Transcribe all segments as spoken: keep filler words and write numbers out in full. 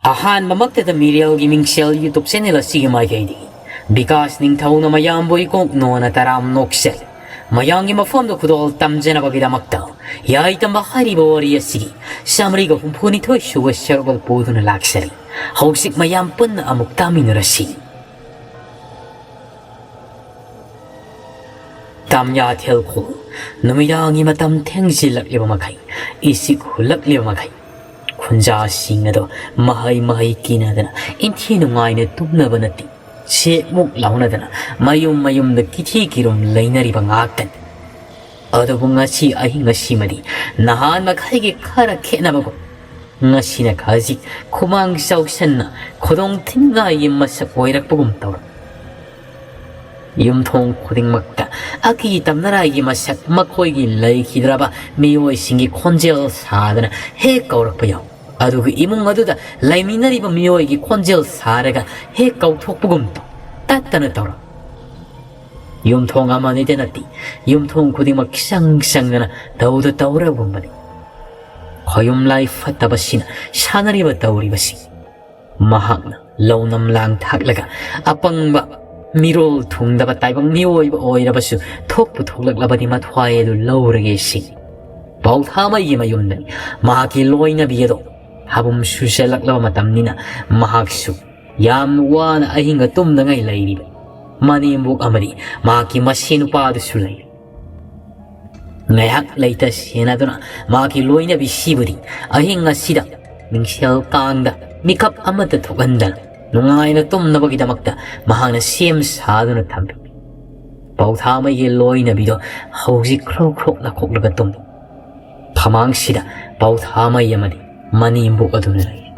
ꯑꯍꯥꯟꯕꯃꯛꯇꯗ ꯃꯤꯔꯦꯜꯒꯤ ꯃꯤꯡꯁꯦꯜ YouTube channel ꯑꯁꯤꯒꯤ ꯃꯥꯏꯀꯩꯗꯒꯤ ꯕꯤꯀꯥꯁ ꯅꯤꯡꯊꯧꯅ ꯃꯌꯥꯝꯕꯨ ꯏꯀꯣꯛ ꯅꯣꯟꯅ ꯇꯔꯥꯝ ꯅꯣꯛꯆꯔꯤ꯫ ꯃꯌꯥꯝꯒꯤ ꯃꯐꯝꯗ ꯈꯨꯗꯣꯜ ꯇꯝꯖꯅꯕꯒꯤꯗꯃꯛꯇ ꯌꯥꯏꯇꯝꯕ ꯍꯥꯏꯔꯤꯕ ꯋꯥꯔꯤ ꯑꯁꯤꯒꯤ ꯆꯥꯃꯔꯤꯒ ꯍꯨꯝꯐꯨꯅꯤꯊꯣꯏ ꯁꯨꯕ ꯁꯔꯨꯛ ꯑꯗꯨ ꯄꯨꯗꯨꯅ ꯂꯥꯛꯆꯔꯤ꯫ ꯍꯧꯖꯤꯛ ꯃꯌꯥꯝ ꯄꯨꯟꯅ ꯑꯃꯨꯛ ꯇꯥꯃꯤꯟꯅꯔꯁꯤ꯫ ꯇꯥꯝꯌꯥꯊꯦꯜ ꯈꯨꯜ꯫ ꯅꯨꯃꯤꯗꯥꯡꯒꯤ ꯃꯇꯝ ꯊꯦꯡꯖꯤꯜꯂꯛꯂꯤꯕ ꯃꯈꯩ, ꯏꯁꯤꯛ ꯍꯨꯜꯂꯛꯂꯤꯕ ꯃꯈꯩ, ꯈꯨꯟꯖꯥꯁꯤꯡ ꯑꯗꯣ ꯃꯍꯩ ꯃꯍꯩ ꯀꯤꯅꯗꯅ ꯏꯟꯊꯤ ꯅꯨꯡꯉꯥꯏꯅ ꯇꯨꯝꯅꯕ ꯅꯠꯇꯦ, ꯁꯦꯛꯃꯨꯛ ꯂꯥꯎꯅꯗꯅ ꯃꯌꯨꯝ ꯃꯌꯨꯝꯗ ꯀꯤꯊꯤ ꯀꯤꯔꯨꯝ ꯂꯩꯅꯔꯤꯕ ꯉꯥꯛꯇꯅꯤ꯫ ꯑꯗꯨꯕꯨ ꯉꯁꯤ ꯑꯍꯤꯡ ꯑꯁꯤꯃꯗꯤ ꯅꯍꯥꯟ ꯃꯈꯩꯒꯤ ꯈꯔ ꯈꯦꯠꯅꯕꯒꯨꯝ, ꯉꯁꯤꯅ ꯈꯖꯤꯛ ꯈꯨꯃꯥꯡ ꯆꯥꯎꯁꯟꯅ ꯈꯨꯗꯣꯡ ꯊꯤꯅꯤꯡꯉꯥꯏꯒꯤ ꯃꯁꯛ ꯑꯣꯏꯔꯛꯄꯒꯨꯝ ꯇꯧꯔꯝꯃꯤ꯫ ꯌꯨꯝꯊꯣꯡ ꯈꯨꯗꯤꯡꯃꯛꯇ ꯑꯀꯤ ꯇꯝꯅꯔꯥꯏꯒꯤ ꯃꯁꯛ, ꯃꯈꯣꯏꯒꯤ ꯂꯩꯈꯤꯗ꯭ꯔꯕ ꯃꯤꯑꯣꯏꯁꯤꯡꯒꯤ ꯈꯣꯟꯖꯦꯜ ꯁꯥꯗꯅ ꯍꯦꯛ ꯀꯧꯔꯛꯄ ꯌꯥꯎ꯫ ꯑꯗꯨꯒ ꯏꯃꯨꯡ ꯑꯗꯨꯗ ꯂꯩꯃꯤꯟꯅꯔꯤꯕ ꯃꯤꯑꯣꯏꯒꯤ ꯈꯣꯟꯖꯦꯜ ꯁꯥꯔꯒ ꯍꯦꯛ ꯀꯧꯊꯣꯛꯄꯒꯨꯝ ꯇꯧ, ꯇꯠꯇꯅ ꯇꯧꯔꯝꯃꯤ꯫ ꯌꯨꯝꯊꯣꯡ ꯑꯃꯅꯤꯗ ꯅꯠꯇꯦ, ꯌꯨꯝꯊꯣꯡ ꯈꯨꯗꯤꯡꯃꯛ ꯆꯪ ꯆꯪꯗꯅ ꯇꯧꯗ ꯇꯧꯔꯒꯨꯝꯕꯅꯤ꯫ ꯈꯣꯌꯨꯝ ꯂꯥꯏ ꯐꯠꯇꯕꯁꯤꯅ ꯁꯥꯟꯅꯔꯤꯕ ꯇꯧꯔꯤꯕꯁꯤ꯫ ꯃꯍꯥꯛꯅ ꯂꯧꯅꯝ ꯂꯥꯡ ꯊꯥꯛꯂꯒ ꯑꯄꯪꯕ ꯃꯤꯔꯣꯜ ꯊꯨꯡꯗꯕ ꯇꯥꯏꯕꯪ ꯃꯤꯑꯣꯏꯕ ꯑꯣꯏꯔꯕꯁꯨ ꯊꯣꯛꯄꯨ ꯊꯣꯛꯂꯛꯂꯕꯗꯤ ꯃꯊ꯭ꯋꯥꯏ ꯑꯗꯨ ꯂꯧꯔꯒꯦ ꯁꯤꯅꯤ꯫ ꯄꯥꯎꯊꯥꯃꯩꯒꯤ ꯃꯌꯨꯝꯗꯅꯤ ꯃꯍꯥꯛꯀꯤ ꯂꯣꯏꯅꯕꯤ ꯑꯗꯣ ꯍꯥꯕꯨꯝ ꯁꯨꯖꯜꯂꯛꯂꯕ ꯃꯇꯝꯅꯤꯅ ꯃꯍꯥꯛꯁꯨ ꯌꯥꯝ ꯋꯥꯅ ꯑꯍꯤꯡꯒ ꯇꯨꯝꯗꯉꯩ ꯂꯩꯔꯤꯕ꯫ ꯃꯅꯦꯝꯕꯣꯛ ꯑꯃꯗꯤ ꯃꯍꯥꯛꯀꯤ ꯃꯁꯦꯟ ꯅꯨꯄꯥꯗꯨꯁꯨ ꯂꯩꯔꯤ꯫ ꯉꯥꯏꯍꯥꯛ ꯂꯩꯇ ꯁꯦꯟꯅꯗꯨꯅ ꯃꯍꯥꯛꯀꯤ ꯂꯣꯏꯅꯕꯤꯁꯤꯕꯨꯗꯤ ꯑꯍꯤꯡ ꯑꯁꯤꯗ ꯃꯤꯡꯁꯦꯜ ꯀꯥꯡꯗ ꯃꯤꯀꯞ ꯑꯃꯠꯇ ꯊꯣꯛꯍꯟꯗꯅ ꯅꯨꯡꯉꯥꯏꯅ ꯇꯨꯝꯅꯕꯒꯤꯗꯃꯛꯇ ꯃꯍꯥꯛꯅ ꯁꯦꯝ ꯁꯥꯗꯨꯅ ꯊꯝꯕꯤ꯫ ꯄꯥꯎꯊꯥꯃꯩꯒꯤ ꯂꯣꯏꯅꯕꯤꯗꯣ ꯍꯧꯖꯤꯛ ꯈ꯭ꯔꯣꯛ ꯈ꯭ꯔꯣꯛ ꯅꯥꯈꯣꯛꯂꯒ ꯇꯨꯝꯃꯤ꯫ ꯐꯃꯥꯡꯁꯤꯗ ꯄꯥꯎꯊꯥꯃꯩ ꯑꯃꯗꯤ ꯃꯅꯦꯝꯕꯣꯛ ꯑꯗꯨꯅ ꯂꯩꯔꯤ꯫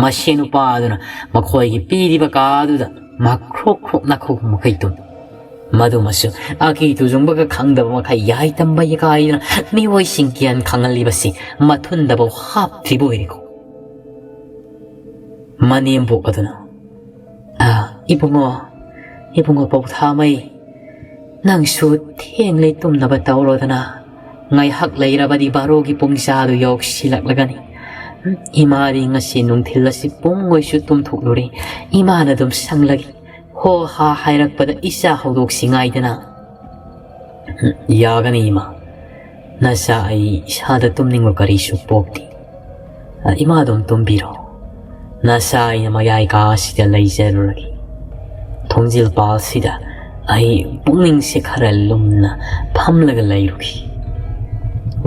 ꯃꯁꯦꯟ ꯅꯨꯄꯥ ꯑꯗꯨꯅ ꯃꯈꯣꯏꯒꯤ ꯄꯤꯔꯤꯕ ꯀꯥ ꯑꯗꯨꯗ ꯃꯍꯥꯛ ꯈ꯭ꯔꯣꯛ ꯈ꯭ꯔꯣꯛ ꯅꯥꯈꯣꯛꯄ ꯃꯈꯩ ꯇꯨꯝꯃꯤ꯫ ꯃꯗꯨꯃꯁꯨ ꯑꯀꯤ ꯇꯨꯖꯨꯡꯕꯒ ꯈꯪꯗꯕ ꯃꯈꯩ ꯌꯥꯏꯇꯝꯕ ꯌꯦꯀꯥꯏꯗꯨꯅ ꯃꯤꯑꯣꯏꯁꯤꯡ ꯒ꯭ꯌꯥꯟ ꯈꯪꯍꯜꯂꯤꯕꯁꯤ ꯃꯊꯨꯟꯗꯐꯥꯎ ꯍꯥꯞꯇ꯭ꯔꯤꯕ ꯑꯣꯏꯔꯦꯀꯣ꯫ ꯃꯅꯦꯝꯕꯣꯛ ꯑꯗꯨꯅ, "ꯑ, ꯏꯕꯨꯡꯉꯣ, ꯏꯕꯨꯡꯉꯣ ꯄꯧꯊꯥꯃꯩ, ꯅꯪꯁꯨ ꯊꯦꯡꯂꯦ, ꯇꯨꯝꯅꯕ ꯇꯧꯔꯣꯗꯅ꯫ ꯉꯥꯏꯍꯥꯛ ꯂꯩꯔꯕꯗꯤ ꯕꯥꯔꯣꯒꯤ ꯄꯨꯡ ꯆꯥꯗꯨ ꯌꯧꯁꯤꯜꯂꯛꯂꯒꯅꯤ꯫ ꯏꯃꯥꯗꯤ ꯉꯁꯤ ꯅꯨꯡꯊꯤꯜ ꯑꯁꯤ ꯄꯨꯡ ꯑꯣꯏꯁꯨ ꯇꯨꯝꯊꯣꯛꯂꯨꯔꯦ꯫ ꯏꯃꯥꯅ ꯑꯗꯨꯝ ꯁꯪꯂꯒꯦ꯫ ꯍꯣ ꯍꯥ ꯍꯥꯏꯔꯛꯄꯗ ꯏꯆꯥ ꯍꯧꯗꯣꯛꯁꯤ ꯉꯥꯏꯗꯅ꯫ "ꯌꯥꯒꯅꯤ ꯏꯃꯥ꯫ ꯅꯆꯥ ꯑꯩ ꯏꯁꯥꯗ ꯇꯨꯝꯅꯤꯡꯕ ꯀꯔꯤꯁꯨ ꯄꯣꯛꯇꯦ꯫ ꯏꯃꯥ ꯑꯗꯨꯝ ꯇꯨꯝꯕꯤꯔꯣ꯫ ꯅꯆꯥ ꯑꯩꯅ ꯃꯌꯥꯏ ꯀꯥ ꯑꯁꯤꯗ ꯂꯩꯖꯔꯨꯔꯒꯦ꯫" ꯊꯣꯡꯖꯤꯜ ꯄꯥꯜꯁꯤꯗ ꯑꯩ ꯄꯨꯛꯅꯤꯡꯁꯦ ꯈꯔ ꯂꯨꯝꯅ ꯐꯝꯂꯒ ꯂꯩꯔꯨꯈꯤ꯫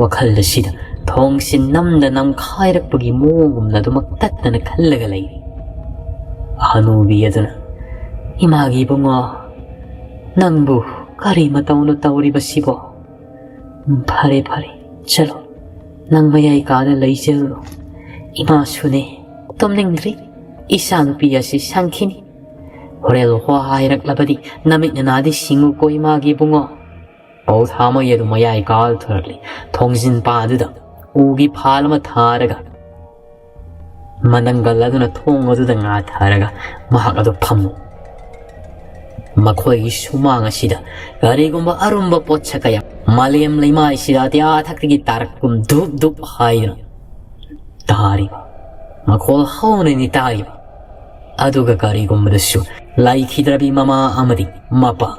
ꯋꯥꯈꯜ ꯑꯁꯤꯗ ꯊꯣꯡꯁꯤ ꯅꯝꯗ ꯅꯝꯈꯥꯏꯔꯛꯄꯒꯤ ꯃꯑꯣꯡꯒꯨꯝꯅ ꯑꯗꯨꯃꯛ ꯇꯠꯇꯅ ꯈꯜꯂꯒ ꯂꯩꯔꯤ꯫ ꯍꯅꯨꯕꯤ ꯑꯗꯨꯅ, "ꯏꯃꯥꯒꯤ ꯏꯕꯨꯡꯉꯣ, ꯅꯪꯕꯨ ꯀꯔꯤ ꯃꯇꯧꯅꯣ ꯇꯧꯔꯤꯕꯁꯤꯕꯣ? ꯎꯝ, ꯐꯔꯦ, ꯐꯔꯦ, ꯆꯠꯂꯣ, ꯅꯪ ꯃꯌꯥꯏ ꯀꯥꯗ ꯂꯩꯖꯔꯨꯔꯣ꯫ ꯏꯃꯥꯁꯨꯅꯦ, ꯇꯨꯝꯅꯤꯡꯗ꯭ꯔꯤ꯫ ꯏꯆꯥꯅꯨꯄꯤ ꯑꯁꯤ ꯁꯪꯈꯤꯅꯤ꯫ ꯍꯣꯔꯦꯟ ꯋꯥ ꯍꯥꯏꯔꯛꯂꯕꯗꯤ ꯅꯃꯤꯠ ꯅꯅꯥꯗꯤ ꯁꯤꯡꯉꯨꯀꯣ ꯏꯃꯥꯒꯤ ꯏꯕꯨꯡꯉꯣ꯫" ꯄꯥꯎꯊꯥꯃꯩ ꯑꯗꯨ ꯃꯌꯥꯏ ꯀꯥꯜꯊꯔꯛꯂꯤ꯫ ꯊꯣꯡꯖꯤꯟ ꯄꯥꯗꯨꯗ ꯎꯒꯤ ꯐꯥꯜ ꯑꯃ ꯊꯥꯔꯒ, ꯃꯅꯪꯒꯜ ꯑꯗꯨꯅ ꯊꯣꯡ ꯑꯗꯨꯗ ꯉꯥꯊꯔꯒ ꯃꯍꯥꯛ ꯑꯗꯨ ꯐꯝꯃꯨ꯫ ꯃꯈꯣꯏꯒꯤ ꯁꯨꯃꯥꯡ ꯑꯁꯤꯗ ꯀꯔꯤꯒꯨꯝꯕ ꯑꯔꯨꯝꯕ ꯄꯣꯠꯁꯛ ꯀꯌꯥ ꯃꯥꯂꯦꯝ ꯂꯩꯃꯥꯏꯁꯤꯗ ꯑꯇꯤꯌꯥ ꯊꯛꯇꯒꯤ ꯇꯥꯔꯛꯀꯨꯝ ꯙꯨꯞ ꯙꯨꯞ ꯍꯥꯏꯗꯨꯅ ꯇꯥꯔꯤꯕ ꯃꯈꯣꯜ ꯍꯧꯅꯅꯤ ꯇꯥꯔꯤꯕ꯫ ꯑꯗꯨꯒ ꯀꯔꯤꯒꯨꯝꯕꯗꯁꯨ ꯂꯩꯈꯤꯗ꯭ꯔꯕꯤ ꯃꯃꯥ ꯑꯃꯗꯤ ꯃꯄꯥ,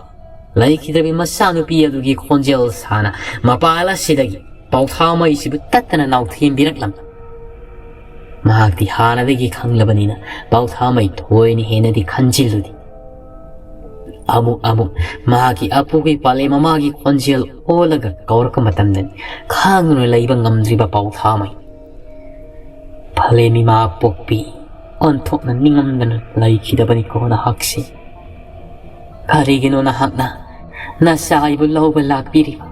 ꯂꯩꯈꯤꯗ꯭ꯔꯕꯤ ꯃꯆꯥꯅꯨꯄꯤ ꯑꯗꯨꯒꯤ ꯈꯣꯟꯖꯦꯜ ꯁꯥꯅ ꯃꯄꯥꯜ ꯑꯁꯤꯗꯒꯤ ꯄꯥꯎꯊꯥꯃꯩꯁꯤꯕꯨ ꯇꯠꯇꯅ ꯅꯥꯎꯊꯦꯝꯕꯤꯔꯛꯂꯝꯃꯤ꯫ ꯃꯍꯥꯛꯇꯤ ꯍꯥꯟꯅꯗꯒꯤ ꯈꯪꯂꯕꯅꯤꯅ ꯄꯥꯎꯊꯥꯃꯩ ꯊꯣꯏꯅ ꯍꯦꯟꯅꯗꯤ ꯈꯟꯖꯤꯜꯂꯨꯗꯦ꯫ ꯑꯃꯨꯛ ꯑꯃꯨꯛ ꯃꯍꯥꯛꯀꯤ ꯑꯄꯨꯒꯤ ꯄꯥꯂꯦꯝ ꯃꯃꯥꯒꯤ ꯈꯣꯟꯖꯦꯜ ꯑꯣꯜꯂꯒ ꯀꯧꯔꯛꯄ ꯃꯇꯝꯗꯗꯤ ꯈꯥꯡꯗꯨꯅ ꯂꯩꯕ ꯉꯝꯗ꯭ꯔꯤꯕ ꯄꯥꯎꯊꯥꯃꯩ꯫ ꯐꯂꯦ ꯃꯤꯃꯥ ꯄꯣꯛꯄꯤ, ꯑꯣꯟꯊꯣꯛꯅ ꯅꯤꯡꯉꯝꯗꯅ ꯂꯩꯈꯤꯗꯕꯅꯤꯀꯣ ꯅꯍꯥꯛꯁꯦ꯫ ꯀꯔꯤꯒꯤꯅꯣ ꯅꯍꯥꯛꯅ ꯅꯆꯥ ꯑꯩꯕꯨ ꯂꯧꯕ ꯂꯥꯛꯄꯤꯔꯤꯕ?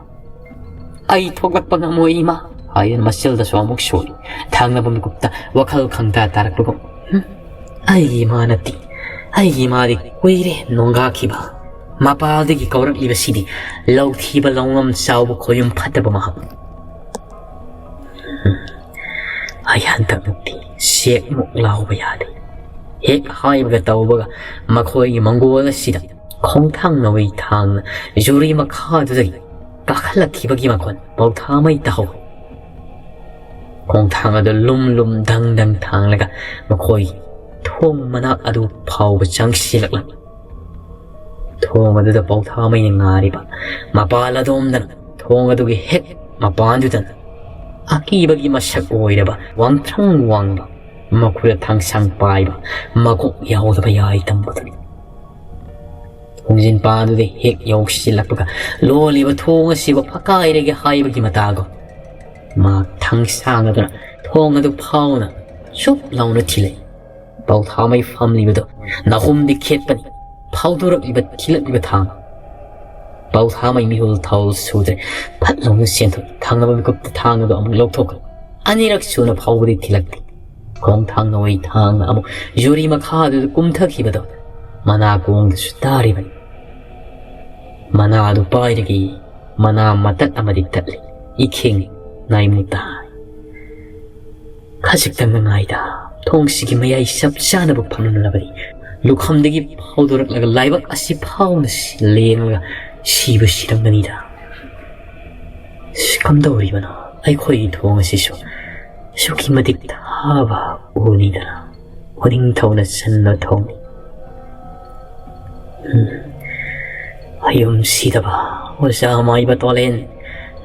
"ꯑꯩ ꯊꯣꯛꯂꯛꯄ ꯉꯝꯃꯣꯏ ꯏꯃꯥ" ꯍꯥꯏꯗꯨꯅ ꯃꯆꯤꯜꯗꯁꯨ ꯑꯃꯨꯛ ꯁꯣꯜꯂꯤ꯫ ꯊꯪꯅꯕ ꯃꯤꯀꯨꯞꯇ ꯋꯥꯈꯜ ꯈꯪꯇꯥ ꯇꯥꯔꯛꯄꯒꯨꯝ, "ꯍꯨꯝ, ꯑꯩꯒꯤ ꯏꯃꯥ ꯅꯠꯇꯦ, ꯑꯩꯒꯤ ꯏꯃꯥꯗꯤ ꯀꯨꯏꯔꯦ ꯅꯣꯡꯒꯥꯈꯤꯕ꯫ ꯃꯄꯥꯜꯗꯒꯤ ꯀꯧꯔꯛꯂꯤꯕꯁꯤꯗꯤ ꯂꯧꯊꯤꯕ ꯂꯧꯉꯝ ꯆꯥꯎꯕ ꯈꯣꯌꯨꯝ ꯐꯠꯇꯕ ꯃꯍꯥꯛ꯫ ꯍꯨꯝ, ꯑꯩ ꯍꯟꯗꯛꯃꯨꯛꯇꯤ ꯆꯦꯛꯃꯨꯛ ꯂꯥꯎꯕ ꯌꯥꯗꯦ"꯫ ꯍꯦꯛ ꯍꯥꯏꯕꯒ ꯇꯧꯕꯒ ꯃꯈꯣꯏꯒꯤ ꯃꯪꯒꯣꯜ ꯑꯁꯤꯗ ꯈꯣꯡꯊꯥꯡ ꯅꯥꯎꯔꯤ ꯊꯥꯡꯅ ꯌꯨꯔꯤ ꯃꯈꯥꯗꯨꯗꯒꯤ ꯀꯥꯈꯠꯂꯛꯈꯤꯕꯒꯤ ꯃꯈꯣꯟ ꯄꯥꯎꯊꯥꯃꯩ ꯇꯥꯍꯧꯏ꯫ ꯈꯣꯡꯊꯥꯡ ꯑꯗꯨ ꯂꯨꯝ ꯂꯨꯝ ꯗꯪ ꯗꯪ ꯊꯥꯡꯂꯒ ꯃꯈꯣꯏ ꯊꯣꯡ ꯃꯅꯥꯛ ꯑꯗꯨ ꯐꯥꯎꯕ ꯆꯪꯁꯤꯜꯂꯛꯂꯝꯃꯤ꯫ ꯊꯣꯡ ꯑꯗꯨꯗ ꯄꯧꯊꯥꯃꯩꯅ ꯉꯥꯔꯤꯕ ꯃꯄꯥ ꯂꯗꯣꯝꯗꯅ ꯊꯣꯡ ꯑꯗꯨꯒꯤ ꯍꯦꯛ ꯃꯄꯥꯟꯗꯨꯗꯅ ꯑꯀꯤꯕꯒꯤ ꯃꯁꯛ ꯑꯣꯏꯔꯕ ꯋꯥꯡꯊ꯭ꯔꯪ ꯋꯥꯡꯕ, ꯃꯈꯨꯠꯇ ꯊꯥꯡꯁꯥꯡ ꯄꯥꯏꯕ, ꯃꯀꯣꯛ ꯌꯥꯎꯗꯕ ꯌꯥꯏ ꯇꯝꯕꯗꯨꯅꯤ꯫ ꯊꯣꯡꯖꯤꯟ ꯄꯥꯗꯨꯗ ꯍꯦꯛ ꯌꯧꯁꯤꯜꯂꯛꯄꯒ ꯂꯣꯜꯂꯤꯕ ꯊꯣꯡ ꯑꯁꯤꯕꯨ ꯐꯛꯀꯥꯏꯔꯒꯦ ꯍꯥꯏꯕꯒꯤ ꯃꯇꯥꯒꯨꯝ ꯃꯍꯥꯛ ꯊꯥꯡꯁꯥꯡ ꯑꯗꯨꯅ ꯊꯣꯡ ꯑꯗꯨ ꯐꯥꯎꯅ ꯆꯨꯞ ꯂꯥꯎꯅ ꯊꯤꯜꯂꯛꯏ꯫ ꯄꯧꯊꯥꯃꯩ ꯐꯝꯂꯤꯕꯗꯨ ꯅꯥꯍꯨꯝꯗꯤ ꯈꯦꯠꯄꯅꯤ꯫ ꯐꯥꯎꯗꯣꯔꯛꯂꯤꯕ ꯊꯤꯜꯂꯛꯂꯤꯕ ꯊꯥꯡ꯫ ꯄꯧꯊꯥꯃꯩ ꯃꯤꯍꯨꯜ ꯊꯥꯎ ꯁꯨꯗ꯭ꯔꯦ꯫ ꯐꯠ ꯂꯥꯎꯅ ꯆꯦꯟꯊꯣꯛ ꯊꯪꯅꯕ ꯃꯤꯀꯨꯞꯇ ꯊꯥꯡ ꯑꯗꯨ ꯑꯃꯨꯛ ꯂꯧꯊꯣꯛꯈ꯭ꯔꯦ꯫ ꯑꯅꯤꯔꯛ ꯁꯨꯅ ꯐꯥꯎꯕꯗꯤ ꯊꯤꯜꯂꯛꯇꯦ꯫ ꯈꯣꯡꯊꯥꯡ ꯅꯋꯥꯏ ꯊꯥꯡꯅ ꯑꯃꯨꯛ ꯌꯨꯔꯤ ꯃꯈꯥꯗꯨꯗ ꯀꯨꯝꯊꯈꯤꯕꯗꯣ ꯃꯅꯥ ꯀꯣꯡꯗꯁꯨ ꯇꯥꯔꯤꯕꯅꯤ꯫ ꯃꯅꯥ ꯑꯗꯨ ꯄꯥꯏꯔꯒ ꯃꯅꯥ ꯃꯇꯠ ꯑꯃꯗꯤ ꯇꯠꯂꯤ꯫ ꯏꯈꯦꯡ ꯅꯥꯏꯃꯨ ꯇꯥꯏ꯫ ꯈꯖꯤꯛꯇꯪ ꯉꯥꯏꯗ ꯊꯣꯡꯁꯤꯒꯤ ꯃꯌꯥꯏ ꯆꯞ ꯆꯥꯅꯕꯨ ꯐꯝꯂꯝꯂꯕꯗꯤ ꯂꯨꯈꯝꯗꯒꯤ ꯐꯥꯎꯗꯣꯔꯛꯂꯒ ꯂꯥꯏꯕꯛ ꯑꯁꯤ ꯐꯥꯎꯅ ꯁꯤ-, ꯂꯦꯡꯂꯒ ꯁꯤꯕ ꯁꯤꯔꯝꯒꯅꯤꯗ꯫ ꯀꯝꯗꯧꯔꯤꯕꯅꯣ? ꯑꯩꯈꯣꯏꯒꯤ ꯊꯣꯡ ꯑꯁꯤꯁꯨ ꯑꯁꯨꯛꯀꯤ ꯃꯇꯤꯛ ꯊꯥꯕ ꯎꯅꯤꯗꯅ꯫ ꯎꯅꯤꯡꯊꯧꯅ ꯆꯟꯕ ꯊꯣꯡꯅꯤ꯫ ꯎꯝ꯫ ꯍꯌꯨꯝ ꯁꯤꯗꯕ ꯑꯣꯖꯥ ꯃꯥꯏꯕ ꯇꯣꯂꯦꯟ,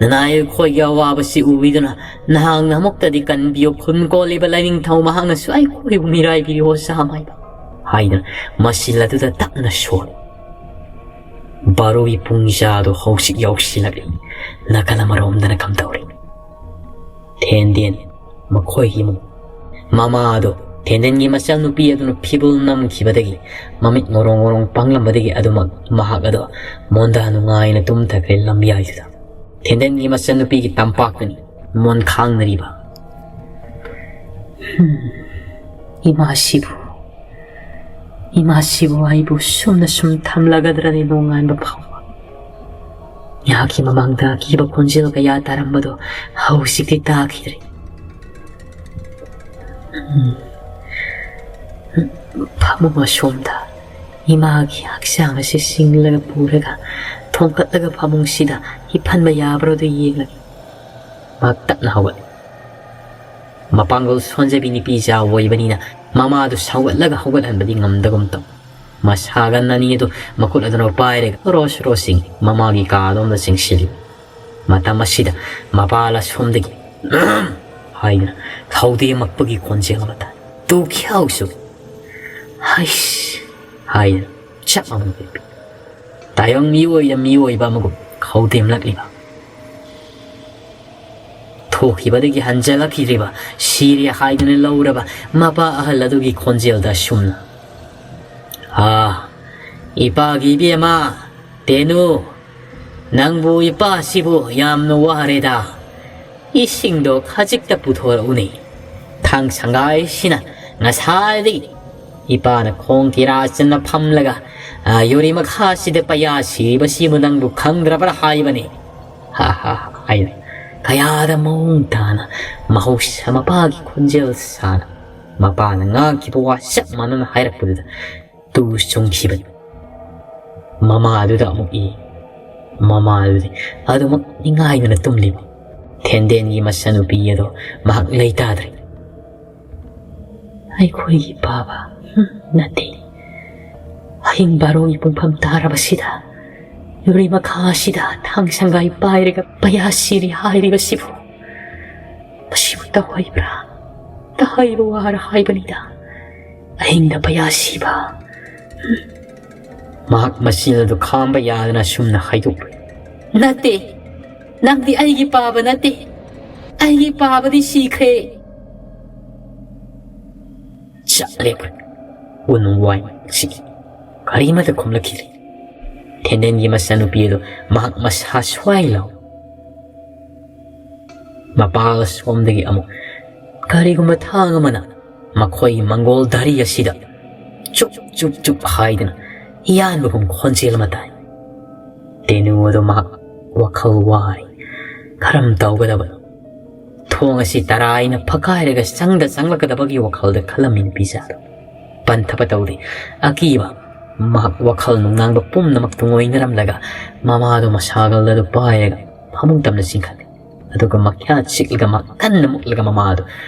ꯅꯅꯥꯏ ꯑꯩꯈꯣꯏꯒꯤ ꯑꯋꯥꯕꯁꯤ ꯎꯕꯤꯗꯨꯅ ꯅꯍꯥꯛꯅ ꯑꯃꯨꯛꯇꯗꯤ ꯀꯟꯕꯤꯌꯨ꯫ ꯈꯨꯟ ꯀꯣꯜꯂꯤꯕ ꯂꯥꯏꯅꯤꯡꯊꯧ ꯃꯍꯥꯛꯅꯁꯨ ꯑꯩꯈꯣꯏꯕꯨ ꯃꯤꯔꯥꯏꯕꯤꯌꯨ ꯑꯣꯖꯥ ꯃꯥꯏꯕ ꯍꯥꯏꯗꯨꯅ ꯃꯁꯤꯜ ꯑꯗꯨꯗ ꯇꯞꯅ ꯁꯣꯜꯂꯤ꯫ ꯕꯥꯔꯣꯒꯤ ꯄꯨꯡ ꯆꯥꯗꯨ ꯍꯧꯖꯤꯛ ꯌꯧꯁꯤꯜꯂꯛꯂꯤ꯫ ꯅꯥꯀꯜ ꯑꯃꯔꯣꯝꯗꯅ ꯀꯝꯗꯧꯔꯤ? ꯊꯦꯟꯗꯦꯟ ꯃꯈꯣꯏꯒꯤ ꯏꯃꯨꯡ꯫ ꯃꯃꯥ ꯑꯗꯨ ꯊꯦꯟꯗꯦꯟꯒꯤ ꯃꯆꯜꯅꯨꯄꯤ ꯑꯗꯨꯅ ꯐꯤꯕꯨꯜ ꯅꯝꯈꯤꯕꯗꯒꯤ ꯃꯃꯤꯠ ꯉꯣꯔꯣꯡ ꯉꯣꯔꯣꯡ ꯄꯥꯡꯂꯝꯕꯗꯒꯤ ꯑꯗꯨꯃꯛ ꯃꯍꯥꯛ ꯑꯗꯨ ꯃꯣꯟꯗꯥ ꯅꯨꯡꯉꯥꯏꯅ ꯇꯨꯝꯊꯈ꯭ꯔꯦ ꯂꯝꯌꯥꯏꯗꯨꯗ꯫ ꯊꯦꯟꯗꯦꯟꯒꯤ ꯃꯆꯜꯅꯨꯄꯤꯒꯤ ꯇꯝꯄꯥꯛꯇꯅꯤ ꯃꯣꯟ ꯈꯥꯡꯅꯔꯤꯕ꯫ ꯍꯝ, ꯏꯃꯥꯁꯤꯕꯨ, ꯏꯃꯥꯁꯤꯕꯨ ꯑꯩꯕꯨ ꯁꯨꯝꯅ ꯁꯨꯝ ꯊꯝꯂꯒꯗ꯭ꯔꯅꯦ ꯅꯣꯡꯉꯥꯟꯕ ꯐꯥꯎꯕ? ꯉꯥꯏꯍꯥꯛꯀꯤ ꯃꯃꯥꯡꯗ ꯑꯀꯤꯕ ꯈꯣꯟꯖꯦꯜ ꯀꯌꯥ ꯇꯥꯔꯝꯕꯗꯣ ꯍꯧꯖꯤꯛꯇꯤ ꯇꯥꯈꯤꯗ꯭ꯔꯦ꯫ ꯎꯝ꯫ ꯐꯃꯨꯡ ꯑꯁꯣꯝꯗ ꯏꯃꯥꯒꯤ ꯍꯛꯆꯥꯡ ꯑꯁꯤ ꯆꯤꯡꯂꯒ ꯄꯨꯔꯒ ꯊꯣꯡꯀꯠꯂꯒ ꯐꯃꯨꯡꯁꯤꯗ ꯍꯤꯞꯍꯟꯕ ꯌꯥꯕ꯭ꯔꯣꯗꯣ ꯌꯦꯡꯂꯒꯦ꯫ ꯃꯍꯥꯛ ꯇꯞꯅ ꯍꯧꯒꯠꯂꯤ꯫ ꯃꯄꯥꯡꯒꯜ ꯁꯣꯟꯖꯕꯤ ꯅꯨꯄꯤꯁꯥ ꯑꯣꯏꯕꯅꯤꯅ ꯃꯃꯥꯗꯨ ꯁꯧꯒꯠꯂꯒ ꯍꯧꯒꯠꯍꯟꯕꯗꯤ ꯉꯝꯗꯒꯨꯝ ꯇꯧ꯫ ꯃꯁꯥꯒꯟ ꯑꯅꯤ ꯑꯗꯨ ꯃꯈꯨꯠ ꯑꯗꯨꯅ ꯄꯥꯏꯔꯒ ꯔꯣꯁ ꯔꯣꯁ ꯆꯤꯡꯏ꯫ ꯃꯃꯥꯒꯤ ꯀꯥ ꯑꯗꯣꯝꯗ ꯆꯤꯡꯁꯤꯜꯂꯤ꯫ ꯃꯇꯝ ꯑꯁꯤꯗ ꯃꯄꯥ ꯂꯥꯁꯣꯝꯗꯒꯤ "ꯎꯝ" ꯍꯥꯏꯗꯨꯅ ꯈꯧꯗꯦꯝꯃꯛꯄꯒꯤ ꯈꯣꯟꯖꯦꯜ ꯑꯃ ꯇꯥꯏ꯫ "ꯇꯨ ꯈ꯭ꯌꯥꯎꯁꯨ" "ꯍꯩꯁ" ꯍꯥꯏꯗꯨꯅ ꯆꯞ ꯑꯃ ꯂꯦꯞꯄꯤ꯫ ꯇꯥꯏꯕꯪ ꯃꯤꯑꯣꯏꯗ ꯃꯤꯑꯣꯏꯕ ꯑꯃꯒꯨꯝ ꯈꯧꯗꯦꯝꯂꯛꯂꯤꯕ, ꯊꯣꯛꯈꯤꯕꯗꯒꯤ ꯍꯟꯖꯤꯜꯂꯛꯈꯤꯗ꯭ꯔꯤꯕ, ꯁꯤꯔꯦ ꯍꯥꯏꯗꯨꯅ ꯂꯧꯔꯕ ꯃꯄꯥ ꯑꯍꯜ ꯑꯗꯨꯒꯤ ꯈꯣꯟꯖꯦꯜꯗ ꯑꯁꯨꯝꯅ, "ꯑꯥ, ꯏꯄꯥꯒꯤ ꯏꯕꯦꯝꯃ, ꯇꯦꯅꯨ, ꯅꯪꯕꯨ ꯏꯄꯥꯁꯤꯕꯨ ꯌꯥꯝꯅ ꯋꯥꯔꯦꯗ꯫ ꯏꯁꯤꯡꯗꯣ ꯈꯖꯤꯛꯇ ꯄꯨꯊꯣꯔꯛꯎꯅꯦ꯫ ꯊꯥꯡ ꯁꯪꯒꯥꯏꯁꯤꯅ ꯉꯁꯥꯏꯗꯒꯤ ꯏꯄꯥꯅ ꯈꯣꯡ ꯀꯤꯔꯥ ꯆꯟꯅ ꯐꯝꯂꯒ, ꯑ, ꯌꯨꯔꯤ ꯃꯈꯥꯁꯤꯗ ꯄꯩꯌꯥ ꯁꯤꯔꯤꯕꯁꯤꯕꯨ ꯅꯪꯕꯨ ꯈꯪꯗ꯭ꯔꯕ꯭ꯔꯥ ꯍꯥꯏꯕꯅꯤ?" ꯍꯥ ꯍꯥ ꯍꯥꯏꯅ ꯀꯌꯥꯗ ꯃꯑꯣꯡ ꯇꯥꯅ ꯃꯍꯧꯁꯥ ꯃꯄꯥꯒꯤ ꯈꯣꯟꯖꯦꯜ ꯁꯥꯅ ꯃꯄꯥꯅ ꯉꯥꯡꯈꯤꯕ ꯋꯥ ꯆꯞ ꯃꯥꯟꯅꯅ ꯍꯥꯏꯔꯛꯄꯗꯨꯗ ꯇꯨ ꯆꯨꯡꯈꯤꯕꯅꯤ꯫ ꯃꯃꯥꯗꯨꯗ ꯑꯃꯨꯛ ꯌꯦꯡ꯫ ꯃꯃꯥꯗꯨꯗꯤ ꯑꯗꯨꯃꯛ ꯅꯤꯡꯉꯥꯏꯗꯨꯅ ꯇꯨꯝꯂꯤꯕ꯫ ꯊꯦꯟꯗꯦꯟꯒꯤ ꯃꯆꯥꯅꯨꯄꯤ ꯑꯗꯣ ꯃꯍꯥꯛ ꯂꯩꯇꯥꯗ꯭ꯔꯦ꯫ "ꯑꯩꯈꯣꯏꯒꯤ ꯄꯥꯕ, ꯍꯨꯝ, ꯅꯠꯇꯦ꯫ ꯑꯍꯤꯡ ꯕꯥꯔꯣꯒꯤ ꯄꯨꯡꯐꯝ ꯇꯥꯔꯕꯁꯤꯗ ꯌꯨꯔꯤ ꯃꯈꯥ ꯑꯁꯤꯗ ꯊꯥꯡ ꯁꯪꯒꯥꯏ ꯄꯥꯏꯔꯒ ꯄꯩꯌꯥ ꯁꯤꯔꯤ ꯍꯥꯏꯔꯤꯕꯁꯤꯕꯨ, ꯃꯁꯤꯕꯨ ꯇꯧꯍꯩꯕ꯭ꯔꯥ? ꯇꯧꯍꯩꯕ ꯋꯥꯔ ꯍꯥꯏꯕꯅꯤꯗ꯫ ꯑꯍꯤꯡꯗ ꯄꯩꯌꯥ ꯁꯤꯕ?" ꯃꯍꯥꯛ ꯃꯆꯤꯟ ꯑꯗꯨ ꯈꯥꯝꯕ ꯌꯥꯗꯅ ꯑꯁꯨꯝꯅ ꯍꯥꯏꯗꯣꯛꯂꯨꯏ꯫ "ꯅꯠꯇꯦ, ꯅꯪꯗꯤ ꯑꯩꯒꯤ ꯄꯥꯕ ꯅꯠꯇꯦ꯫ ꯑꯩꯒꯤ ꯄꯥꯕꯗꯤ ꯁꯤꯈ꯭ꯔꯦ꯫" ꯆꯞ ꯂꯦꯞꯈ꯭ꯔꯦ꯫ ꯎꯟ ꯋꯥꯏ ꯁꯤ ꯀꯔꯤꯃꯠꯇ ꯈꯨꯝꯂꯛꯈꯤꯗ꯭ꯔꯦ꯫ ꯊꯦꯟꯗꯦꯟꯒꯤ ꯃꯆꯥꯅꯨꯄꯤ ꯑꯗꯨ ꯃꯍꯥꯛ ꯃꯁꯥ ꯁ꯭ꯋꯥꯏ ꯂꯥꯎ꯫ ꯃꯄꯥ ꯁꯣꯝꯗꯒꯤ ꯑꯃꯨꯛ ꯀꯔꯤꯒꯨꯝꯕ ꯊꯥꯡ ꯑꯃꯅ ꯃꯈꯣꯏꯒꯤ ꯃꯪꯒꯣꯜ ꯙꯔꯤ ꯑꯁꯤꯗ ꯆꯨꯞ ꯆꯨꯞ ꯆꯨꯞ ꯍꯥꯏꯗꯨꯅ ꯌꯥꯟꯕꯒꯨꯝ ꯈꯣꯟꯖꯦꯜ ꯑꯃ ꯇꯥꯏ꯫ ꯇꯦꯅꯨ ꯑꯗꯨ ꯃꯍꯥꯛ ꯋꯥꯈꯜ ꯋꯥꯔꯤ꯫ ꯀꯔꯝ ꯇꯧꯒꯗꯕꯅꯣ? ꯊꯣꯡ ꯑꯁꯤ ꯇꯔꯥꯏꯅ ꯐꯛꯀꯥꯏꯔꯒ ꯆꯪꯗ ꯆꯪꯂꯛꯀꯗꯕꯒꯤ ꯋꯥꯈꯜꯗ ꯈꯜꯂꯝꯃꯤ ꯅꯨꯄꯤꯁꯥꯗꯣ꯫ ꯄꯟꯊꯕ ꯇꯧꯗꯦ꯫ ꯑꯀꯤꯕ, ꯃꯍꯥꯛ ꯋꯥꯈꯜ ꯅꯨꯡꯅꯥꯡꯕ ꯄꯨꯝꯅꯃꯛ ꯇꯨꯡꯑꯣꯏꯅꯔꯝꯂꯒ ꯃꯃꯥꯗꯣ ꯃꯁꯥꯒꯜ ꯑꯗꯨ ꯄꯥꯏꯔꯒ ꯐꯃꯨꯡ ꯇꯝꯅ ꯆꯤꯡꯈꯠꯂꯤ꯫ ꯑꯗꯨꯒ ꯃꯈ꯭ꯌꯥꯠ ꯆꯤꯛꯂꯒ ꯃꯥ ꯀꯟꯅ ꯃꯨꯛꯂꯒ ꯃꯃꯥꯗꯨ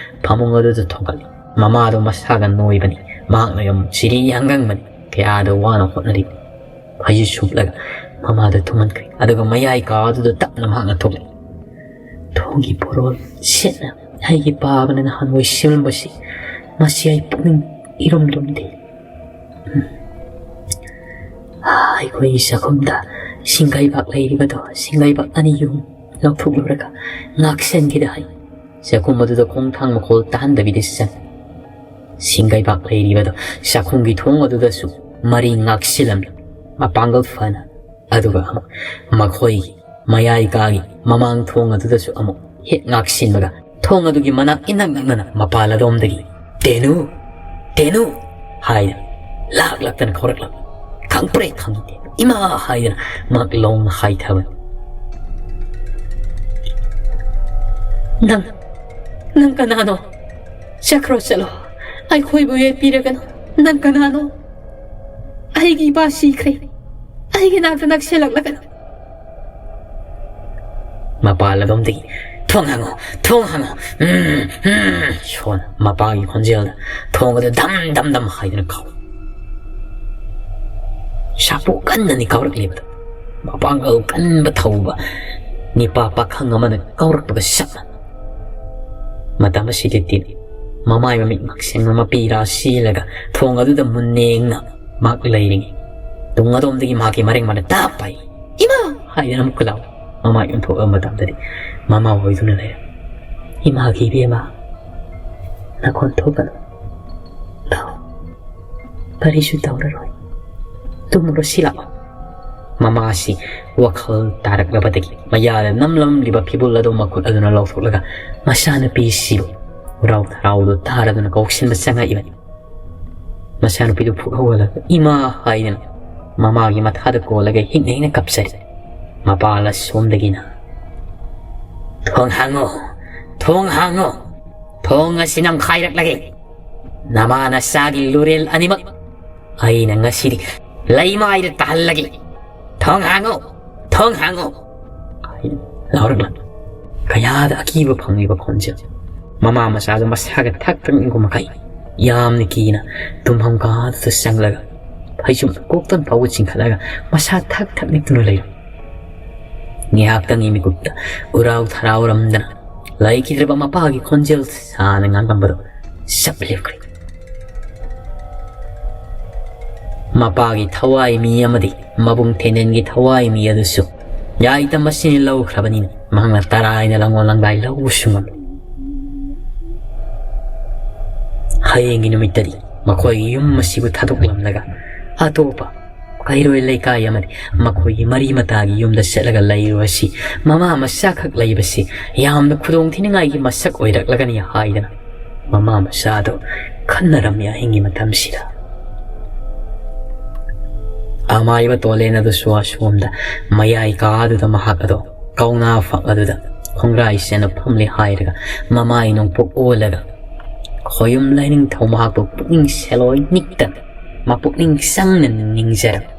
ꯐꯃꯨꯡ ꯑꯗꯨꯗ ꯊꯣꯡꯒꯠꯂꯤ꯫ ꯃꯃꯥꯗꯨ ꯃꯁꯥꯒ ꯅꯣꯏꯕꯅꯤ, ꯃꯍꯥꯛꯅ ꯌꯥꯝ ꯆꯤꯔꯤ ꯌꯥꯡꯒꯪꯕꯅꯤ, ꯀꯌꯥꯗ ꯋꯥꯅ ꯍꯣꯠꯅꯔꯤꯕꯅꯤ꯫ ꯐꯩꯖꯨꯞ ꯁꯨꯞꯂꯒ ꯃꯃꯥꯗꯨ ꯇꯨꯝꯍꯟꯈ꯭ꯔꯦ꯫ ꯑꯗꯨꯒ ꯃꯌꯥꯏ ꯀꯥ ꯑꯗꯨꯗ ꯇꯞꯅ ꯃꯍꯥꯛꯅ ꯊꯣꯛꯂꯛꯏ꯫ "ꯊꯣꯡꯒꯤ ꯄꯣꯔꯣꯜ ꯁꯦꯠꯅ ꯑꯩꯒꯤ ꯄꯥꯕꯅ ꯅꯍꯥꯟꯋꯥꯏ ꯁꯦꯝꯂꯝꯕꯁꯤ ꯃꯁꯤ ꯑꯩ ꯄꯨꯛꯅꯤꯡ ꯏꯔꯨꯝ ꯂꯨꯝꯗꯦ꯫ ꯑꯩꯈꯣꯏꯒꯤ ꯆꯥꯛꯈꯨꯝꯗ ꯁꯤꯡꯒꯩꯕꯥꯛ ꯂꯩꯔꯤꯕꯗꯣ, ꯁꯤꯡꯒꯩꯕꯥꯛ ꯑꯅꯤ ꯑꯍꯨꯝ ꯂꯧꯊꯣꯛꯂꯨꯔꯒ ꯉꯥꯛꯁꯟꯒꯦꯗ ꯍꯥꯏ꯫" ꯆꯥꯛꯈꯨꯝ ꯑꯗꯨꯗ ꯈꯣꯡꯊꯥꯡ ꯃꯈꯣꯜ ꯇꯥꯍꯟꯗꯕꯤꯗ ꯆꯪ꯫ ꯁꯤꯡꯒꯩꯕꯥꯛ ꯂꯩꯔꯤꯕꯗꯣ ꯆꯥꯛꯈꯨꯝꯒꯤ ꯊꯣꯡ ꯑꯗꯨꯗꯁꯨ ꯃꯔꯤ ꯉꯥꯛꯁꯤꯜꯂꯝꯂꯤ꯫ ꯃꯄꯥꯡꯒꯜ ꯐꯅ꯫ ꯑꯗꯨꯒ ꯑꯃꯨꯛ ꯃꯈꯣꯏꯒꯤ ꯃꯌꯥꯏ ꯀꯥꯒꯤ ꯃꯃꯥꯡ ꯊꯣꯡ ꯑꯗꯨꯗꯁꯨ ꯑꯃꯨꯛ ꯍꯦꯛ ꯉꯥꯛꯁꯤꯟꯕꯒ, ꯊꯣꯡ ꯑꯗꯨꯒꯤ ꯃꯅꯥꯛ ꯏꯅꯛ ꯅꯛꯅꯅ ꯃꯄꯥꯟ ꯑꯗꯣꯝꯗꯒꯤ, "ꯇꯦꯅꯨ! ꯇꯦꯅꯨ!" ꯍꯥꯏꯅ ꯂꯥꯛ ꯂꯥꯛꯇꯅ ꯀꯧꯔꯛꯂꯝꯃꯤ꯫ "ꯈꯪꯄ꯭ꯔꯦ ꯈꯪꯗꯦ, ꯏꯃꯥ!" ꯍꯥꯏꯗꯅ ꯃꯍꯥꯛ ꯂꯣꯡꯅ ꯍꯥꯏꯊꯕꯅꯤ꯫ "ꯅꯪ, ꯅꯪ ꯀꯅꯥꯅꯣ? ꯆꯠꯈ꯭ꯔꯣ, ꯆꯠꯂꯣ꯫ ꯑꯩꯈꯣꯏꯕꯨ ꯌꯦꯠꯄꯤꯔꯒꯅꯨ꯫ ꯅꯪ ꯀꯅꯥꯅꯣ? ꯑꯩꯒꯤ ꯏꯄꯥ ꯁꯤꯈ꯭ꯔꯦ꯫ ꯑꯩꯒꯤ ꯅꯥꯛꯇ ꯅꯛꯁꯤꯜꯂꯛꯂꯒꯅꯨ꯫" ꯃꯄꯥꯜ ꯑꯗꯣꯝꯗꯒꯤ, "ꯊꯣꯡ ꯍꯥꯡꯉꯣ, ꯊꯣꯡ ꯍꯥꯡꯉꯣ!" ꯎꯝ, ꯎꯝ, ꯁꯣꯟ ꯃꯄꯥꯒꯤ ꯈꯣꯟꯖꯦꯜꯗ ꯊꯣꯡ ꯑꯗꯨ ꯙꯝ ꯙꯝ ꯙꯝ ꯍꯥꯏꯗꯨꯅ ꯀꯥꯎꯏ꯫ ꯁꯥꯄꯣ ꯀꯟꯅꯅꯤ ꯀꯥꯎꯔꯛꯂꯤꯕꯗꯨ꯫ ꯃꯄꯥꯡꯒꯜ ꯀꯟꯕ ꯊꯧꯕ ꯅꯤꯄꯥ ꯄꯥꯈꯪ ꯑꯃꯅ ꯀꯥꯎꯔꯛꯄꯒ ꯆꯞ ꯃꯥꯟꯅꯩ꯫ ꯃꯇꯝ ꯑꯁꯤꯗꯗꯤ ꯃꯃꯥꯏ ꯃꯃꯤꯠ ꯃꯛꯁꯦꯡꯅ ꯃꯄꯤꯔꯥ ꯁꯤꯜꯂꯒ ꯊꯣꯡ ꯑꯗꯨꯗ ꯃꯨꯟꯅꯦꯡꯅ ꯃꯍꯥꯛ ꯂꯩꯔꯤꯉꯩ, ꯇꯨꯡ ꯑꯗꯣꯝꯗꯒꯤ ꯃꯍꯥꯛꯀꯤ ꯃꯔꯦꯡ ꯃꯥꯅ ꯇꯥꯞ ꯄꯥꯏ꯫ "ꯏꯃꯥ!" ꯍꯥꯏꯗꯅ ꯑꯃꯨꯛꯀ ꯂꯥꯎ꯫ ꯃꯃꯥꯏ ꯑꯣꯟꯊꯣꯛꯂꯕ ꯃꯇꯝꯗꯗꯤ ꯃꯃꯥ ꯑꯣꯏꯗꯨꯅ ꯂꯩꯔꯝꯃꯤ꯫ "ꯏꯃꯥꯒꯤ ꯏꯕꯦꯝꯃ, ꯅꯈꯣꯟ ꯊꯣꯛꯀꯅꯨ꯫ ꯂꯥꯛꯑꯣ, ꯀꯔꯤꯁꯨ ꯇꯧꯔꯔꯣꯏ꯫ ꯇꯨꯝꯃꯨꯔꯣ, ꯁꯤ ꯂꯥꯛꯑꯣ꯫" ꯃꯃꯥꯁꯤ ꯋꯥꯈꯜ ꯇꯥꯔꯛꯂꯕꯗꯒꯤ ꯃꯌꯥꯗ ꯅꯝꯂꯝꯂꯤꯕ ꯐꯤꯕꯨꯜ ꯑꯗꯨ ꯃꯈꯨꯠ ꯑꯗꯨꯅ ꯂꯧꯊꯣꯛꯂꯒ ꯃꯆꯥꯅꯨꯄꯤꯁꯤꯕꯨ ꯍꯔꯥꯎ ꯍꯔꯥꯎꯗꯨ ꯇꯥꯔꯗꯨꯅ ꯀꯧꯁꯤꯟꯕ ꯆꯪꯉꯛꯏꯕꯅꯤ꯫ ꯃꯆꯥꯅꯨꯄꯤꯗꯨ ꯐꯨꯛ ꯍꯧꯒꯠꯂꯒ "ꯏꯃꯥ" ꯍꯥꯏꯗꯅ ꯃꯃꯥꯒꯤ ꯃꯊꯥꯗ ꯀꯣꯜꯂꯒ ꯍꯤꯡꯅ ꯍꯤꯡꯅ ꯀꯞꯆꯔꯤ꯫ ꯃꯄꯥꯜ ꯑꯁꯣꯝꯗꯒꯤꯅ, "ꯊꯣꯡ ꯍꯥꯡꯉꯣ, ꯊꯣꯡ ꯍꯥꯡꯉꯣ, ꯊꯣꯡ ꯑꯁꯤ ꯅꯝꯈꯥꯏꯔꯛꯂꯒꯦ꯫ ꯅꯃꯥ ꯅꯆꯥꯒꯤ ꯂꯨꯔꯦꯜ ꯑꯅꯤꯃꯛ ꯑꯩꯅ ꯉꯁꯤꯗꯤ ꯂꯩꯃꯥꯏꯗ ꯇꯥꯍꯜꯂꯒꯦ꯫ ꯊꯣꯡ ꯍꯥꯡꯉꯣ, ꯊꯣꯡ ꯍꯥꯡꯉꯣ!" ꯍꯥꯏꯅ ꯂꯥꯎꯔꯛꯂꯝꯃꯤ꯫ ꯀꯌꯥꯗ ꯑꯀꯤꯕ ꯐꯪꯂꯤꯕ ꯈꯣꯟꯖꯦꯜ꯫ ꯃꯃꯥ ꯃꯆꯥꯗꯨ ꯃꯁꯥꯒ ꯊꯛ ꯊꯛ ꯅꯤꯛꯄ ꯃꯈꯩ ꯌꯥꯝꯅ ꯀꯤꯅ ꯇꯨꯝꯐꯝ ꯀꯥꯗꯨꯗ ꯆꯪꯂꯒ ꯐꯩꯖꯨꯝ ꯀꯣꯛꯇꯟ ꯐꯥꯎꯕ ꯆꯤꯡꯈꯠꯂꯒ ꯃꯁꯥ ꯊꯛ ꯊꯛ ꯅꯤꯛꯇꯨꯅ ꯂꯩꯔꯝꯃꯤ꯫ ꯉꯥꯏꯍꯥꯛꯇꯪꯒꯤ ꯃꯤꯀꯨꯞꯇ ꯎꯔꯥꯎ ꯊꯔꯥꯎꯔꯝꯗꯅ ꯂꯩꯈꯤꯗ꯭ꯔꯕ ꯃꯄꯥꯒꯤ ꯈꯣꯟꯖꯦꯜ ꯁꯥꯅ ꯉꯥꯡꯂꯝꯕꯗꯨ ꯁꯞ ꯂꯦꯞꯈ꯭ꯔꯦ꯫ ꯃꯄꯥꯒꯤ ꯊꯋꯥꯏ ꯃꯤ ꯑꯃꯗꯤ ꯃꯕꯨꯡ ꯊꯦꯅꯦꯟꯒꯤ ꯊꯋꯥꯏ ꯃꯤ ꯑꯗꯨꯁꯨ ꯌꯥꯏꯇ ꯃꯁꯤꯅ ꯂꯧꯈ꯭ꯔꯕꯅꯤꯅ ꯃꯍꯥꯛꯅ ꯇꯔꯥꯏꯅ ꯂꯪꯉꯣ ꯂꯪꯗꯥꯏ ꯂꯧꯕꯁꯨ ꯉꯝꯂꯦ꯫ ꯍꯌꯦꯡꯒꯤ ꯅꯨꯃꯤꯠꯇꯗꯤ ꯃꯈꯣꯏꯒꯤ ꯌꯨꯝ ꯑꯁꯤꯕꯨ ꯊꯥꯗꯣꯛꯂꯝꯂꯒ ꯑꯇꯣꯞꯄ ꯀꯩꯔꯣꯏ ꯂꯩꯀꯥꯏ ꯑꯃꯗꯤ ꯃꯈꯣꯏꯒꯤ ꯃꯔꯤ ꯃꯇꯥꯒꯤ ꯌꯨꯝꯗ ꯆꯠꯂꯒ ꯂꯩꯔꯨꯔꯁꯤ꯫ ꯃꯃꯥ ꯃꯆꯥꯈꯛ ꯂꯩꯕꯁꯤ ꯌꯥꯝꯅ ꯈꯨꯗꯣꯡ ꯊꯤꯅꯤꯡꯉꯥꯏꯒꯤ ꯃꯁꯛ ꯑꯣꯏꯔꯛꯂꯒꯅꯤ ꯍꯥꯏꯗꯅ ꯃꯃꯥ ꯃꯆꯥꯗꯨ ꯈꯟꯅꯔꯝꯃꯤ ꯑꯍꯤꯡꯒꯤ ꯃꯇꯝꯁꯤꯗ꯫ ꯑꯃꯥꯏꯕ ꯇꯣꯂꯦꯟ ꯑꯗꯨꯁꯨ ꯑꯁꯣꯝꯗ ꯃꯌꯥꯏ ꯀꯥꯗꯨꯗ ꯃꯍꯥꯛ ꯑꯗꯣ ꯀꯧꯅꯥ ꯐꯛ ꯑꯗꯨꯗ ꯈꯣꯡꯒ꯭ꯔꯥꯏ ꯆꯦꯟꯅ ꯐꯝꯂꯤ ꯍꯥꯏꯔꯒ ꯃꯃꯥꯏ ꯅꯣꯡꯄꯣꯛ ꯑꯣꯜꯂꯒ ꯈꯣꯌꯨꯝ ꯂꯥꯏꯅꯤꯡꯊꯧ ꯃꯍꯥꯛꯄꯨ ꯄꯨꯛꯅꯤꯡ ꯁꯦꯜꯂꯣꯏ ꯅꯤꯛꯇꯅ ꯃꯄꯨꯛꯅꯤꯡ ꯆꯪꯅ ꯅꯤꯡꯖꯔꯝꯃꯤ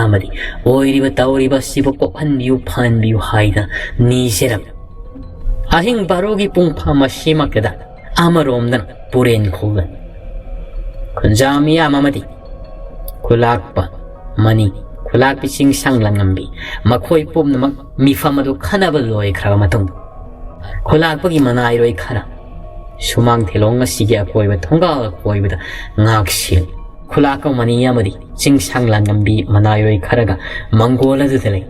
ꯑꯃꯗꯤ ꯑꯣꯏꯔꯤꯕ ꯇꯧꯔꯤꯕ ꯑꯁꯤꯕꯨ ꯀꯣꯛꯍꯟꯕꯤꯌꯨ ꯐꯍꯟꯕꯤꯌꯨ ꯍꯥꯏꯗꯅ ꯅꯤꯖꯔꯝꯃꯤ꯫ ꯑꯍꯤꯡ ꯕꯥꯔꯣꯒꯤ ꯄꯨꯡ ꯐꯥ ꯃꯁꯤꯃꯛꯇꯗ ꯑꯃꯔꯣꯝꯗꯅ ꯄꯨꯔꯦꯟ ꯈꯨꯜꯂꯅꯤ꯫ ꯈꯨꯟꯖꯥ ꯃꯤꯌꯥꯝ ꯑꯃꯗꯤ ꯈꯨꯂꯥꯛꯄ ꯃꯅꯤ, ꯈꯨꯂꯥꯛꯄꯤ ꯆꯤꯡꯁꯥꯡ ꯂꯪꯉꯝꯕꯤ, ꯃꯈꯣꯏ ꯄꯨꯝꯅꯃꯛ ꯃꯤꯐꯝ ꯑꯗꯨ ꯈꯟꯅꯕ ꯂꯣꯏꯈ꯭ꯔꯕ ꯃꯇꯨꯡꯗ ꯈꯨꯂꯥꯛꯄꯒꯤ ꯃꯅꯥꯏꯔꯣꯏ ꯈꯔ ꯁꯨꯃꯥꯡ ꯊꯦꯂꯣꯡ ꯑꯁꯤꯒꯤ ꯑꯀꯣꯏꯕ ꯊꯣꯡꯒꯥꯜ ꯑꯀꯣꯏꯕꯗ ꯉꯥꯛ ꯁꯦꯜꯂꯤ꯫ ꯈꯨꯂꯥꯛꯄ ꯃꯅꯤ ꯑꯃꯗꯤ ꯆꯤꯡꯁꯥꯡ ꯂꯪꯉꯝꯕꯤ ꯃꯅꯥꯏꯔꯣꯏ ꯈꯔꯒ ꯃꯪꯒꯣꯜ ꯑꯗꯨꯗ ꯂꯩ꯫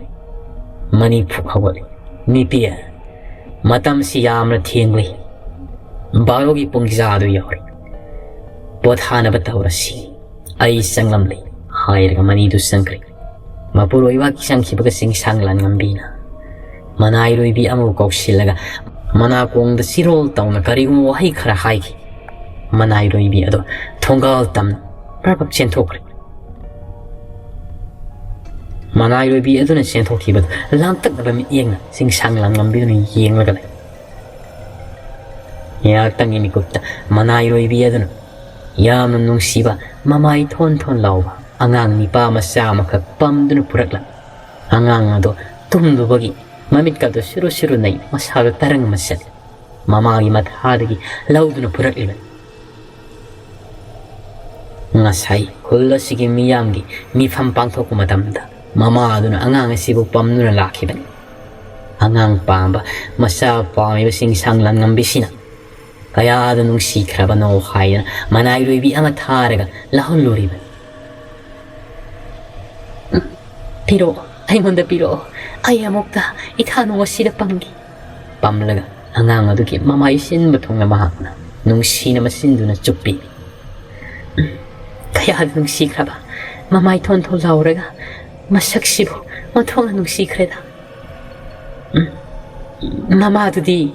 ꯃꯅꯤ ꯐꯨꯛ ꯍꯧꯒꯠꯂꯤ꯫ "ꯅꯨꯄꯤ, ꯃꯇꯝꯁꯤ ꯌꯥꯝꯅ ꯊꯦꯡꯂꯤ꯫ ꯕꯥꯔꯣꯒꯤ ꯄꯨꯡ ꯀꯤꯖꯥꯗꯨ ꯌꯧꯔꯦ꯫ ꯄꯣꯊꯥꯅꯕ ꯇꯧꯔꯁꯤ꯫ ꯑꯩ ꯆꯪꯂꯝꯂꯦ" ꯍꯥꯏꯔꯒ ꯃꯅꯤꯗꯨ ꯆꯪꯈ꯭ꯔꯦ꯫ ꯃꯄꯨꯔꯣꯏꯕ ꯆꯪꯈꯤꯕꯒ ꯆꯤꯡꯁꯥꯡ ꯂꯥꯟꯉꯝꯕꯤꯅ ꯃꯅꯥꯏꯔꯣꯏꯕꯤ ꯑꯃꯕꯨ ꯀꯧꯁꯤꯜꯂꯒ ꯃꯅꯥꯀꯣꯡꯗ ꯆꯤꯔꯣꯜ ꯇꯧꯅ ꯀꯔꯤꯒꯨꯝꯕ ꯋꯥꯍꯩ ꯈꯔ ꯍꯥꯏꯈꯤ꯫ ꯃꯅꯥꯏꯔꯣꯏꯕꯤ ꯑꯗꯣ ꯊꯣꯡꯒꯥꯜ ꯇꯝꯅ ꯄ꯭ꯔꯞ ꯄ꯭ꯔꯞ ꯆꯦꯟꯊꯣꯛꯈ꯭ꯔꯦ꯫ ꯃꯅꯥꯏꯔꯣꯏꯕꯤ ꯑꯗꯨꯅ ꯆꯦꯟꯊꯣꯛꯈꯤꯕꯗꯨ ꯂꯥꯡꯇꯛꯅꯕ ꯃꯤꯠꯌꯦꯡꯅ ꯆꯤꯡꯁꯥꯡ ꯂꯥꯟꯉꯝꯕꯤꯗꯨꯅ ꯌꯦꯡꯂꯒ ꯂꯩ꯫ ꯉꯥꯏꯍꯥꯛꯇꯪꯒꯤ ꯃꯤꯀꯨꯞꯇ ꯃꯅꯥꯏꯔꯣꯏꯕꯤ ꯑꯗꯨꯅ ꯌꯥꯝꯅ ꯅꯨꯡꯁꯤꯕ, ꯃꯃꯥꯏ ꯊꯣꯟ ꯊꯣꯟ ꯂꯥꯎꯕ ꯑꯉꯥꯡ ꯅꯤꯄꯥ ꯃꯆꯥ ꯑꯃꯈꯛ ꯄꯝꯗꯨꯅ ꯄꯨꯔꯛꯂꯝꯃꯤ꯫ ꯑꯉꯥꯡ ꯑꯗꯣ ꯇꯨꯝꯂꯨꯕꯒꯤ ꯃꯃꯤꯠꯀꯗꯨ ꯁꯤꯔꯨ ꯁꯤꯔꯨ ꯅꯩ, ꯃꯁꯥꯗꯨ ꯇꯔꯪ ꯑꯃ ꯆꯠꯂꯤ꯫ ꯃꯃꯥꯒꯤ ꯃꯊꯥꯗꯒꯤ ꯂꯧꯗꯨꯅ ꯄꯨꯔꯛꯂꯤꯕꯅꯤ꯫ ꯉꯁꯥꯏ ꯈꯨꯜ ꯑꯁꯤꯒꯤ ꯃꯤꯌꯥꯝꯒꯤ ꯃꯤꯐꯝ ꯄꯥꯡꯊꯣꯛꯄ ꯃꯇꯝꯗ ꯃꯃꯥ ꯑꯗꯨꯅ ꯑꯉꯥꯡ ꯑꯁꯤꯕꯨ ꯄꯝꯗꯨꯅ ꯂꯥꯛꯈꯤꯕꯅꯤ꯫ ꯑꯉꯥꯡ ꯄꯥꯝꯕ, ꯃꯆꯥ ꯄꯥꯝꯃꯤꯕ ꯆꯤꯡꯁꯥꯡ ꯂꯥꯟꯉꯝꯕꯤꯁꯤꯅ ꯀꯌꯥꯗ ꯅꯨꯡꯁꯤꯈ꯭ꯔꯕꯅꯣ ꯍꯥꯏꯗꯅ ꯃꯅꯥꯏꯔꯣꯏꯕꯤ ꯑꯃ ꯊꯥꯔꯒ ꯂꯥꯛꯍꯜꯂꯨꯔꯤꯕꯅꯤ꯫ "ꯄꯤꯔꯛꯑꯣ, ꯑꯩꯉꯣꯟꯗ ꯄꯤꯔꯛꯑꯣ, ꯑꯩ ꯑꯃꯨꯛꯇ ꯏꯊꯥ ꯅꯨꯡ ꯑꯁꯤꯗ ꯄꯪꯒꯦ"꯫ ꯄꯝꯂꯒ ꯑꯉꯥꯡ ꯑꯗꯨꯒꯤ ꯃꯃꯥꯏ ꯁꯤꯟꯕ ꯊꯨꯡꯅ ꯃꯍꯥꯛꯅ ꯅꯨꯡꯁꯤꯅ ꯃꯆꯤꯟꯗꯨꯅ ꯆꯨꯞꯄꯤ꯫ ꯀꯌꯥꯗ ꯅꯨꯡꯁꯤꯈ꯭ꯔꯕ, ꯃꯃꯥꯏ ꯊꯣꯟ ꯊꯣꯟ ꯂꯥꯎꯔꯒ, ꯃꯁꯛꯁꯤꯕꯨ ꯑꯣꯟꯊꯣꯛꯅ ꯅꯨꯡꯁꯤꯈ꯭ꯔꯦꯗ꯫ "ꯎꯝ, ꯃꯃꯥꯗꯨꯗꯤ?"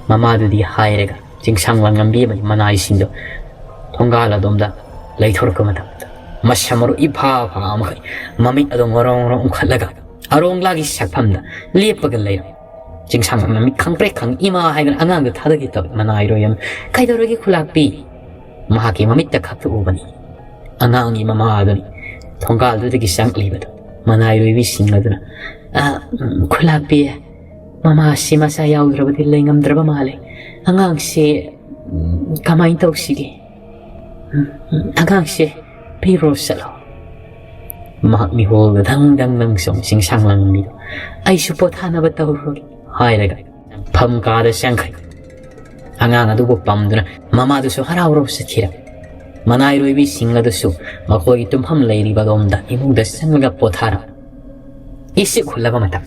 ꯃꯃꯥꯗꯨꯗꯤ ꯍꯥꯏꯔꯒ ꯆꯤꯡꯁꯥꯡ ꯂꯥꯟꯉꯝꯕꯤ ꯑꯃꯒꯤ ꯃꯅꯥꯏꯁꯤꯡꯗꯣ ꯊꯣꯡꯒꯥꯜ ꯑꯗꯣꯝꯗ ꯂꯩꯊꯣꯔꯛꯄ ꯃꯇꯝꯗ, ꯃꯁꯝ ꯃꯔꯨ ꯏꯐꯥ ꯐꯥ ꯃꯈꯩ ꯃꯃꯤꯠ ꯑꯗꯣ ꯉꯣꯔꯣꯡ ꯉꯣꯔꯣꯡ ꯎꯪꯈꯠꯂꯒ ꯑꯔꯣꯡꯂꯥꯒꯤ ꯁꯛꯐꯝꯗ ꯂꯦꯞꯄꯒ ꯂꯩꯔꯝꯃꯤ꯫ ꯆꯤꯡꯁꯥꯡ ꯂꯥꯟꯉꯝꯕꯤ ꯈꯪꯄ꯭ꯔꯦꯛ ꯈꯪꯏ, "ꯏꯃꯥ" ꯍꯥꯏꯗꯅ ꯑꯉꯥꯡꯗꯨ ꯊꯥꯗꯣꯛꯀꯦ ꯇꯧꯏ꯫ ꯃꯅꯥꯏꯔꯣꯏ ꯑꯃ, "ꯀꯩꯗꯧꯔꯒꯦ ꯈꯨꯂꯥꯛꯄꯤ?" ꯃꯍꯥꯛꯀꯤ ꯃꯃꯤꯠꯇ ꯈꯛꯇ ꯎꯕꯅꯤ꯫ ꯑꯉꯥꯡꯒꯤ ꯃꯃꯥ ꯑꯗꯨꯅꯤ ꯊꯣꯡꯒꯥꯜꯗꯨꯗꯒꯤ ꯆꯪꯂꯛꯂꯤꯕꯗꯨ꯫ ꯃꯅꯥꯏꯔꯣꯏꯕꯤꯁꯤꯡ ꯑꯗꯨꯅ, "ꯑ, ꯎꯝ, ꯈꯨꯂꯥꯛꯄꯤ, ꯃꯃꯥꯁꯤ ꯃꯆꯥ ꯌꯥꯎꯗ꯭ꯔꯕꯗꯤ ꯂꯩꯉꯝꯗ꯭ꯔꯕ ꯃꯥꯜꯂꯦ꯫ ꯑꯉꯥꯡꯁꯦ, ꯎꯝ, ꯀꯃꯥꯏꯅ ꯇꯧꯁꯤꯒꯦ? ꯎꯝ, ꯎꯝ, ꯑꯉꯥꯡꯁꯦ ꯄꯤꯔꯨꯔꯣ ꯆꯠꯂꯣ"꯫ ꯃꯍꯥꯛ ꯃꯤꯍꯣꯜꯗ ꯗꯪ ꯗꯪ ꯗꯪ ꯆꯣꯡ ꯆꯤꯡꯁꯥꯡ ꯂꯥꯟꯉꯝꯕꯤꯗꯨ, "ꯑꯩꯁꯨ ꯄꯣꯊꯥꯅꯕ ꯇꯧꯔꯨꯔꯒꯦ" ꯍꯥꯏꯔꯒ ꯐꯝ ꯀꯥꯗ ꯆꯪꯈ꯭ꯔꯦ꯫ ꯑꯉꯥꯡ ꯑꯗꯨꯕꯨ ꯄꯝꯗꯨꯅ ꯃꯃꯥꯗꯨꯁꯨ ꯍꯔꯥꯎ ꯍꯔꯥꯎ ꯆꯠꯈꯤꯔꯝꯃꯤ꯫ ꯃꯅꯥꯏꯔꯣꯏꯕꯤꯁꯤꯡ ꯑꯗꯨꯁꯨ ꯃꯈꯣꯏꯒꯤ ꯇꯨꯝꯐꯝ ꯂꯩꯔꯤꯕ ꯑꯗꯣꯝꯗ ꯏꯃꯨꯡꯗ ꯆꯪꯂꯒ ꯄꯣꯊꯥꯔꯝꯃꯤ꯫ ꯏꯁꯤꯛ ꯍꯨꯜꯂꯕ ꯃꯇꯝ꯫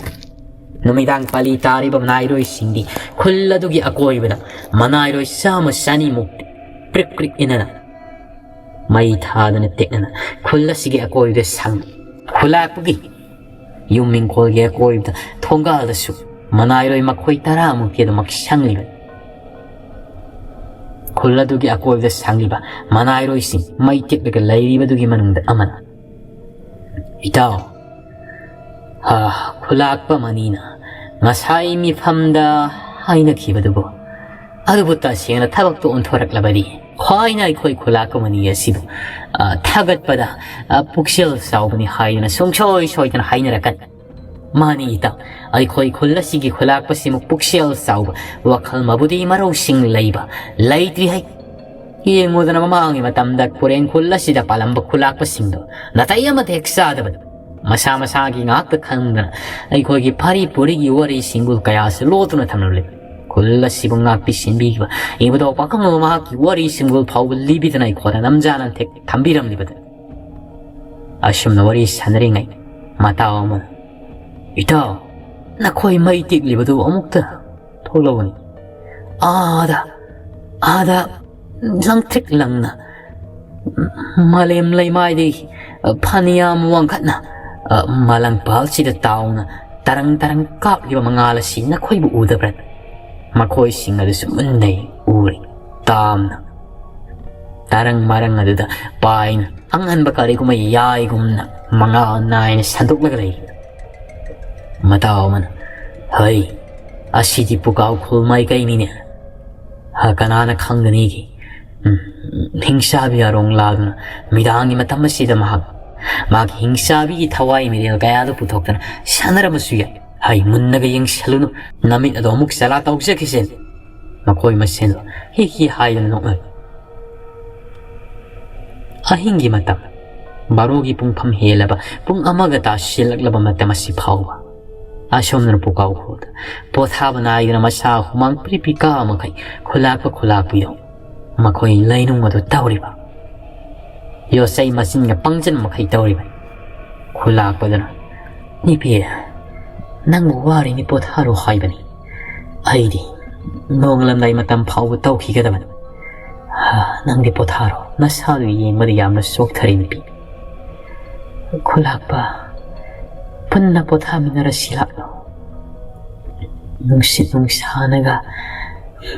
ꯅꯨꯃꯤꯗꯥꯡ ꯄꯥꯂꯤ ꯇꯥꯔꯤꯕ ꯃꯅꯥꯏꯔꯣꯏꯁꯤꯡꯗꯤ ꯈꯨꯜ ꯑꯗꯨꯒꯤ ꯑꯀꯣꯏꯕꯗ ꯃꯅꯥꯏꯔꯣꯏ ꯆꯥꯝꯃ ꯆꯅꯤꯃꯨꯛ ꯄ꯭ꯔꯤꯛ ꯄ꯭ꯔꯤꯛ ꯏꯟꯅꯅ ꯃꯩ ꯊꯥꯗꯨꯅ ꯇꯦꯛꯅꯅ ꯈꯨꯜ ꯑꯁꯤꯒꯤ ꯑꯀꯣꯏꯕꯗ ꯁꯪꯏ꯫ ꯈꯨꯂꯥꯛꯄꯒꯤ ꯌꯨꯝ ꯏꯪꯈꯣꯜꯒꯤ ꯑꯀꯣꯏꯕꯗ ꯊꯣꯡꯒꯥꯜꯗꯁꯨ ꯃꯅꯥꯏꯔꯣꯏ ꯃꯈꯣꯏ ꯇꯔꯥꯃꯨꯛꯇꯤ ꯑꯗꯨꯃꯛ ꯁꯪꯂꯤꯕꯅꯤ꯫ ꯈꯨꯜ ꯑꯗꯨꯒꯤ ꯑꯀꯣꯏꯕꯗ ꯁꯪꯂꯤꯕ ꯃꯅꯥꯏꯔꯣꯏꯁꯤꯡ ꯃꯩ ꯇꯤꯛꯂꯒ ꯂꯩꯔꯤꯕꯗꯨꯒꯤ ꯃꯅꯨꯡꯗ ꯑꯃꯅ, "ꯏꯇꯥꯎ, ꯍꯥ, ꯈꯨꯂꯥꯛꯄ ꯃꯅꯤꯅ ꯉꯁꯥꯏ ꯃꯤꯐꯝꯗ ꯍꯥꯏꯅꯈꯤꯕꯗꯨꯕꯨ, ꯑꯗꯨꯕꯨ ꯇꯁꯦꯡꯅ ꯊꯕꯛꯇ ꯑꯣꯟꯊꯣꯔꯛꯂꯕꯗꯤ ꯈ꯭ꯋꯥꯏꯅ ꯑꯩꯈꯣꯏ ꯈꯨꯂꯥꯛꯄ ꯃꯅꯤ ꯑꯁꯤꯕꯨ, ꯑ, ꯊꯥꯒꯠꯄꯗ, ꯑ, ꯄꯨꯛꯆꯦꯜ ꯆꯥꯎꯕꯅꯤ ꯍꯥꯏꯗꯨꯅ ꯁꯨꯡꯁꯣꯏ ꯁꯣꯏꯗꯅ ꯍꯥꯏꯅꯔꯛꯀꯅꯤ"꯫ ꯃꯥꯅꯤ ꯏꯇꯥꯎ, ꯑꯩꯈꯣꯏ ꯈꯨꯜ ꯑꯁꯤꯒꯤ ꯈꯨꯂꯥꯛꯄꯁꯤꯃꯨꯛ ꯄꯨꯛꯆꯦꯜ ꯆꯥꯎꯕ, ꯋꯥꯈꯜ ꯃꯕꯨꯗꯤ ꯃꯔꯧꯁꯤꯡ ꯂꯩꯕ ꯂꯩꯇ꯭ꯔꯤ ꯍꯩ꯫ ꯌꯦꯡꯉꯨꯗꯅ, ꯃꯃꯥꯡꯒꯤ ꯃꯇꯝꯗ ꯀꯨꯔꯦꯟ ꯈꯨꯜ ꯑꯁꯤꯗ ꯄꯥꯜꯂꯝꯕ ꯈꯨꯂꯥꯛꯄꯁꯤꯡꯗꯣ ꯅꯥꯇꯩ ꯑꯃꯠꯇ ꯍꯦꯛ ꯆꯥꯗꯕꯅꯤ꯫ ꯃꯁꯥ ꯃꯁꯥꯒꯤ ꯉꯥꯛꯇ ꯈꯪꯗꯅ ꯑꯩꯈꯣꯏꯒꯤ ꯐꯥꯔꯤ ꯄꯨꯔꯤꯒꯤ ꯋꯥꯔꯤ ꯁꯤꯡꯒꯨꯜ ꯀꯌꯥꯁꯨ ꯂꯣꯠꯇꯨꯅ ꯊꯝꯂꯝꯂꯤ꯫ ꯈꯨꯜ ꯑꯁꯤꯕꯨ ꯉꯥꯛꯄꯤ ꯁꯦꯟꯕꯤꯈꯤꯕ ꯏꯕꯨꯙꯧ ꯄꯥꯈꯪꯕ ꯃꯍꯥꯛꯀꯤ ꯋꯥꯔꯤ ꯁꯤꯡꯒꯨꯜ ꯐꯥꯎꯕ ꯂꯤꯕꯤꯗꯅ ꯑꯩꯈꯣꯏꯗ ꯅꯝꯖꯥꯅ ꯊꯦꯛ ꯊꯝꯕꯤꯔꯝꯂꯤꯕꯗ꯫ ꯑꯁꯨꯝꯅ ꯋꯥꯔꯤ ꯁꯥꯟꯅꯔꯤꯉꯩ ꯃꯇꯥꯎ ꯑꯃꯅ, "ꯏꯇꯥꯎ, ꯅꯈꯣꯏ ꯃꯩ ꯇꯤꯛꯂꯤꯕꯗꯨ ꯑꯃꯨꯛꯇ ꯊꯣꯛꯂꯛꯎꯅꯤ꯫ ꯑꯥꯗ, ꯑꯥꯗ ꯂꯪꯇ꯭ꯔꯤꯛ ꯂꯪꯅ ꯃꯥꯂꯦꯝ ꯂꯩꯃꯥꯏꯗꯒꯤ ꯐꯅꯌꯥꯝ ꯋꯥꯡꯈꯠꯅ ꯃꯥꯂꯪꯄꯥꯜꯁꯤꯗ ꯇꯥꯎꯅ ꯇꯔꯪ ꯇꯔꯪ ꯀꯥꯞꯂꯤꯕ ꯃꯉꯥꯜ ꯑꯁꯤ ꯅꯈꯣꯏꯕꯨ ꯎꯗꯕ꯭ꯔꯥ?" ꯃꯈꯣꯏꯁꯤꯡ ꯑꯗꯨꯁꯨ ꯃꯨꯟꯅ ꯎꯔꯤ꯫ ꯇꯥꯝꯅ ꯇꯔꯪ ꯃꯔꯪ ꯑꯗꯨꯗ ꯄꯥꯏꯅ ꯑꯉꯟꯕ ꯀꯔꯤꯒꯨꯝꯕ ꯌꯥꯏꯒꯨꯝꯅ ꯃꯉꯥꯜ ꯅꯥꯏꯅ ꯁꯟꯗꯣꯛꯂꯒ ꯂꯩꯔꯤ꯫ ꯃꯇꯥꯎ ꯑꯃꯅ, "ꯍꯩ, ꯑꯁꯤꯗꯤ ꯄꯨꯀꯥꯎ ꯈꯨꯜ ꯃꯥꯏꯀꯩꯅꯤꯅꯦ꯫ ꯍ, ꯀꯅꯥꯅ ꯈꯪꯒꯅꯤꯒꯤ? ꯎꯝ, ꯍꯤꯡꯁꯥꯕꯤ ꯑꯔꯣꯡ ꯂꯥꯗꯨꯅ ꯃꯤꯗꯥꯡꯒꯤ ꯃꯇꯝ ꯑꯁꯤꯗ ꯃꯍꯥꯛ ꯃꯥꯒꯤ ꯍꯤꯡꯁꯥꯕꯤꯒꯤ ꯊꯋꯥꯏ ꯃꯤꯔꯦꯜ ꯀꯌꯥꯗꯨ ꯄꯨꯊꯣꯛꯇꯅ ꯁꯥꯟꯅꯔꯝꯕꯁꯨ ꯌꯥꯏ꯫ ꯍꯩ, ꯃꯨꯟꯅꯒ ꯌꯦꯡꯁꯤꯜꯂꯨꯅꯨ, ꯅꯃꯤꯠ ꯑꯗꯣ ꯑꯃꯨꯛ ꯆꯂꯥ ꯇꯧꯖꯈꯤꯁꯦ꯫" ꯃꯈꯣꯏ ꯃꯁꯦꯟ ꯍꯤ ꯍꯤ ꯍꯥꯏꯗꯨꯅ ꯅꯣꯛꯅꯔꯤ꯫ ꯑꯍꯤꯡꯒꯤ ꯃꯇꯝ, ꯕꯥꯔꯣꯒꯤ ꯄꯨꯡꯐꯝ ꯍꯦꯜꯂꯕ, ꯄꯨꯡ ꯑꯃꯒ ꯇꯥꯁꯤꯜꯂꯛꯂꯕ ꯃꯇꯝ ꯑꯁꯤ ꯐꯥꯎꯕ ꯑꯁꯣꯝꯗꯅ ꯄꯨꯀꯥꯎ ꯈꯨꯜꯗ ꯄꯣꯊꯥꯕ ꯅꯥꯏꯗꯅ ꯃꯁꯥ ꯍꯨꯃꯥꯡ ꯄ꯭ꯔꯤ ꯄ꯭ꯔꯤ ꯀꯥ ꯃꯈꯩ ꯈꯨꯂꯥꯛꯄ ꯈꯨꯂꯥꯛꯄꯤꯗꯣ ꯃꯈꯣꯏ ꯂꯩꯅꯨꯡ ꯑꯗꯨ ꯇꯧꯔꯤꯕ꯫ ꯌꯣꯠꯆꯩ ꯃꯆꯤꯟꯒ ꯄꯪꯖꯟ ꯃꯈꯩ ꯇꯧꯔꯤꯕꯅꯤ꯫ ꯈꯨꯂꯥꯛꯄꯗꯨꯅ, "ꯅꯨꯄꯤ, ꯅꯪꯕꯨ ꯋꯥꯔꯤꯅꯤ, ꯄꯣꯊꯥꯔꯣ ꯍꯥꯏꯕꯅꯤ꯫ ꯑꯩꯗꯤ ꯅꯣꯡꯂꯝꯗꯥꯏ ꯃꯇꯝ ꯐꯥꯎꯕ ꯇꯧꯈꯤꯒꯗꯕꯅꯤ꯫ ꯍꯥ, ꯅꯪꯗꯤ ꯄꯣꯊꯥꯔꯣ, ꯅꯁꯥꯗꯨ ꯌꯦꯡꯕꯗ ꯌꯥꯝꯅ ꯆꯣꯛꯊꯔꯦ ꯅꯨꯄꯤ꯫" ꯈꯨꯂꯥꯛꯄ, ꯄꯨꯟꯅ ꯄꯣꯊꯥꯃꯤꯟꯅꯔꯁꯤ ꯂꯥꯛꯂꯣ꯫ ꯅꯨꯡꯁꯤꯠ ꯅꯨꯡꯁꯥꯅꯒ,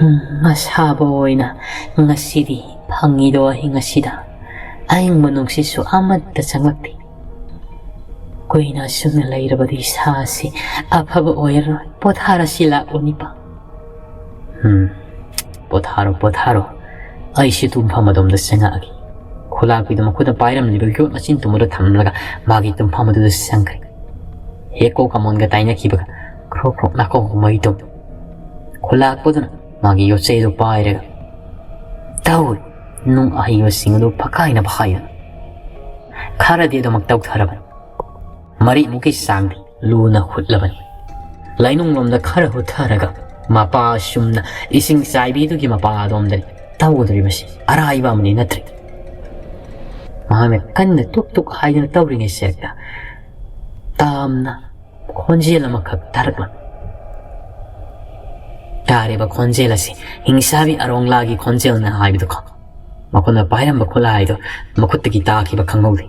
ꯎꯝ, ꯑꯁꯥꯕ ꯑꯣꯏꯅ ꯉꯁꯤꯗꯤ ꯐꯪꯉꯤꯗꯣ ꯑꯍꯤꯡ ꯑꯁꯤꯗ꯫ ꯑꯏꯪꯕ ꯅꯨꯡꯁꯤꯠꯁꯨ ꯑꯃꯠꯇ ꯆꯪꯂꯛꯇꯦ꯫ ꯀꯨꯏꯅ ꯑꯁꯨꯝꯅ ꯂꯩꯔꯕꯗꯤ ꯏꯁꯥꯁꯤ ꯑꯐꯕ ꯑꯣꯏꯔꯔꯣꯏ꯫ ꯄꯣꯊꯥꯔꯁꯤ ꯂꯥꯛꯂꯣ ꯅꯤꯄꯥ꯫ ꯎꯝ, ꯄꯣꯊꯥꯔꯣ, ꯄꯣꯊꯥꯔꯣ꯫ ꯑꯩꯁꯨ ꯇꯨꯝꯐꯝ ꯑꯗꯣꯝꯗ ꯆꯪꯉꯛꯑꯒꯦ꯫ ꯈꯨꯂꯥꯛꯄꯤꯗꯨ ꯃꯈꯨꯠꯇ ꯄꯥꯏꯔꯝꯂꯤꯕ ꯌꯣꯠ ꯃꯆꯤꯟ ꯇꯨꯝꯕꯗꯨ ꯊꯝꯂꯒ ꯃꯥꯒꯤ ꯇꯨꯝꯐꯝ ꯑꯗꯨꯗ ꯆꯪꯈ꯭ꯔꯦ꯫ ꯍꯦꯛ ꯀꯣꯛ ꯀꯃꯣꯟꯒ ꯇꯥꯏꯅꯈꯤꯕꯒ ꯈ꯭ꯔꯣꯛ ꯈ꯭ꯔꯣꯛ ꯅꯥꯀꯣꯡ ꯃꯩ ꯇꯨꯝ꯫ ꯈꯨꯂꯥꯛꯄꯗꯨꯅ ꯃꯥꯒꯤ ꯌꯣꯠꯆꯩꯗꯨ ꯄꯥꯏꯔꯒ, "ꯇꯧꯏ, ꯅꯨꯡ ꯑꯍꯩꯕꯁꯤꯡ ꯑꯗꯨ ꯐꯛꯀꯥꯏꯅꯕ ꯍꯥꯏꯗꯨꯅ ꯈꯔꯗꯤ ꯑꯗꯨꯃꯛ ꯇꯧꯊꯔꯕꯅꯤ꯫ ꯃꯔꯤꯃꯨꯛꯀꯤ ꯆꯥꯡꯗꯤ ꯂꯨꯅ ꯍꯨꯠꯂꯕꯅꯤ꯫ ꯂꯥꯏꯅꯨꯡꯂꯣꯝꯗ ꯈꯔ ꯍꯨꯠꯊꯔꯒ ꯃꯄꯥ ꯑꯁꯨꯝꯅ ꯏꯁꯤꯡ ꯆꯥꯏꯕꯤꯗꯨꯒꯤ ꯃꯄꯥ ꯑꯗꯣꯝꯗꯅꯤ ꯇꯧꯒꯗꯧꯔꯤꯕꯁꯤ꯫ ꯑꯔꯥꯏꯕ ꯑꯃꯗꯤ ꯅꯠꯇ꯭ꯔꯤ꯫" ꯃꯍꯥꯛꯅ ꯀꯟꯅ ꯇꯨꯛ ꯇꯨꯛ ꯍꯥꯏꯗꯨꯅ ꯇꯧꯔꯤꯉꯩ ꯁꯦꯛꯇ ꯇꯥꯝꯅ ꯈꯣꯟꯖꯦꯜ ꯑꯃꯈꯛ ꯇꯥꯔꯛꯂꯝꯃꯤ꯫ ꯇꯥꯔꯤꯕ ꯈꯣꯟꯖꯦꯜ ꯑꯁꯤ ꯍꯤꯡꯁꯥꯕꯤ ꯑꯔꯣꯡꯂꯥꯒꯤ ꯈꯣꯟꯖꯦꯜꯅ ꯍꯥꯏꯕꯗꯨ ꯈꯪ꯫ ꯃꯈꯣꯏꯅ ꯄꯥꯏꯔꯝꯕ ꯈꯨꯠꯂꯥꯏꯗꯨ ꯃꯈꯨꯠꯇꯒꯤ ꯇꯥꯈꯤꯕ ꯈꯪꯍꯧꯗꯦ꯫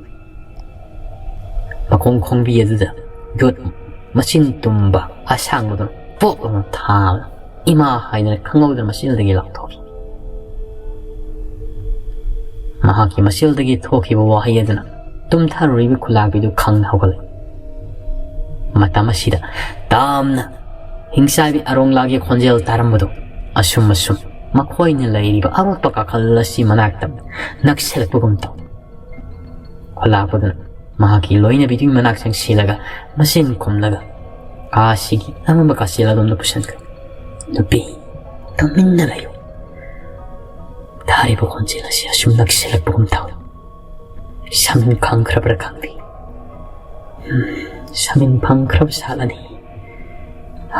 ꯃꯈꯣꯡ ꯈꯣꯡꯕꯤ ꯑꯗꯨꯗ ꯌꯣꯠ ꯃꯆꯤꯟ ꯇꯨꯝꯕ ꯑꯁꯥꯡꯕꯗꯨ ꯄꯣꯞ ꯑꯃ ꯊꯥꯕ꯫ "ꯏꯃꯥ" ꯍꯥꯏꯗꯅ ꯈꯪꯍꯧꯗꯅ ꯃꯆꯤꯟꯗꯒꯤ ꯂꯥꯎꯊꯣꯛꯈꯤ꯫ ꯃꯍꯥꯛꯀꯤ ꯃꯆꯤꯟꯗꯒꯤ ꯊꯣꯛꯈꯤꯕ ꯋꯥꯍꯩ ꯑꯗꯨꯅ ꯇꯨꯝꯊꯔꯨꯔꯤꯕ ꯈꯨꯂꯥꯛꯄꯤꯗꯨ ꯈꯪꯅ ꯍꯧꯒꯠꯂꯛꯏ꯫ ꯃꯇꯝ ꯑꯁꯤꯗ ꯇꯥꯝꯅ ꯍꯤꯡꯆꯥꯏꯕꯤ ꯑꯔꯣꯡꯂꯥꯒꯤ ꯈꯣꯟꯖꯦꯜ ꯇꯥꯔꯝꯕꯗꯨ ꯑꯁꯨꯝ ꯑꯁꯨꯝ ꯃꯈꯣꯏꯅ ꯂꯩꯔꯤꯕ ꯑꯔꯣꯠꯄ ꯀꯥꯈꯜ ꯑꯁꯤ ꯃꯅꯥꯛꯇ ꯅꯛꯁꯤꯜꯂꯛꯄꯒꯨꯝ ꯇꯧꯏ꯫ ꯈꯨꯂꯥꯛꯄꯗꯨꯅ ꯃꯍꯥꯛꯀꯤ ꯂꯣꯏꯅꯕꯤꯗꯨꯒꯤ ꯃꯅꯥꯛ ꯆꯪꯁꯤꯜꯂꯒ ꯃꯆꯤꯟ ꯈꯨꯝꯂꯒ ꯀꯥꯁꯤꯒꯤ ꯑꯃꯝꯕ ꯀꯥꯆꯤꯜ ꯑꯗꯣꯝꯗ ꯄꯨꯁꯤꯟꯈ꯭ꯔꯦ꯫ "ꯅꯨꯄꯤ, ꯇꯨꯃꯤꯟꯅ ꯂꯩꯌꯨ꯫ ꯇꯥꯔꯤꯕ ꯈꯣꯟꯖꯦꯜ ꯑꯁꯤ ꯑꯁꯨꯝ ꯅꯛꯁꯤꯜꯂꯛꯄꯒꯨꯝ ꯇꯧꯏ꯫ ꯁꯃꯤꯟ ꯈꯪꯈ꯭ꯔꯕ꯭ꯔꯥ ꯈꯪꯗꯦ꯫ ꯎꯝ, ꯁꯃꯤꯟ ꯐꯪꯈ꯭ꯔꯕ ꯁꯥꯠꯂꯅꯤ꯫"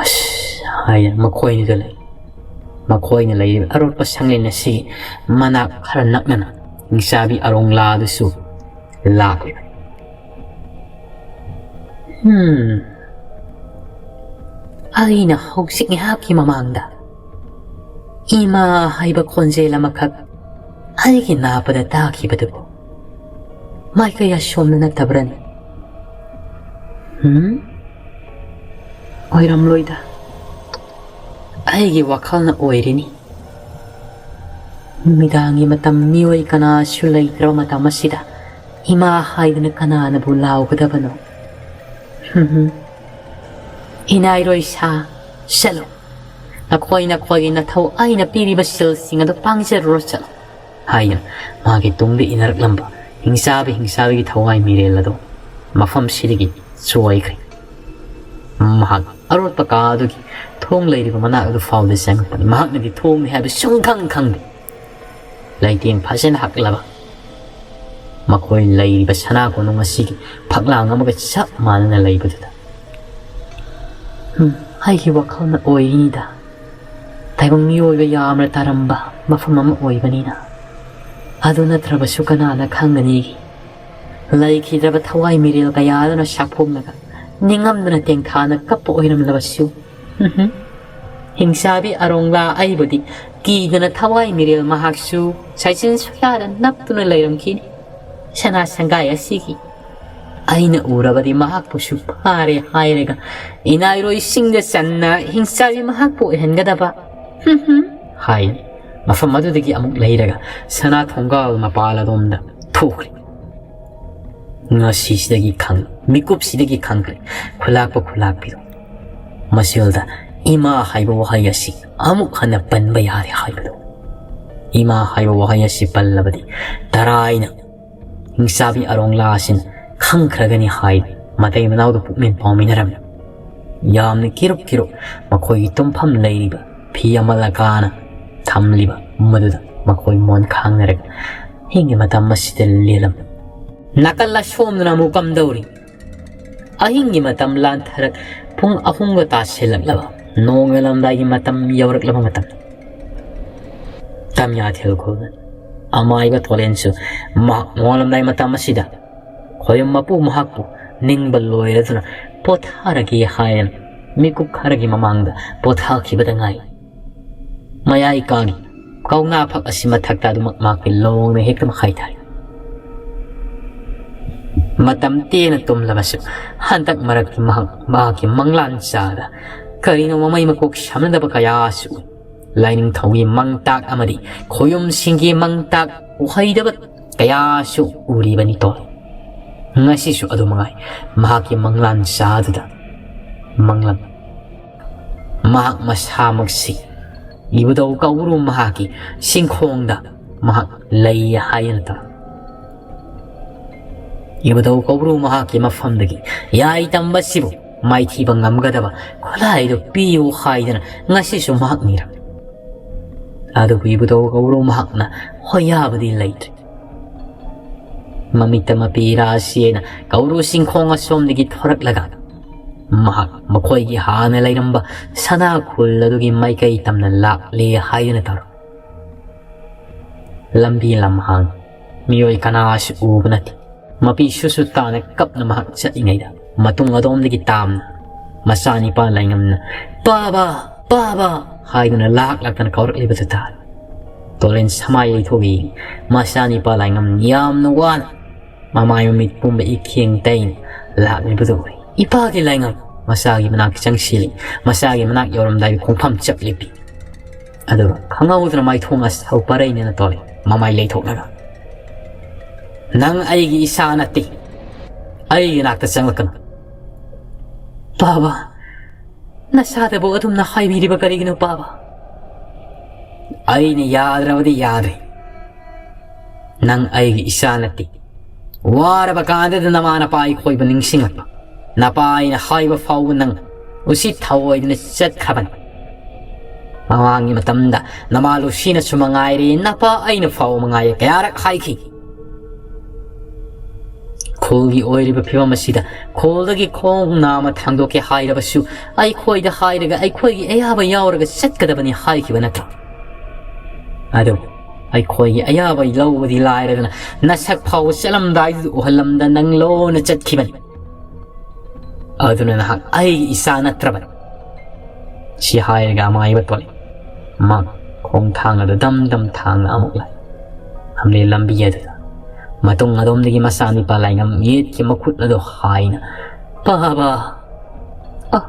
ꯑꯁ ꯍꯥꯏꯅ ꯃꯈꯣꯏꯅꯤꯗ ꯂꯩ꯫ ꯃꯈꯣꯏꯅ ꯂꯩꯔꯤꯕ ꯑꯔꯣꯠꯄ ꯁꯪꯂꯦꯟ ꯑꯁꯤꯒꯤ ꯃꯅꯥꯛ ꯈꯔ ꯅꯛꯅꯅ ꯍꯤꯡꯆꯥꯕꯤ ꯑꯔꯣꯡꯂꯥꯗꯨꯁꯨ ꯂꯥꯛꯂꯤꯕꯅꯤ꯫ ꯍꯝ꯫ ꯑꯩꯅ ꯍꯧꯖꯤꯛ ꯉꯥꯏꯍꯥꯛꯀꯤ ꯃꯃꯥꯡꯗ "ꯏꯃꯥ" ꯍꯥꯏꯕ ꯈꯣꯟꯖꯦꯜ ꯑꯃꯈꯛ ꯑꯩꯒꯤ ꯅꯥꯄꯗ ꯇꯥꯈꯤꯕꯗꯨꯕꯨ ꯃꯥꯏꯀꯩ ꯑꯁꯣꯝꯅ ꯅꯠꯇꯕ꯭ꯔꯅꯦ? ꯍꯝ? ꯑꯣꯏꯔꯝꯂꯣꯏꯗ꯫ ꯑꯩꯒꯤ ꯋꯥꯈꯜꯅ ꯑꯣꯏꯔꯤꯅꯤ꯫ ꯅꯨꯃꯤꯗꯥꯡꯒꯤ ꯃꯇꯝ, ꯃꯤꯑꯣꯏ ꯀꯅꯥꯁꯨ ꯂꯩꯇ꯭ꯔꯕ ꯃꯇꯝ ꯑꯁꯤꯗ ꯏꯃꯥ ꯍꯥꯏꯗꯅ ꯀꯅꯥꯅꯕꯨ ꯂꯥꯎꯒꯗꯕꯅꯣ? ꯍꯝ ꯍꯝ꯫ ꯏꯅꯥꯏꯔꯣꯏ ꯁꯥ, ꯆꯠꯂꯣ꯫ ꯅꯈꯣꯏ ꯅꯈꯣꯏꯒꯤ ꯅꯊꯧ ꯑꯩꯅ ꯄꯤꯔꯤꯕ ꯁꯤꯜꯁꯤꯡ ꯑꯗꯨ ꯄꯥꯡꯖꯔꯨꯔꯣ, ꯆꯠꯂꯣ꯫ ꯍꯥꯏꯗꯨꯅ ꯃꯥꯒꯤ ꯇꯨꯡꯗ ꯏꯟꯅꯔꯛꯂꯝꯕ ꯍꯤꯡꯆꯥꯕꯤ ꯍꯤꯡꯆꯥꯕꯤꯒꯤ ꯊꯋꯥꯏ ꯃꯤꯔꯦꯜ ꯑꯗꯨ ꯃꯐꯝꯁꯤꯗꯒꯤ ꯆꯣꯏꯈ꯭ꯔꯦ꯫ ꯃꯍꯥꯛ ꯑꯔꯣꯠꯄ ꯀꯥ ꯑꯗꯨꯒꯤ ꯊꯣꯡ ꯂꯩꯔꯤꯕ ꯃꯅꯥꯛ ꯑꯗꯨ ꯐꯥꯎꯗ ꯆꯪꯉꯛꯄꯅꯤ꯫ ꯃꯍꯥꯛꯅꯗꯤ ꯊꯣꯡꯅꯤ ꯍꯥꯏꯕ ꯁꯨꯡꯈꯪ ꯈꯪꯗꯦ꯫ ꯂꯩꯇꯦꯡ ꯐꯖꯅ ꯍꯛꯂꯕ ꯃꯈꯣꯏ ꯂꯩꯔꯤꯕ ꯁꯅꯥ ꯀꯣꯅꯨꯡ ꯑꯁꯤꯒꯤ ꯐꯛꯂꯥꯡ ꯑꯃꯒ ꯆꯞ ꯃꯥꯟꯅꯅ ꯂꯩꯕꯗꯨꯗ, "ꯎꯝ, ꯑꯩꯒꯤ ꯋꯥꯈꯜꯅ ꯑꯣꯏꯔꯤꯅꯤꯗ꯫ ꯇꯥꯏꯕꯪ ꯃꯤꯑꯣꯏꯕ ꯌꯥꯝꯅ ꯇꯥꯔꯝꯕ ꯃꯐꯝ ꯑꯃ ꯑꯣꯏꯕꯅꯤꯅ꯫ ꯑꯗꯨ ꯅꯠꯇ꯭ꯔꯕꯁꯨ ꯀꯅꯥꯅ ꯈꯪꯒꯅꯤꯒꯤ? ꯂꯩꯈꯤꯗ꯭ꯔꯕ ꯊꯋꯥꯏ ꯃꯤꯔꯦꯜ ꯀꯌꯥ ꯑꯗꯨꯅ ꯁꯥꯐꯣꯡꯂꯒ ꯅꯤꯡꯉꯝꯗꯅ ꯇꯦꯡꯊꯥꯅ ꯀꯞꯄ ꯑꯣꯏꯔꯝꯂꯕꯁꯨ꯫ ꯍꯤꯡꯆꯥꯕꯤ ꯑꯔꯣꯡꯂꯥ ꯑꯩꯕꯨꯗꯤ ꯀꯤꯗꯅ ꯊꯋꯥꯏ ꯃꯤꯔꯦꯜ ꯃꯍꯥꯛꯁꯨ ꯁꯥꯏꯆꯤꯟ ꯁꯣꯌꯥꯗ ꯅꯞꯇꯨꯅ ꯂꯩꯔꯝꯈꯤꯅꯤ꯫ ꯁꯅꯥ ꯁꯪꯒꯥꯏ ꯑꯁꯤꯒꯤ ꯑꯩꯅ ꯎꯔꯕꯗꯤ ꯃꯍꯥꯛꯄꯨꯁꯨ ꯐꯥꯔꯦ ꯍꯥꯏꯔꯒ ꯏꯅꯥꯏꯔꯣꯏꯁꯤꯡꯗ ꯆꯟꯅ ꯍꯤꯡꯆꯥꯕꯤ ꯃꯍꯥꯛꯄꯨ ꯑꯣꯏꯍꯟꯒꯗꯕ ꯍꯥꯏ꯫ ꯃꯐꯝ ꯑꯗꯨꯗꯒꯤ ꯑꯃꯨꯛ ꯂꯩꯔꯒ ꯁꯅꯥ ꯊꯣꯡꯒꯥꯜ ꯃꯄꯥꯜ ꯑꯗꯣꯝꯗ ꯊꯣꯛꯈ꯭ꯔꯦ꯫ ꯉꯁꯤꯁꯤꯗꯒꯤ ꯈꯪ ꯃꯤꯀꯨꯞꯁꯤꯗꯒꯤ ꯈꯪꯈ꯭ꯔꯦ ꯈꯨꯂꯥꯛꯄ ꯈꯨꯂꯥꯛꯄꯤꯗꯣ꯫ ꯃꯁꯤꯗ ꯏꯃꯥ ꯍꯥꯏꯕ ꯋꯥꯍꯩ ꯑꯁꯤ ꯑꯃꯨꯛ ꯍꯟꯅ ꯄꯟꯕ ꯌꯥꯔꯦ ꯍꯥꯏꯕꯗꯣ꯫ ꯏꯃꯥ ꯍꯥꯏꯕ ꯋꯥꯍꯩ ꯑꯁꯤ ꯄꯜꯂꯕꯗꯤ ꯇꯔꯥꯏꯅ ꯍꯤꯡꯆꯥꯕꯤ ꯑꯔꯣꯡꯂꯥ ꯑꯁꯤꯅ ꯈꯪꯈ꯭ꯔꯒꯅꯤ ꯍꯥꯏ ꯃꯇꯩ ꯃꯅꯥꯎꯗ ꯄꯨꯛꯃꯦꯟ ꯄꯥꯎꯃꯤꯟꯅꯔꯝꯃꯤ꯫ ꯌꯥꯝꯅ ꯀꯤꯔꯨꯞ ꯀꯤꯔꯨꯞ ꯃꯈꯣꯏꯒꯤ ꯇꯨꯝꯐꯝ ꯂꯩꯔꯤꯕ ꯐꯤ ꯑꯃ ꯂꯀꯥꯅ ꯊꯝꯂꯤꯕ ꯃꯗꯨꯗ ꯃꯈꯣꯏ ꯃꯣꯟ ꯈꯥꯡꯅꯔꯒ ꯑꯍꯤꯡꯒꯤ ꯃꯇꯝ ꯑꯁꯤꯗ ꯂꯦꯜꯂꯝꯃꯤ꯫ ꯅꯥꯀꯜ ꯑꯁꯣꯝꯗꯅ ꯑꯃꯨꯛ ꯀꯝꯗꯧꯔꯤ? ꯑꯍꯤꯡꯒꯤ ꯃꯇꯝ ꯂꯥꯟꯊꯔꯛ ꯄꯨꯡ ꯑꯍꯨꯝꯒ ꯇꯥꯁꯤꯜꯂꯛꯂꯕ ꯅꯣꯡꯉꯥꯜꯂꯝꯗꯥꯏꯒꯤ ꯃꯇꯝ ꯌꯧꯔꯛꯂꯕ ꯃꯇꯝ꯫ ꯇꯝꯌꯥꯊꯦꯜ ꯈꯨꯜ ꯑꯃꯥꯏꯕ ꯊꯣꯂꯦꯟꯁꯨ ꯃꯍꯥꯛ ꯅꯣꯡꯉꯥꯜꯂꯝꯗꯥꯏ ꯃꯇꯝ ꯑꯁꯤꯗ ꯈꯣꯌꯨꯝ ꯃꯄꯨ ꯃꯍꯥꯛꯄꯨ ꯅꯤꯡꯕ ꯂꯣꯏꯔꯗꯨꯅ ꯄꯣꯊꯥꯔꯒꯦ ꯍꯥꯏꯅ ꯃꯤꯀꯨꯞ ꯈꯔꯒꯤ ꯃꯃꯥꯡꯗ ꯄꯣꯊꯥꯈꯤꯕꯗ ꯉꯥꯏ꯫ ꯃꯌꯥꯏ ꯀꯥꯒꯤ ꯀꯧꯅꯥ ꯐꯛ ꯑꯁꯤ ꯃꯊꯛꯇ ꯑꯗꯨꯃꯛ ꯃꯍꯥꯛꯀꯤ ꯂꯣꯡꯅ ꯍꯦꯛꯇ ꯃꯈꯥꯏ ꯊꯥꯔꯤ꯫ ꯃꯇꯝ ꯇꯦꯟꯅ ꯇꯨꯝꯂꯕꯁꯨ ꯍꯟꯗꯛ ꯃꯔꯛꯇꯤ ꯃꯍꯥꯛ ꯃꯍꯥꯛꯀꯤ ꯃꯪꯂꯥꯟ ꯆꯥꯗ ꯀꯔꯤꯅꯣ ꯃꯃꯩ ꯃꯀꯣꯛ ꯁꯝꯅꯗꯕ ꯀꯌꯥꯁꯨ ꯎꯏ꯫ ꯂꯥꯏꯅꯤꯡꯊꯧꯒꯤ ꯃꯪꯇꯥꯛ ꯑꯃꯗꯤ ꯈꯣꯌꯨꯝꯁꯤꯡꯒꯤ ꯃꯪꯇꯥꯛ ꯑꯣꯏꯍꯩꯗꯕ ꯀꯌꯥꯁꯨ ꯎꯔꯤꯕꯅꯤꯗꯣ꯫ ꯉꯁꯤꯁꯨ ꯑꯗꯨ ꯃꯉꯥꯏ, ꯃꯍꯥꯛꯀꯤ ꯃꯪꯂꯥꯟ ꯆꯥꯗꯨꯗ ꯃꯪꯂꯝ꯫ ꯃꯍꯥꯛ ꯃꯁꯥꯃꯛꯁꯤ ꯏꯕꯨꯙꯧ ꯀꯧꯕ꯭ꯔꯨ ꯃꯍꯥꯛꯀꯤ ꯁꯤꯡꯈꯣꯡꯗ ꯃꯍꯥꯛ ꯂꯩ ꯍꯥꯏꯅ ꯇꯧ꯫ ꯏꯕꯨꯙꯧ ꯀꯧꯕ꯭ꯔꯨ ꯃꯍꯥꯛꯀꯤ ꯃꯐꯝꯗꯒꯤ ꯌꯥꯏ ꯇꯝꯕꯁꯤꯕꯨ ꯃꯥꯏꯊꯤꯕ ꯉꯝꯒꯗꯕ ꯈꯨꯠꯂꯥꯏꯗꯨ ꯄꯤꯌꯨ ꯍꯥꯏꯗꯨꯅ ꯉꯁꯤꯁꯨ ꯃꯍꯥꯛ ꯅꯤꯔꯝꯃꯤ꯫ ꯑꯗꯨꯕꯨ ꯏꯕꯨꯙꯧ ꯀꯧꯔꯨ ꯃꯍꯥꯛꯅ ꯍꯣꯏ ꯌꯥꯕꯗꯤ ꯂꯩꯇ꯭ꯔꯦ꯫ ꯃꯃꯤꯠꯇ ꯃꯄꯤ ꯏꯔꯥ ꯁꯤꯅ ꯀꯧꯔꯨ ꯆꯤꯡꯈꯣꯡ ꯑꯁꯣꯝꯗꯒꯤ ꯊꯣꯔꯛꯂꯒ ꯃꯍꯥꯛ ꯃꯈꯣꯏꯒꯤ ꯍꯥꯟꯅ ꯂꯩꯔꯝꯕ ꯁꯅꯥ ꯈꯨꯜ ꯑꯗꯨꯒꯤ ꯃꯥꯏꯀꯩ ꯇꯝꯅ ꯂꯥꯛꯂꯦ ꯍꯥꯏꯗꯨꯅ ꯇꯧꯔꯝꯃꯤ꯫ ꯂꯝꯕꯤ ꯂꯝꯍꯥꯡ ꯃꯤꯑꯣꯏ ꯀꯅꯥꯁꯨ ꯎꯕ ꯅꯠꯇꯦ꯫ ꯃꯄꯤ ꯁꯨꯁꯨ ꯇꯥꯅ ꯀꯞꯅ ꯃꯍꯥꯛ ꯆꯠꯂꯤꯉꯩꯗ ꯃꯇꯨꯡ ꯑꯗꯣꯝꯗꯒꯤ ꯇꯥꯝꯅ ꯃꯆꯥꯅꯤꯄꯥ ꯂꯥꯏꯉꯝꯅ "ꯄꯥꯕ! ꯄꯥꯕ!" ꯍꯥꯏꯗꯨꯅ ꯂꯥꯛ ꯂꯥꯛꯇꯅ ꯀꯧꯔꯛꯂꯤꯕꯗꯨ ꯇꯥꯔꯦ꯫ ꯇꯣꯂꯦꯟ ꯁꯃꯥꯏ ꯂꯩꯊꯣꯛꯏ꯫ ꯃꯆꯥꯅꯤꯄꯥ ꯂꯥꯏꯉꯝ ꯌꯥꯝꯅ ꯋꯥꯅ ꯃꯃꯥꯏ ꯃꯃꯤꯠ ꯄꯨꯝꯕ ꯏꯈꯦꯡ ꯇꯩꯅ ꯂꯥꯛꯂꯤꯕꯗꯨ ꯎꯏ꯫ ꯏꯄꯥꯒꯤ ꯂꯥꯏꯉꯝ ꯃꯆꯥꯒꯤ ꯃꯅꯥꯛ ꯆꯪꯁꯤꯜꯂꯤ꯫ ꯃꯆꯥꯒꯤ ꯃꯅꯥꯛ ꯌꯧꯔꯝꯗꯥꯏꯗ ꯈꯣꯡꯐꯝ ꯆꯞ ꯂꯦꯞꯄꯤ꯫ ꯑꯗꯨꯒ ꯈꯪꯍꯧꯗꯅ ꯃꯥꯏꯊꯣꯡ ꯑꯁꯥꯎ ꯄꯔꯩꯅꯅ ꯇꯧꯔꯦ, ꯃꯃꯥꯏ ꯂꯩꯊꯣꯛꯂꯒ, "ꯅꯪ ꯑꯩꯒꯤ ꯏꯆꯥ ꯅꯠꯇꯦ, ꯑꯩꯒꯤ ꯅꯥꯛꯇ ꯆꯪꯂꯛꯀꯅꯨ!" "ꯄꯥꯕ, ꯅꯁꯥꯗꯕꯨ ꯑꯗꯨꯝꯅ ꯍꯥꯏꯕꯤꯔꯤꯕ ꯀꯔꯤꯒꯤꯅꯣ ꯄꯥꯕ?" "ꯑꯩꯅ ꯌꯥꯗ꯭ꯔꯕꯗꯤ ꯌꯥꯗ꯭ꯔꯦ꯫ ꯅꯪ ꯑꯩꯒꯤ ꯏꯆꯥ ꯅꯠꯇꯦ꯫ ꯋꯥꯔꯕ ꯀꯥꯟꯗꯗ ꯅꯃꯥ ꯅꯄꯥ ꯑꯩꯈꯣꯏꯕꯨ ꯅꯤꯡꯁꯤꯡꯂꯛꯄ꯫ ꯅꯄꯥ ꯑꯩꯅ ꯍꯥꯏꯕ ꯐꯥꯎꯕ ꯅꯪ ꯎꯁꯤꯠ ꯊꯑꯣꯏꯗꯅ ꯆꯠꯈ꯭ꯔꯕꯅꯤ꯫ ꯃꯃꯥꯡꯒꯤ ꯃꯇꯝꯗ ꯅꯃꯥ ꯂꯨꯁꯤꯅꯁꯨ ꯃꯉꯥꯏꯔꯦ, ꯅꯄꯥ ꯑꯩꯅ ꯐꯥꯎꯕ ꯃꯉꯥꯏꯔꯦ, ꯀꯌꯥꯔꯛ ꯍꯥꯏꯈꯤ꯫ ꯈꯨꯜꯒꯤ ꯑꯣꯏꯔꯤꯕ ꯐꯤꯕꯝ ꯑꯁꯤꯗ ꯈꯨꯜꯗꯒꯤ ꯈꯣꯡ ꯅꯥꯝꯃ ꯊꯥꯡꯗꯣꯛꯀꯦ ꯍꯥꯏꯔꯕꯁꯨ ꯑꯩꯈꯣꯏꯗ ꯍꯥꯏꯔꯒ ꯑꯩꯈꯣꯏꯒꯤ ꯑꯌꯥꯕ ꯌꯥꯎꯔꯒ ꯆꯠꯀꯗꯕꯅꯤ ꯍꯥꯏꯈꯤꯕ ꯅꯠꯇ꯭ꯔꯣ? ꯑꯗꯨꯕꯨ ꯑꯩꯈꯣꯏꯒꯤ ꯑꯌꯥꯕ ꯂꯧꯕꯗꯤ ꯂꯥꯏꯔꯗꯅ ꯅꯁꯛ ꯐꯥꯎꯕ ꯆꯠꯂꯝꯗꯥꯏꯗꯨꯗ ꯎꯍꯜꯂꯝꯗ ꯅꯪ ꯂꯣꯟꯅ ꯆꯠꯈꯤꯕꯅꯤ꯫ ꯑꯗꯨꯅ ꯅꯍꯥꯛ ꯑꯩꯒꯤ ꯏꯆꯥ ꯅꯠꯇ꯭ꯔꯕꯅꯤ꯫" ꯁꯤ ꯍꯥꯏꯔꯒ ꯑꯃꯥꯏꯕ ꯇꯣꯂꯦ꯫ ꯃꯥ ꯈꯣꯡꯊꯥꯡ ꯑꯗꯨ ꯗꯝ ꯗꯝ ꯊꯥꯡꯅ ꯑꯃꯨꯛ ꯂꯥꯛꯏ꯫ ꯍꯝꯂꯦ ꯂꯝꯕꯤ ꯑꯗꯨꯗ ꯃꯇꯨꯡ ꯑꯗꯣꯝꯗꯒꯤ ꯃꯆꯥꯅꯤꯄꯥ ꯂꯥꯏꯉꯝ ꯌꯦꯠꯀꯤ ꯃꯈꯨꯠ ꯑꯗꯨ ꯍꯥꯏꯅ, "ꯄꯥꯕ! ꯑ,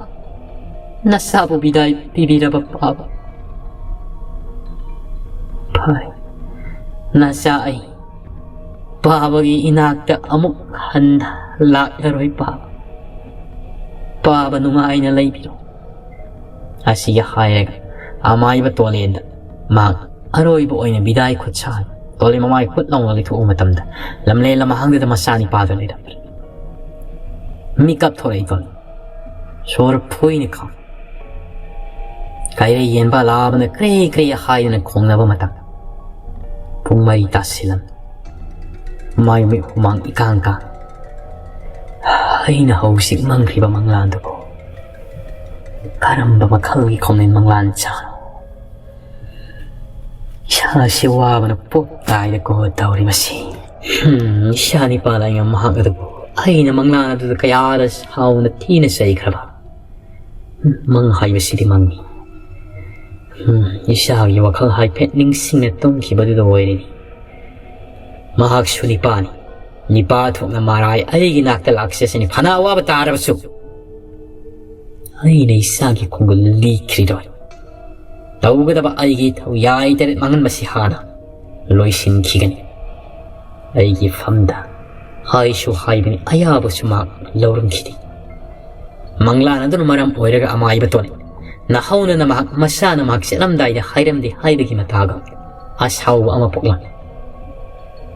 ꯅꯆꯥꯕꯨ ꯕꯤꯗꯥꯏ ꯄꯤꯕꯤꯔꯕ ꯄꯥꯕ? ꯐꯔꯦ, ꯅꯆꯥ ꯑꯩ ꯄꯥꯕꯒꯤ ꯏꯅꯥꯛꯇ ꯑꯃꯨꯛ ꯍꯟꯅ ꯂꯥꯛꯂꯔꯣꯏ ꯄꯥꯕ꯫ ꯄꯥꯕ ꯅꯨꯡꯉꯥꯏꯅ ꯂꯩꯕꯤꯔꯣ꯫" ꯑꯁꯤꯒ ꯍꯥꯏꯔꯒ ꯑꯃꯥꯏꯕ ꯇꯣꯂꯦꯟꯗ ꯃꯍꯥꯛ ꯑꯔꯣꯏꯕ ꯑꯣꯏꯅ ꯕꯤꯗꯥꯏ ꯈꯨꯠ ꯁꯥ ꯍꯥꯏ꯫ ꯇꯣꯂꯦꯟ ꯃꯃꯥꯏ ꯈꯨꯠ ꯂꯥꯎꯅ ꯂꯩꯊꯣꯛꯄ ꯃꯇꯝꯗ ꯂꯝꯂꯦꯟ ꯂꯝꯍꯥꯡꯗꯨꯗ ꯃꯆꯥꯅꯤꯄꯥꯗꯨ ꯂꯩꯔꯝꯃꯤ꯫ ꯃꯤꯀꯞ ꯊꯣꯔꯛꯏ ꯇꯣꯂꯦꯟ꯫ ꯁꯣꯔ ꯐꯨꯏꯅ ꯈꯥꯝ꯫ ꯀꯩꯔꯩ ꯌꯦꯟꯕ ꯂꯥꯕꯅ ꯀ꯭ꯔꯦ ꯀ꯭ꯔꯦ ꯍꯥꯏꯗꯨꯅ ꯈꯣꯡꯅꯕ ꯃꯇꯝ꯫ ꯄꯨꯡ ꯃꯔꯤ ꯇꯥꯁꯤꯜꯂꯝꯃꯤ꯫ ꯃꯥꯏ ꯃꯤꯠ ꯍꯨꯃꯥꯡ ꯏꯀꯥꯡ ꯀꯥꯡ꯫ ꯑꯩꯅ ꯍꯧꯖꯤꯛ ꯃꯪꯈ꯭ꯔꯤꯕ ꯃꯪꯂꯥꯟꯗꯨꯕꯨ ꯀꯔꯝꯕ ꯃꯈꯜꯒꯤ ꯈꯣꯡꯅꯤꯡ ꯃꯪꯂꯥꯟ ꯆꯥꯅꯣ? ꯏꯁꯥꯁꯤ ꯋꯥꯕꯅ ꯄꯣꯞ ꯇꯥꯏꯗ ꯀꯣ ꯇꯧꯔꯤꯕꯁꯤ꯫ ꯍꯝ, ꯏꯁꯥ ꯅꯤꯄꯥ ꯂꯥꯏꯉꯝ ꯃꯍꯥꯛ ꯑꯗꯨꯕꯨ ꯑꯩꯅ ꯃꯪꯂꯥꯟ ꯑꯗꯨꯗ ꯀꯌꯥꯗ ꯁꯥꯎꯅ ꯊꯤꯅ ꯆꯩꯈ꯭ꯔꯕ꯫ ꯃꯪ ꯍꯥꯏꯕꯁꯤꯗꯤ ꯃꯪꯅꯤ꯫ ꯎꯝ, ꯏꯁꯥꯒꯤ ꯋꯥꯈꯜ ꯍꯥꯏꯐꯦꯠ ꯅꯤꯡꯁꯤꯡꯅ ꯇꯨꯝꯈꯤꯕꯗꯨꯗ ꯑꯣꯏꯔꯤꯅꯤ꯫ ꯃꯍꯥꯛꯁꯨ ꯅꯤꯄꯥꯅꯤ꯫ ꯅꯤꯄꯥ ꯊꯣꯛꯅ ꯃꯔꯥꯏ ꯑꯩꯒꯤ ꯅꯥꯛꯇ ꯂꯥꯛꯆꯁꯅꯤ꯫ ꯐꯅ ꯑꯋꯥꯕ ꯇꯥꯔꯕꯁꯨ ꯑꯩꯅ ꯏꯁꯥꯒꯤ ꯈꯣꯡꯒꯨꯜ ꯂꯤꯈ꯭ꯔꯤꯗꯣ ꯇꯧꯒꯗꯕ ꯑꯩꯒꯤ ꯏꯊꯧ ꯌꯥꯏ ꯇꯔꯦꯠ ꯃꯥꯡꯍꯟꯕꯁꯤ ꯍꯥꯟꯅ ꯂꯣꯏꯁꯤꯟꯈꯤꯒꯅꯤ꯫ ꯑꯩꯒꯤ ꯐꯝꯗ ꯍꯥꯏꯁꯨ ꯍꯥꯏꯕꯅꯤ, ꯑꯌꯥꯕꯁꯨ ꯃꯍꯥꯛ ꯂꯧꯔꯝꯈꯤꯗꯦ꯫ ꯃꯪꯂꯥꯟ ꯑꯗꯨꯅ ꯃꯔꯝ ꯑꯣꯏꯔꯒ ꯑꯃꯥꯏꯕ ꯇꯣꯟꯅꯤ꯫ ꯅꯍꯧꯅꯅ ꯃꯍꯥꯛ ꯃꯁꯥꯅ ꯃꯍꯥꯛ ꯆꯠꯂꯝꯗꯥꯏꯗ ꯍꯥꯏꯔꯝꯗꯦ ꯍꯥꯏꯕꯒꯤ ꯃꯇꯥꯒ ꯑꯁꯥꯎꯕ ꯑꯃ ꯄꯣꯛꯂꯝꯃꯤ꯫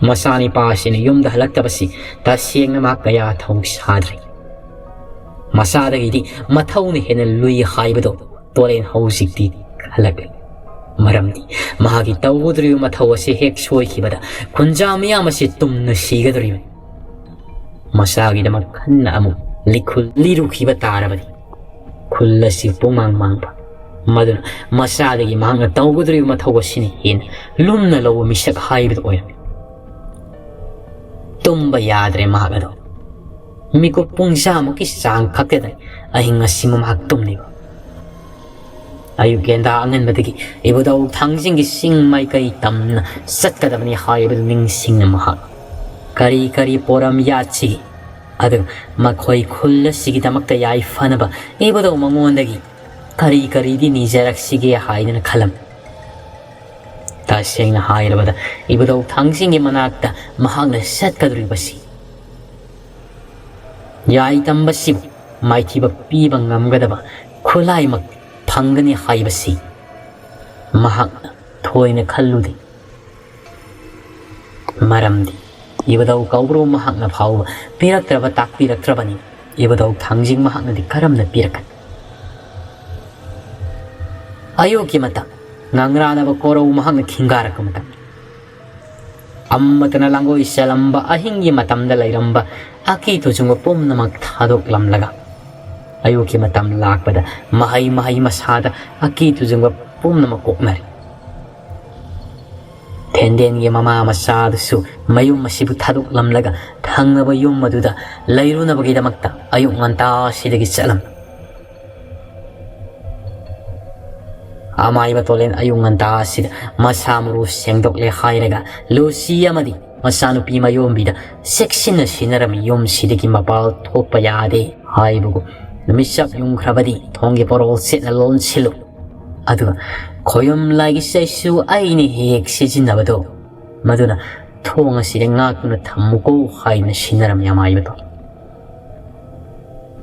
ꯃꯆꯥꯅꯤꯄꯥ ꯑꯁꯤꯅ ꯌꯨꯝꯗ ꯍꯜꯂꯛꯇꯕꯁꯤ ꯇꯁꯦꯡꯅ ꯃꯍꯥꯛ ꯀꯌꯥ ꯊꯧ ꯁꯥꯗ꯭ꯔꯦ꯫ ꯃꯆꯥꯗꯒꯤꯗꯤ ꯃꯊꯧꯅ ꯍꯦꯟꯅ ꯂꯨꯏ ꯍꯥꯏꯕꯗꯣ ꯇꯣꯔꯦꯟ ꯍꯧꯖꯤꯛꯇꯤ ꯈꯜꯂꯛꯂꯦ꯫ ꯃꯔꯝꯗꯤ ꯃꯍꯥꯛꯀꯤ ꯇꯧꯒꯗꯧꯔꯤꯕ ꯃꯊꯧ ꯑꯁꯤ ꯍꯦꯛ ꯁꯣꯏꯈꯤꯕꯗ ꯈꯨꯟꯖꯥ ꯃꯤꯌꯥꯝ ꯑꯁꯤ ꯇꯨꯝꯅ ꯁꯤꯒꯗꯧꯔꯤꯕꯅꯤ꯫ ꯃꯆꯥꯒꯤꯗꯃꯛ ꯈꯟꯅ ꯑꯃꯨꯛ ꯂꯤꯈꯨꯜ ꯂꯤꯔꯨꯈꯤꯕ ꯇꯥꯔꯕꯗꯤ ꯈꯨꯜ ꯑꯁꯤ ꯄꯨꯡꯃꯥꯡ ꯃꯥꯡꯕ, ꯃꯗꯨꯅ ꯃꯆꯥꯗꯒꯤ ꯃꯍꯥꯛꯅ ꯇꯧꯒꯗꯧꯔꯤꯕ ꯃꯊꯧ ꯑꯁꯤꯅ ꯍꯦꯟꯅ ꯂꯨꯝꯅ ꯂꯧꯕ ꯃꯤꯁꯛ ꯍꯥꯏꯕꯗꯨ ꯑꯣꯏꯔꯝꯃꯤ꯫ ꯇꯨꯝꯕ ꯌꯥꯗ꯭ꯔꯦ ꯃꯍꯥꯛ ꯑꯗꯣ꯫ ꯃꯤꯀꯨꯞ ꯄꯨꯡ ꯆꯥꯃꯨꯛꯀꯤ ꯆꯥꯡ ꯈꯛꯇꯗ ꯑꯍꯤꯡ ꯑꯁꯤꯃ ꯃꯍꯥꯛ ꯇꯨꯝꯂꯤꯕ꯫ ꯑꯌꯨꯛ ꯌꯦꯟꯗꯥ ꯑꯉꯟꯕꯗꯒꯤ ꯏꯕꯨꯙꯧ ꯊꯥꯡꯖꯤꯡꯒꯤ ꯆꯤꯡ ꯃꯥꯏꯀꯩ ꯇꯝꯅ ꯆꯠꯀꯗꯕꯅꯤ ꯍꯥꯏꯕꯗꯨ ꯅꯤꯡꯁꯤꯡꯅ ꯃꯍꯥꯛ ꯀꯔꯤ ꯀꯔꯤ ꯄꯣꯔꯝ ꯌꯥꯠꯁꯤꯒꯦ, ꯑꯗꯨꯒ ꯃꯈꯣꯏ ꯈꯨꯜ ꯑꯁꯤꯒꯤꯗꯃꯛꯇ ꯌꯥꯏꯐꯅꯕ ꯏꯕꯨꯙꯧ ꯃꯉꯣꯟꯗꯒꯤ ꯀꯔꯤ ꯀꯔꯤꯗꯤ ꯅꯤꯖꯔꯛꯁꯤꯒꯦ ꯍꯥꯏꯗꯅ ꯈꯜꯂꯝꯃꯤ꯫ ꯇꯁꯦꯡꯅ ꯍꯥꯏꯔꯕꯗ ꯏꯕꯨꯙꯧ ꯊꯥꯡꯖꯤꯡꯒꯤ ꯃꯅꯥꯛꯇ ꯃꯍꯥꯛꯅ ꯆꯠꯀꯗꯧꯔꯤꯕꯁꯤ ꯌꯥꯏ ꯇꯝꯕꯁꯤꯕꯨ ꯃꯥꯏꯊꯤꯕ ꯄꯤꯕ ꯉꯝꯒꯗꯕ ꯈꯨꯠꯂꯥꯏꯃꯛ ꯐꯪꯒꯅꯤ ꯍꯥꯏꯕꯁꯤ ꯃꯍꯥꯛꯅ ꯊꯣꯏꯅ ꯈꯜꯂꯨꯗꯦ꯫ ꯃꯔꯝꯗꯤ ꯏꯕꯨꯙꯧ ꯀꯧꯕ꯭ꯔꯨ ꯃꯍꯥꯛꯅ ꯐꯥꯎꯕ ꯄꯤꯔꯛꯇ꯭ꯔꯕ ꯇꯥꯛꯄꯤꯔꯛꯇ꯭ꯔꯕꯅꯤ꯫ ꯏꯕꯨꯙꯧ ꯊꯥꯡꯖꯤꯡ ꯃꯍꯥꯛꯅꯗꯤ ꯀꯔꯝꯅ ꯄꯤꯔꯛꯀꯅꯤ? ꯑꯌꯨꯛꯀꯤ ꯃꯇꯝ, ꯉꯥꯡꯔꯥꯅꯕ ꯀꯣꯔꯧ ꯃꯍꯥꯛꯅ ꯈꯤꯡꯒꯥꯔꯛꯄ ꯃꯇꯝ, ꯑꯃꯠꯇꯅ ꯂꯥꯡꯒꯣꯏ ꯆꯦꯜꯂꯝꯕ ꯑꯍꯤꯡꯒꯤ ꯃꯇꯝꯗ ꯂꯩꯔꯝꯕ ꯑꯀꯤ ꯇꯨꯖꯨꯡꯕ ꯄꯨꯝꯅꯃꯛ ꯊꯥꯗꯣꯛꯂꯝꯂꯒ, ꯑꯌꯨꯛꯀꯤ ꯃꯇꯝ ꯂꯥꯛꯄꯗ ꯃꯍꯩ ꯃꯍꯩ ꯃꯁꯥꯗ ꯑꯀꯤ ꯇꯨꯖꯨꯡꯕ ꯄꯨꯝꯅꯃꯛ ꯀꯣꯛꯅꯔꯤ꯫ ꯊꯦꯟꯗꯦꯟꯒꯤ ꯃꯃꯥ ꯃꯆꯥꯗꯨꯁꯨ ꯃꯌꯨꯝ ꯑꯁꯤꯕꯨ ꯊꯥꯗꯣꯛꯂꯝꯂꯒ ꯊꯪꯅꯕ ꯌꯨꯝ ꯑꯗꯨꯗ ꯂꯩꯔꯨꯅꯕꯒꯤꯗꯃꯛꯇ ꯑꯌꯨꯛ ꯉꯟꯇꯥꯁꯤꯗꯒꯤ ꯆꯠꯂꯝꯃꯤ꯫ ꯑꯃꯥꯏꯕ ꯇꯣꯂꯦꯟ ꯑꯌꯨꯛ ꯉꯟꯇꯥ ꯑꯁꯤꯗ ꯃꯁꯥ ꯃꯔꯨ ꯁꯦꯡꯗꯣꯛꯂꯦ ꯍꯥꯏꯔꯒ ꯂꯨꯁꯤ ꯑꯃꯗꯤ ꯃꯆꯥꯅꯨꯄꯤ ꯃꯌꯣꯝꯕꯤꯗ ꯆꯦꯛꯁꯤꯟꯅ ꯁꯤꯟꯅꯔꯝꯃꯤ꯫ ꯌꯨꯝꯁꯤꯗꯒꯤ ꯃꯄꯥꯜ ꯊꯣꯛꯄ ꯌꯥꯗꯦ ꯍꯥꯏꯕꯒꯨꯝ ꯅꯨꯃꯤꯠꯆꯞ ꯌꯨꯡꯈ꯭ꯔꯕꯗꯤ ꯊꯣꯡꯒꯤ ꯄꯣꯔꯣꯜ ꯆꯦꯠꯅ ꯂꯣꯟꯁꯤꯜꯂꯨ꯫ ꯑꯗꯨꯒ ꯈꯣꯌꯨꯝ ꯂꯥꯏꯒꯤ ꯆꯩꯁꯨ ꯑꯩꯅ ꯍꯦꯛ ꯍꯦꯛ ꯁꯤꯖꯤꯟꯅꯕꯗꯣ, ꯃꯗꯨꯅ ꯊꯣꯡ ꯑꯁꯤꯗ ꯉꯥꯛꯇꯨꯅ ꯊꯝꯃꯨꯀꯣ ꯍꯥꯏꯗꯨꯅ ꯁꯤꯟꯅꯔꯝꯃꯤ ꯑꯃꯥꯏꯕꯗꯣ꯫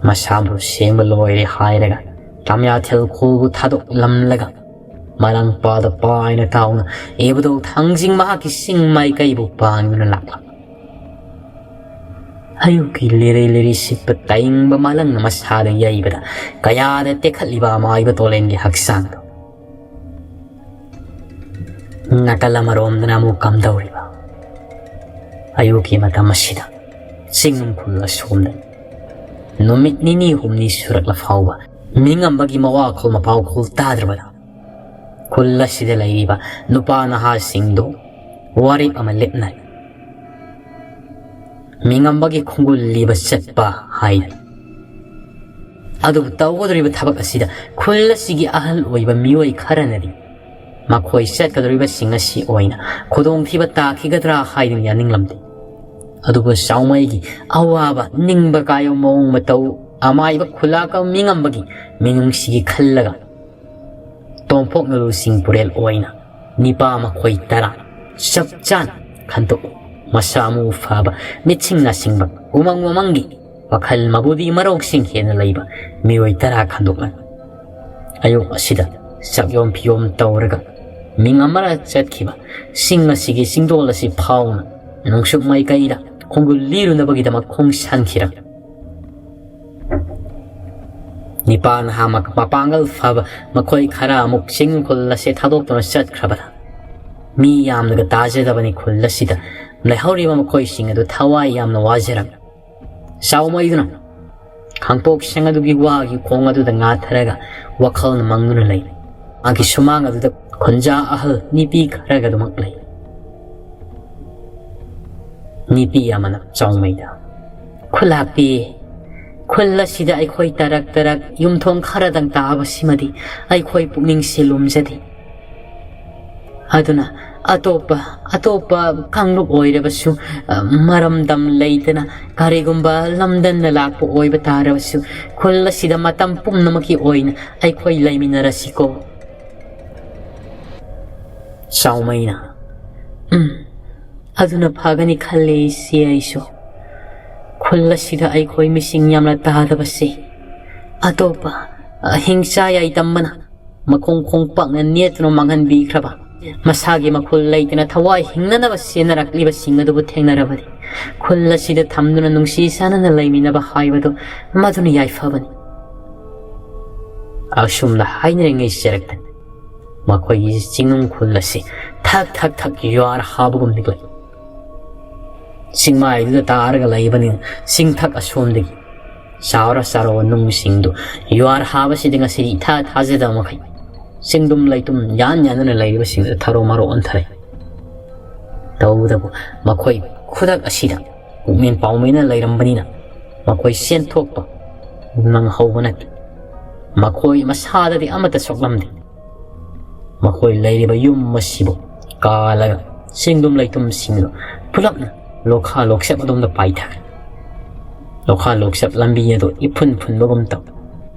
ꯃꯁꯥꯕꯨ ꯁꯦꯡꯕ ꯂꯣꯏꯔꯦ ꯍꯥꯏꯔꯒ ꯇꯥꯃꯤꯌꯥꯊꯦꯜ ꯈꯨꯜꯕꯨ ꯊꯥꯗꯣꯛꯂꯝꯂꯒ ꯃꯂꯥꯡꯄꯥꯗ ꯄꯥꯏꯅ ꯇꯥꯎꯅ ꯏꯕꯨꯙꯧ ꯊꯥꯡꯖꯤꯡ ꯃꯍꯥꯛꯀꯤ ꯆꯤꯡ ꯃꯥꯏꯀꯩꯕꯨ ꯄꯥꯡꯗꯨꯅ ꯂꯥꯛꯂꯝꯃꯤ꯫ ꯑꯌꯨꯛꯀꯤ ꯂꯤꯔꯤ ꯂꯤꯔꯤ ꯁꯤꯠꯄ ꯇꯥꯏꯪꯕ ꯃꯥꯂꯪꯅ ꯃꯁꯥꯗ ꯌꯩꯕꯗ ꯀꯌꯥꯗ ꯇꯦꯛꯈꯠꯂꯤꯕ ꯑꯃꯥꯏꯕ ꯇꯣꯂꯦꯟꯒꯤ ꯍꯛꯆꯥꯡꯗꯣ꯫ ꯅꯥꯀꯜ ꯑꯃꯔꯣꯝꯗꯅ ꯑꯃꯨꯛ ꯀꯝꯗꯧꯔꯤꯕ? ꯑꯌꯨꯛꯀꯤ ꯃꯇꯝ ꯑꯁꯤꯗ ꯆꯤꯡ ꯈꯨꯜ ꯑꯁꯣꯝꯗ ꯅꯨꯃꯤꯠ ꯅꯤꯅꯤ ꯍꯨꯝꯅꯤ ꯁꯨꯔꯛꯂ ꯐꯥꯎꯕ ꯃꯤꯉꯝꯕꯒꯤ ꯃꯋꯥꯈꯣꯜ ꯃꯄꯥꯎꯈꯣꯜ ꯇꯥꯗ꯭ꯔꯕꯗ, ꯈꯨꯜ ꯑꯁꯤꯗ ꯂꯩꯔꯤꯕ ꯅꯨꯄꯥ ꯅꯍꯥꯁꯤꯡꯗꯨ ꯋꯥꯔꯦꯞ ꯑꯃ ꯂꯦꯞꯅꯔꯦ꯫ ꯃꯤꯉꯝꯕꯒꯤ ꯈꯣꯡꯒꯨꯜ ꯂꯤꯕ ꯆꯠꯄ ꯍꯥꯏꯅ꯫ ꯑꯗꯨꯕꯨ ꯇꯧꯒꯗꯧꯔꯤꯕ ꯊꯕꯛ ꯑꯁꯤꯗ ꯈꯨꯜ ꯑꯁꯤꯒꯤ ꯑꯍꯜ ꯑꯣꯏꯕ ꯃꯤꯑꯣꯏ ꯈꯔꯅꯗꯤ ꯃꯈꯣꯏ ꯆꯠꯀꯗꯧꯔꯤꯕꯁꯤꯡ ꯑꯁꯤ ꯑꯣꯏꯅ ꯈꯨꯗꯣꯡꯊꯤꯕ ꯇꯥꯈꯤꯒꯗ꯭ꯔꯥ ꯍꯥꯏꯗꯨꯅ ꯌꯥꯅꯤꯡꯂꯝꯗꯦ꯫ ꯑꯗꯨꯕꯨ ꯆꯥꯎꯃꯩꯒꯤ ꯑꯋꯥꯕ ꯅꯤꯡꯕ ꯀꯥꯏꯕ ꯃꯑꯣꯡ ꯃꯇꯧ ꯑꯃꯥꯏꯕ ꯈꯨꯂꯥꯛꯄ ꯃꯤꯉꯝꯕꯒꯤ ꯃꯤꯅꯨꯡꯁꯤꯒꯤ ꯈꯜꯂꯒ ꯇꯣꯝꯄꯣꯛ ꯅꯨꯂꯨꯁꯤꯡ ꯄꯨꯔꯦꯜ ꯑꯣꯏꯅ ꯅꯤꯄꯥ ꯃꯈꯣꯏ ꯇꯔꯥ ꯆꯞ ꯆꯥꯅ ꯈꯟꯗꯣꯛꯎ꯫ ꯃꯁꯥ ꯃꯎ ꯐꯕ, ꯃꯤꯠꯁꯤꯡ ꯅꯥꯁꯤꯡꯕ, ꯎꯃꯪ ꯋꯥꯃꯪꯒꯤ ꯋꯥꯈꯜ ꯃꯕꯨꯗꯤ ꯃꯔꯧꯁꯤꯡ ꯍꯦꯟꯅ ꯂꯩꯕ ꯃꯤꯑꯣꯏ ꯇꯔꯥ ꯈꯟꯗꯣꯛꯂꯒ ꯑꯌꯨꯛ ꯑꯁꯤꯗ ꯆꯥꯛꯌꯣꯝ ꯐꯤꯌꯣꯝ ꯇꯧꯔꯒ ꯃꯤꯡ ꯑꯃꯔ ꯆꯠꯈꯤꯕ ꯆꯤꯡ ꯑꯁꯤꯒꯤ ꯆꯤꯡꯗꯣꯜ ꯑꯁꯤ ꯐꯥꯎꯅ ꯅꯣꯡꯆꯨꯞ ꯃꯥꯏꯀꯩꯗ ꯈꯣꯡꯒꯨꯜ ꯂꯤꯔꯨꯅꯕꯒꯤꯗꯃꯛ ꯈꯣꯡꯁꯥꯟꯈꯤꯔꯝꯃꯤ꯫ ꯅꯤꯄꯥ ꯅꯍꯥ ꯃꯄꯥꯡꯒꯜ ꯐꯕ ꯃꯈꯣꯏ ꯈꯔ ꯑꯃꯨꯛ ꯆꯤꯡ ꯈꯨꯜ ꯑꯁꯤ ꯊꯥꯗꯣꯛꯇꯨꯅ ꯆꯠꯈ꯭ꯔꯕꯗ, ꯃꯤ ꯌꯥꯝꯅꯒ ꯇꯥꯖꯗꯕꯅꯤ ꯈꯨꯜ ꯑꯁꯤꯗ ꯂꯩꯍꯧꯔꯤꯕ ꯃꯈꯣꯏꯁꯤꯡ ꯑꯗꯨ ꯊꯋꯥꯏ ꯌꯥꯝꯅ ꯋꯥꯖꯔꯝꯃꯤ꯫ ꯆꯥꯎꯃꯩꯗꯨꯅ ꯈꯥꯡꯄꯣꯛ ꯁꯪ ꯑꯗꯨꯒꯤ ꯋꯥꯒꯤ ꯈꯣꯡ ꯑꯗꯨꯗ ꯉꯥꯊꯔꯒ ꯋꯥꯈꯜꯅ ꯃꯪꯗꯨꯅ ꯂꯩ꯫ ꯃꯥꯒꯤ ꯁꯨꯃꯥꯡ ꯑꯗꯨꯗ ꯈꯨꯟꯖꯥ ꯑꯍꯜ ꯅꯤꯄꯤ ꯈꯔꯒ ꯑꯗꯨꯃꯛ ꯂꯩ꯫ ꯅꯤꯄꯤ ꯑꯃꯅ ꯆꯥꯎꯃꯩꯗ, "ꯈꯨꯂꯥꯛꯄꯤ, ꯈꯨꯜ ꯑꯁꯤꯗ ꯑꯩꯈꯣꯏ ꯇꯔꯛ ꯇꯔꯛ ꯌꯨꯝꯊꯣꯡ ꯈꯔꯗꯪ ꯇꯥꯕꯁꯤꯃꯗꯤ ꯑꯩꯈꯣꯏ ꯄꯨꯛꯅꯤꯡꯁꯦ ꯂꯨꯝꯖꯗꯦ꯫ ꯑꯗꯨꯅ ꯑꯇꯣꯞꯄ, ꯑꯇꯣꯞꯄ ꯀꯥꯡꯂꯨꯞ ꯑꯣꯏꯔꯕꯁꯨ, ꯑ, ꯃꯔꯝꯗꯝ ꯂꯩꯇꯅ ꯀꯔꯤꯒꯨꯝꯕ ꯂꯝꯗꯝꯅ ꯂꯥꯛꯄ ꯑꯣꯏꯕ ꯇꯥꯔꯕꯁꯨ, ꯈꯨꯜ ꯑꯁꯤꯗ ꯃꯇꯝ ꯄꯨꯝꯅꯃꯛꯀꯤ ꯑꯣꯏꯅ ꯑꯩꯈꯣꯏ ꯂꯩꯃꯤꯟꯅꯔꯁꯤꯀꯣ?" ꯆꯥꯎꯃꯩꯅ, "ꯎꯝ, ꯑꯗꯨꯅ ꯐꯒꯅꯤ ꯈꯜꯂꯤ ꯏꯆꯦ ꯑꯩꯁꯨ꯫ ꯈꯨꯜ ꯑꯁꯤꯗ ꯑꯩꯈꯣꯏ ꯃꯤꯁꯤꯡ ꯌꯥꯝꯅ ꯇꯥꯗꯕꯁꯤ ꯑꯇꯣꯞꯄ, ꯑ, ꯍꯤꯡꯆꯥ ꯌꯥꯏꯗꯝꯕꯅ ꯃꯈꯣꯡ ꯈꯣꯡꯄꯥꯛꯅ ꯅꯦꯠꯇꯨꯅ ꯃꯥꯡꯍꯟꯕꯤꯈ꯭ꯔꯕ, ꯃꯁꯥꯒꯤ ꯃꯈꯨꯜ ꯂꯩꯇꯅ ꯊꯋꯥꯏ ꯍꯤꯡꯅꯅꯕ ꯆꯦꯟꯅꯔꯛꯂꯤꯕꯁꯤꯡ ꯑꯗꯨꯕꯨ ꯊꯦꯡꯅꯔꯕꯗꯤ ꯈꯨꯜ ꯑꯁꯤꯗ ꯊꯝꯗꯨꯅ ꯅꯨꯡꯁꯤ ꯆꯥꯟꯅꯅ ꯂꯩꯃꯤꯟꯅꯕ ꯍꯥꯏꯕꯗꯨ ꯃꯗꯨꯅ ꯌꯥꯏꯐꯕꯅꯤ꯫" ꯑꯁꯨꯝꯅ ꯍꯥꯏꯅꯔꯤꯉꯩ ꯆꯦꯔꯛꯇ ꯃꯈꯣꯏꯒꯤ ꯆꯤꯡꯅꯨꯡ ꯈꯨꯜ ꯑꯁꯤ ꯊꯛ ꯊꯛ ꯊꯛ ꯌꯨꯍꯥꯔ ꯍꯥꯕꯒꯨꯝ ꯅꯤꯛꯂꯛꯏ꯫ ꯆꯤꯡꯃꯥꯏꯗꯨꯗ ꯇꯥꯔꯒ ꯂꯩꯕꯅꯤꯅ ꯆꯤꯡꯊꯛ ꯑꯁꯣꯝꯗꯒꯤ ꯆꯥꯎꯔ ꯆꯥꯎꯔꯕ ꯅꯨꯡꯁꯤꯡꯗꯨ ꯌꯨꯍꯥꯔ ꯍꯥꯕꯁꯤꯗ ꯉꯁꯤꯗꯤ ꯏꯊꯥ ꯊꯥꯖꯗꯕ ꯃꯈꯩ ꯆꯤꯡꯗꯨꯝ ꯂꯩꯇꯨꯝ ꯌꯥꯟ ꯌꯥꯟꯗꯨꯅ ꯂꯩꯔꯤꯕꯁꯤꯡꯗꯨ ꯊꯔꯣ ꯃꯔꯣ ꯑꯣꯟꯊꯔꯦ꯫ ꯇꯧꯕꯇꯕꯨ ꯃꯈꯣꯏ ꯈꯨꯗꯛ ꯑꯁꯤꯗ ꯄꯨꯛꯃꯦꯟ ꯄꯥꯎꯃꯦꯟꯅ ꯂꯩꯔꯝꯕꯅꯤꯅ ꯃꯈꯣꯏ ꯆꯦꯟꯊꯣꯛꯄ ꯅꯪꯍꯧꯕ ꯅꯠꯇꯦ꯫ ꯃꯈꯣꯏ ꯃꯁꯥꯗꯗꯤ ꯑꯃꯠꯇ ꯁꯣꯛꯂꯝꯗꯦ꯫ ꯃꯈꯣꯏ ꯂꯩꯔꯤꯕ ꯌꯨꯝ ꯑꯁꯤꯕꯨ ꯀꯥꯜꯂꯒ ꯆꯤꯡꯗꯨꯝ ꯂꯩꯇꯨꯝꯁꯤꯡꯗꯨ ꯄꯨꯂꯞꯅ ꯂꯣꯛꯈꯥ ꯂꯣꯛꯆꯞ ꯑꯗꯣꯝꯗ ꯄꯥꯏꯊꯈ꯭ꯔꯦ꯫ ꯂꯣꯛꯈꯥ ꯂꯣꯛꯆꯞ ꯂꯝꯕꯤ ꯑꯗꯨ ꯏꯐꯨꯟ ꯐꯨꯟꯕꯒꯨꯝ ꯇꯧ꯫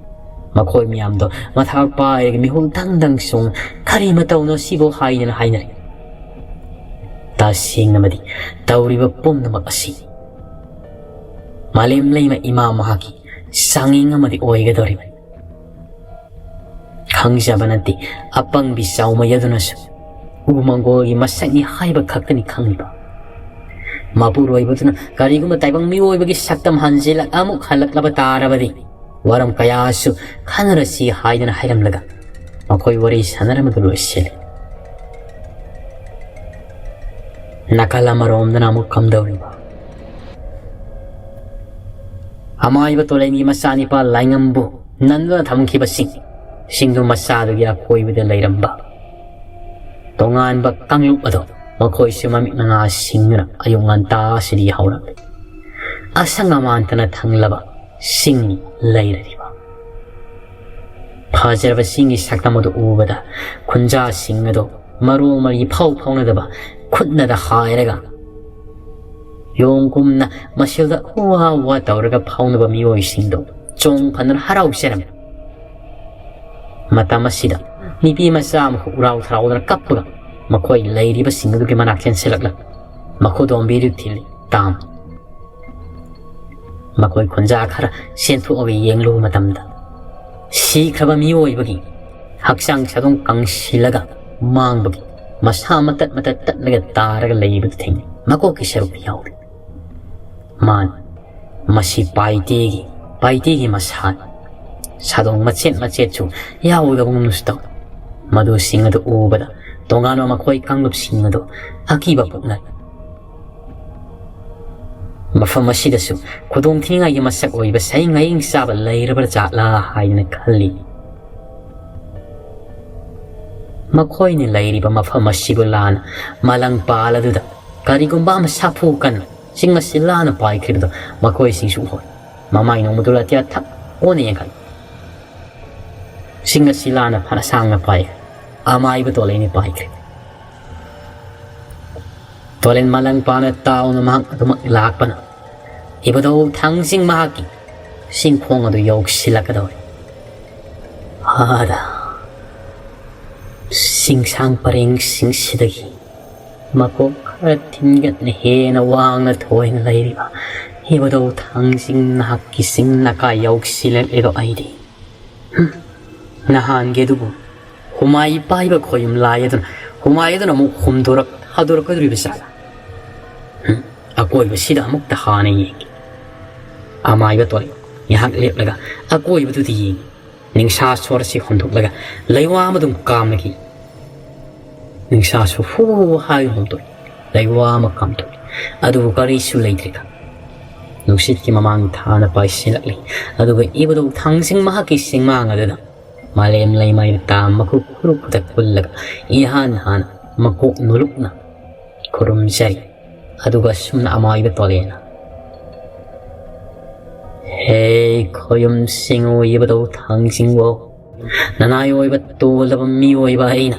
ꯃꯈꯣꯏ ꯃꯌꯥꯝꯗꯣ ꯃꯊꯥ ꯄꯥꯏꯔꯒ ꯃꯤꯍꯨꯜ ꯗꯪ ꯗꯪ ꯆꯣꯡ, "ꯀꯔꯤ ꯃꯇꯧꯅꯣ ꯁꯤꯕꯨ?" ꯍꯥꯏꯗꯅ ꯍꯥꯏꯅꯔꯦ꯫ ꯇꯁꯦꯡꯅꯃꯗꯤ ꯇꯧꯔꯤꯕ ꯄꯨꯝꯅꯃꯛ ꯑꯁꯤ ꯃꯥꯂꯦꯝ ꯂꯩꯃ ꯏꯃꯥ ꯃꯍꯥꯛꯀꯤ ꯆꯥꯡꯌꯦꯡ ꯑꯃꯗꯤ ꯑꯣꯏꯒꯗꯧꯔꯤꯕꯅꯤ꯫ ꯈꯪꯖꯕ ꯅꯠꯇꯦ, ꯑꯄꯪꯕꯤ ꯆꯥꯎꯃꯩ ꯑꯗꯨꯅꯁꯨ ꯎ ꯃꯪꯒꯣꯜꯒꯤ ꯃꯁꯛꯅꯤ ꯍꯥꯏꯕ ꯈꯛꯇꯅꯤ ꯈꯪꯂꯤꯕ꯫ ꯃꯄꯨꯔꯣꯏꯕꯗꯨꯅ ꯀꯔꯤꯒꯨꯝꯕ ꯇꯥꯏꯕꯪ ꯃꯤꯑꯣꯏꯕꯒꯤ ꯁꯛꯇꯝ ꯍꯟꯖꯤꯜꯂꯛ ꯑꯃꯨꯛ ꯍꯜꯂꯛꯂꯕ ꯇꯥꯔꯕꯗꯤ, ꯋꯥꯔꯝ ꯀꯌꯥꯁꯨ ꯈꯟꯅꯔꯁꯤ ꯍꯥꯏꯗꯅ ꯍꯥꯏꯔꯝꯂꯒ ꯃꯈꯣꯏ ꯋꯥꯔꯤ ꯁꯥꯟꯅꯔꯝꯕꯗꯨ ꯂꯣꯏꯁꯤꯜꯂꯤ꯫ ꯅꯥꯀꯜ ꯑꯃꯔꯣꯝꯗꯅ ꯑꯃꯨꯛ ꯀꯝꯗꯧꯔꯤꯕ? ꯑꯃꯥꯏꯕ ꯇꯣꯂꯦꯟꯒꯤ ꯃꯆꯥꯅꯤꯄꯥ ꯂꯥꯏꯉꯝꯕꯨ ꯅꯟꯗꯨꯅ ꯊꯝꯈꯤꯕꯁꯤꯡ, ꯁꯤꯡꯗꯨ ꯃꯆꯥꯗꯨꯒꯤ ꯑꯀꯣꯏꯕꯗ ꯂꯩꯔꯝꯕ ꯇꯣꯉꯥꯟꯕ ꯀꯥꯡꯂꯨꯞ ꯑꯗꯣ ꯃꯈꯣꯏꯁꯨ ꯃꯃꯤꯠ ꯃꯉꯥ ꯁꯤꯡꯗꯨꯅ ꯑꯌꯨꯛ ꯉꯟꯇꯥꯁꯤꯗꯒꯤ ꯍꯧꯔꯛꯂꯤ꯫ ꯑꯁꯪ ꯑꯃꯥꯟꯇꯅ ꯊꯜꯂꯕ ꯁꯤꯡ ꯂꯩꯔꯔꯤꯕ ꯐꯖꯔꯕ ꯆꯤꯡꯒꯤ ꯁꯛꯇꯝ ꯑꯗꯨ ꯎꯕꯗ ꯈꯨꯟꯖꯥꯁꯤꯡ ꯑꯗꯨ ꯃꯔꯣꯜ ꯃꯔꯤ ꯐꯥꯎ ꯐꯥꯎꯅꯗꯕ ꯈꯨꯠꯅꯗ ꯍꯥꯏꯔꯒ ꯌꯣꯡꯒꯨꯝꯅ ꯃꯁꯤꯗ ꯎꯋꯥ ꯎꯋꯥ ꯇꯧꯔꯒ ꯐꯥꯎꯅꯕ ꯃꯤꯑꯣꯏꯁꯤꯡꯗꯨ ꯆꯣꯡ ꯐꯟꯗꯨꯅ ꯍꯔꯥꯎꯖꯔꯝꯃꯤ꯫ ꯃꯇꯝ ꯑꯁꯤꯗ ꯅꯨꯄꯤ ꯃꯆꯥ ꯑꯃꯈꯛ ꯎꯔꯥꯎ ꯊꯔꯥꯎꯗꯅ ꯀꯞꯄꯒ ꯃꯈꯣꯏ ꯂꯩꯔꯤꯕꯁꯤꯡ ꯑꯗꯨꯒꯤ ꯃꯅꯥꯛ ꯆꯦꯟꯁꯤꯜꯂꯛꯂꯒ ꯃꯈꯨꯗꯣꯝꯕꯤꯗꯨ ꯊꯤꯜꯂꯤ꯫ ꯇꯥꯝ꯫ ꯃꯈꯣꯏ ꯈꯨꯟꯖꯥ ꯈꯔ ꯆꯦꯟꯊꯣꯛꯑꯒ ꯌꯦꯡꯂꯨꯕ ꯃꯇꯝꯗ ꯁꯤꯈ꯭ꯔꯕ ꯃꯤꯑꯣꯏꯕꯒꯤ ꯍꯛꯆꯥꯡ ꯁꯥꯗꯣꯡ ꯀꯪꯁꯤꯜꯂꯒ ꯃꯥꯡꯕꯒꯤ ꯃꯁꯥ ꯃꯇꯠ ꯃꯇꯠ ꯇꯠꯂꯒ ꯇꯥꯔꯒ ꯂꯩꯕꯗꯨ ꯊꯦꯡꯅꯩ꯫ ꯃꯀꯣꯛꯀꯤ ꯁꯔꯨꯛꯇꯤ ꯌꯥꯎꯗꯦ꯫ ꯃꯥꯅꯤ, ꯃꯁꯤ ꯄꯥꯏꯇꯦꯒꯤ, ꯄꯥꯏꯇꯦꯒꯤ ꯃꯁꯥꯅꯤ꯫ ꯁꯥꯗꯣꯡ ꯃꯆꯦꯠ ꯃꯆꯦꯠꯁꯨ ꯌꯥꯎꯗꯕꯒꯨꯝꯅꯁꯨ ꯇꯧꯏ꯫ ꯃꯗꯨꯁꯤꯡ ꯑꯗꯨ ꯎꯕꯗ ꯇꯣꯉꯥꯟꯕ ꯃꯈꯣꯏ ꯀꯥꯡꯂꯨꯞꯁꯤꯡ ꯑꯗꯨ ꯑꯀꯤꯕ ꯄꯣꯛꯅꯔꯤ꯫ ꯃꯐꯝ ꯑꯁꯤꯗꯁꯨ ꯈꯨꯗꯣꯡ ꯊꯤꯅꯤꯡꯉꯥꯏꯒꯤ ꯃꯁꯛ ꯑꯣꯏꯕ ꯁꯌꯤꯡ ꯉꯌꯤꯡ ꯆꯥꯕ ꯂꯩꯔꯕ꯭ꯔꯥ ꯖꯥꯠꯂꯥ ꯍꯥꯏꯗꯅ ꯈꯜꯂꯤ꯫ ꯃꯈꯣꯏꯅ ꯂꯩꯔꯤꯕ ꯃꯐꯝ ꯑꯁꯤꯕꯨ ꯂꯥꯟꯅ ꯃꯥꯂꯪ ꯄꯥꯜ ꯑꯗꯨꯗ ꯀꯔꯤꯒꯨꯝꯕ ꯑꯃ ꯁꯥꯐꯨ ꯀꯟꯅ ꯆꯤꯡ ꯑꯁꯤ ꯂꯥꯟꯅ ꯄꯥꯏꯈ꯭ꯔꯤꯕꯗꯨ ꯃꯈꯣꯏꯁꯤꯡꯁꯨ ꯎꯍꯧꯏ꯫ ꯃꯃꯥꯏ ꯅꯣꯡꯃꯗꯨ ꯑꯇꯤꯌꯥ ꯊꯛ ꯑꯣꯟꯅ ꯌꯦꯡꯈꯠꯂꯤ꯫ ꯆꯤꯡ ꯑꯁꯤ ꯂꯥꯟꯅ ꯐꯅ ꯁꯥꯡꯅ ꯄꯥꯏ꯫ ꯑꯃꯥꯏꯕ ꯇꯣꯂꯦꯟꯅ ꯄꯥꯏꯈ꯭ꯔꯦ꯫ ꯇꯣꯂꯦꯟ ꯃꯥꯂꯪ ꯄꯥꯅ ꯇꯥꯎꯅ ꯃꯍꯥꯛ ꯑꯗꯨꯃꯛ ꯂꯥꯛꯄꯅ ꯏꯕꯨꯙꯧ ꯊꯥꯡꯖꯤꯡ ꯃꯍꯥꯛꯀꯤ ꯆꯤꯡꯈꯣꯡ ꯑꯗꯨ ꯌꯧꯁꯤꯜꯂꯛꯀꯗꯧꯔꯦ꯫ ꯑꯥꯗ ꯆꯤꯡꯁꯥꯡ ꯄꯔꯦꯡꯁꯤꯡꯁꯤꯗꯒꯤ ꯃꯀꯣꯛ ꯈꯔ ꯊꯤꯟꯒꯠꯅ ꯍꯦꯟꯅ ꯋꯥꯡꯅ ꯊꯣꯏꯅ ꯂꯩꯔꯤꯕ ꯏꯕꯨꯙꯧ ꯊꯥꯡꯖꯤꯡ ꯅꯍꯥꯛꯀꯤ ꯆꯤꯡ ꯅꯀꯥ ꯌꯧꯁꯤꯜꯂꯛꯂꯤꯗꯣ ꯑꯩꯗꯤ, ꯍꯨꯝ, ꯅꯍꯥꯟꯒꯤ ꯑꯗꯨꯕꯨ ꯍꯨꯃꯥꯏ ꯄꯥꯏꯕ ꯈꯣꯌꯨꯝ ꯂꯥꯏ ꯑꯗꯨꯅ, ꯍꯨꯃꯥꯏ ꯑꯗꯨꯅ ꯑꯃꯨꯛ ꯍꯨꯝꯗꯣꯔꯛ ꯊꯥꯗꯣꯔꯛꯀꯗꯧꯔꯤꯕ ꯖꯥꯠꯂꯥ? ꯍꯨꯝ, ꯑꯀꯣꯏꯕꯁꯤꯗ ꯑꯃꯨꯛꯇ ꯍꯥꯟꯅ ꯌꯦꯡꯒꯦ꯫ ꯑꯃꯥꯏꯕ ꯇꯣꯂꯦꯟ, ꯉꯥꯏꯍꯥꯛ ꯂꯦꯞꯂꯒ ꯑꯀꯣꯏꯕꯗꯨꯗ ꯌꯦꯡꯉꯤ꯫ ꯅꯤꯡꯁꯥ ꯁꯣꯔꯁꯤ ꯍꯣꯟꯗꯣꯛꯂꯒ ꯂꯩꯋꯥ ꯑꯃ ꯑꯗꯨꯝ ꯀꯥꯝꯂꯒ ꯅꯤꯡꯁꯥꯁꯨ ꯍꯨ ꯍꯥꯏꯅ ꯍꯣꯟꯗꯣꯛꯏ꯫ ꯂꯩꯋꯥ ꯑꯃ ꯀꯥꯝꯊꯣꯛꯏ꯫ ꯑꯗꯨꯕꯨ ꯀꯔꯤꯁꯨ ꯂꯩꯇ꯭ꯔꯤꯀ ꯅꯨꯡꯁꯤꯠꯀꯤ ꯃꯃꯥꯡ ꯊꯥꯅ ꯄꯥꯏꯁꯤꯜꯂꯛꯂꯤ꯫ ꯑꯗꯨꯒ ꯏꯕꯨꯙꯧ ꯊꯥꯡꯖꯤꯡ ꯃꯍꯥꯛꯀꯤ ꯁꯤꯡꯃꯥꯡ ꯑꯗꯨꯗ ꯃꯥꯂꯦꯝ ꯂꯩꯃꯥꯏꯗ ꯇꯥ ꯃꯈꯨ ꯈꯨꯔꯨ ꯈꯨꯗꯛ ꯄꯨꯜꯂꯒ ꯏꯍꯥꯟ ꯍꯥꯟꯅ ꯃꯀꯣꯛ ꯅꯣꯂꯨꯛꯅ ꯈꯨꯔꯨꯝꯖꯔꯤ꯫ ꯑꯗꯨꯒ ꯑꯁꯨꯝꯅ ꯑꯃꯥꯏꯕ ꯇꯣꯂꯦꯅ, "ꯍꯦ ꯈꯣꯌꯨꯝ ꯁꯤꯡꯉꯨ ꯏꯕꯨꯙꯧ ꯊꯥꯡꯖꯤꯡꯋꯣ, ꯅꯅꯥꯏ ꯑꯣꯏꯕ ꯇꯣꯜꯂꯕ ꯃꯤꯑꯣꯏꯕ ꯑꯩꯅ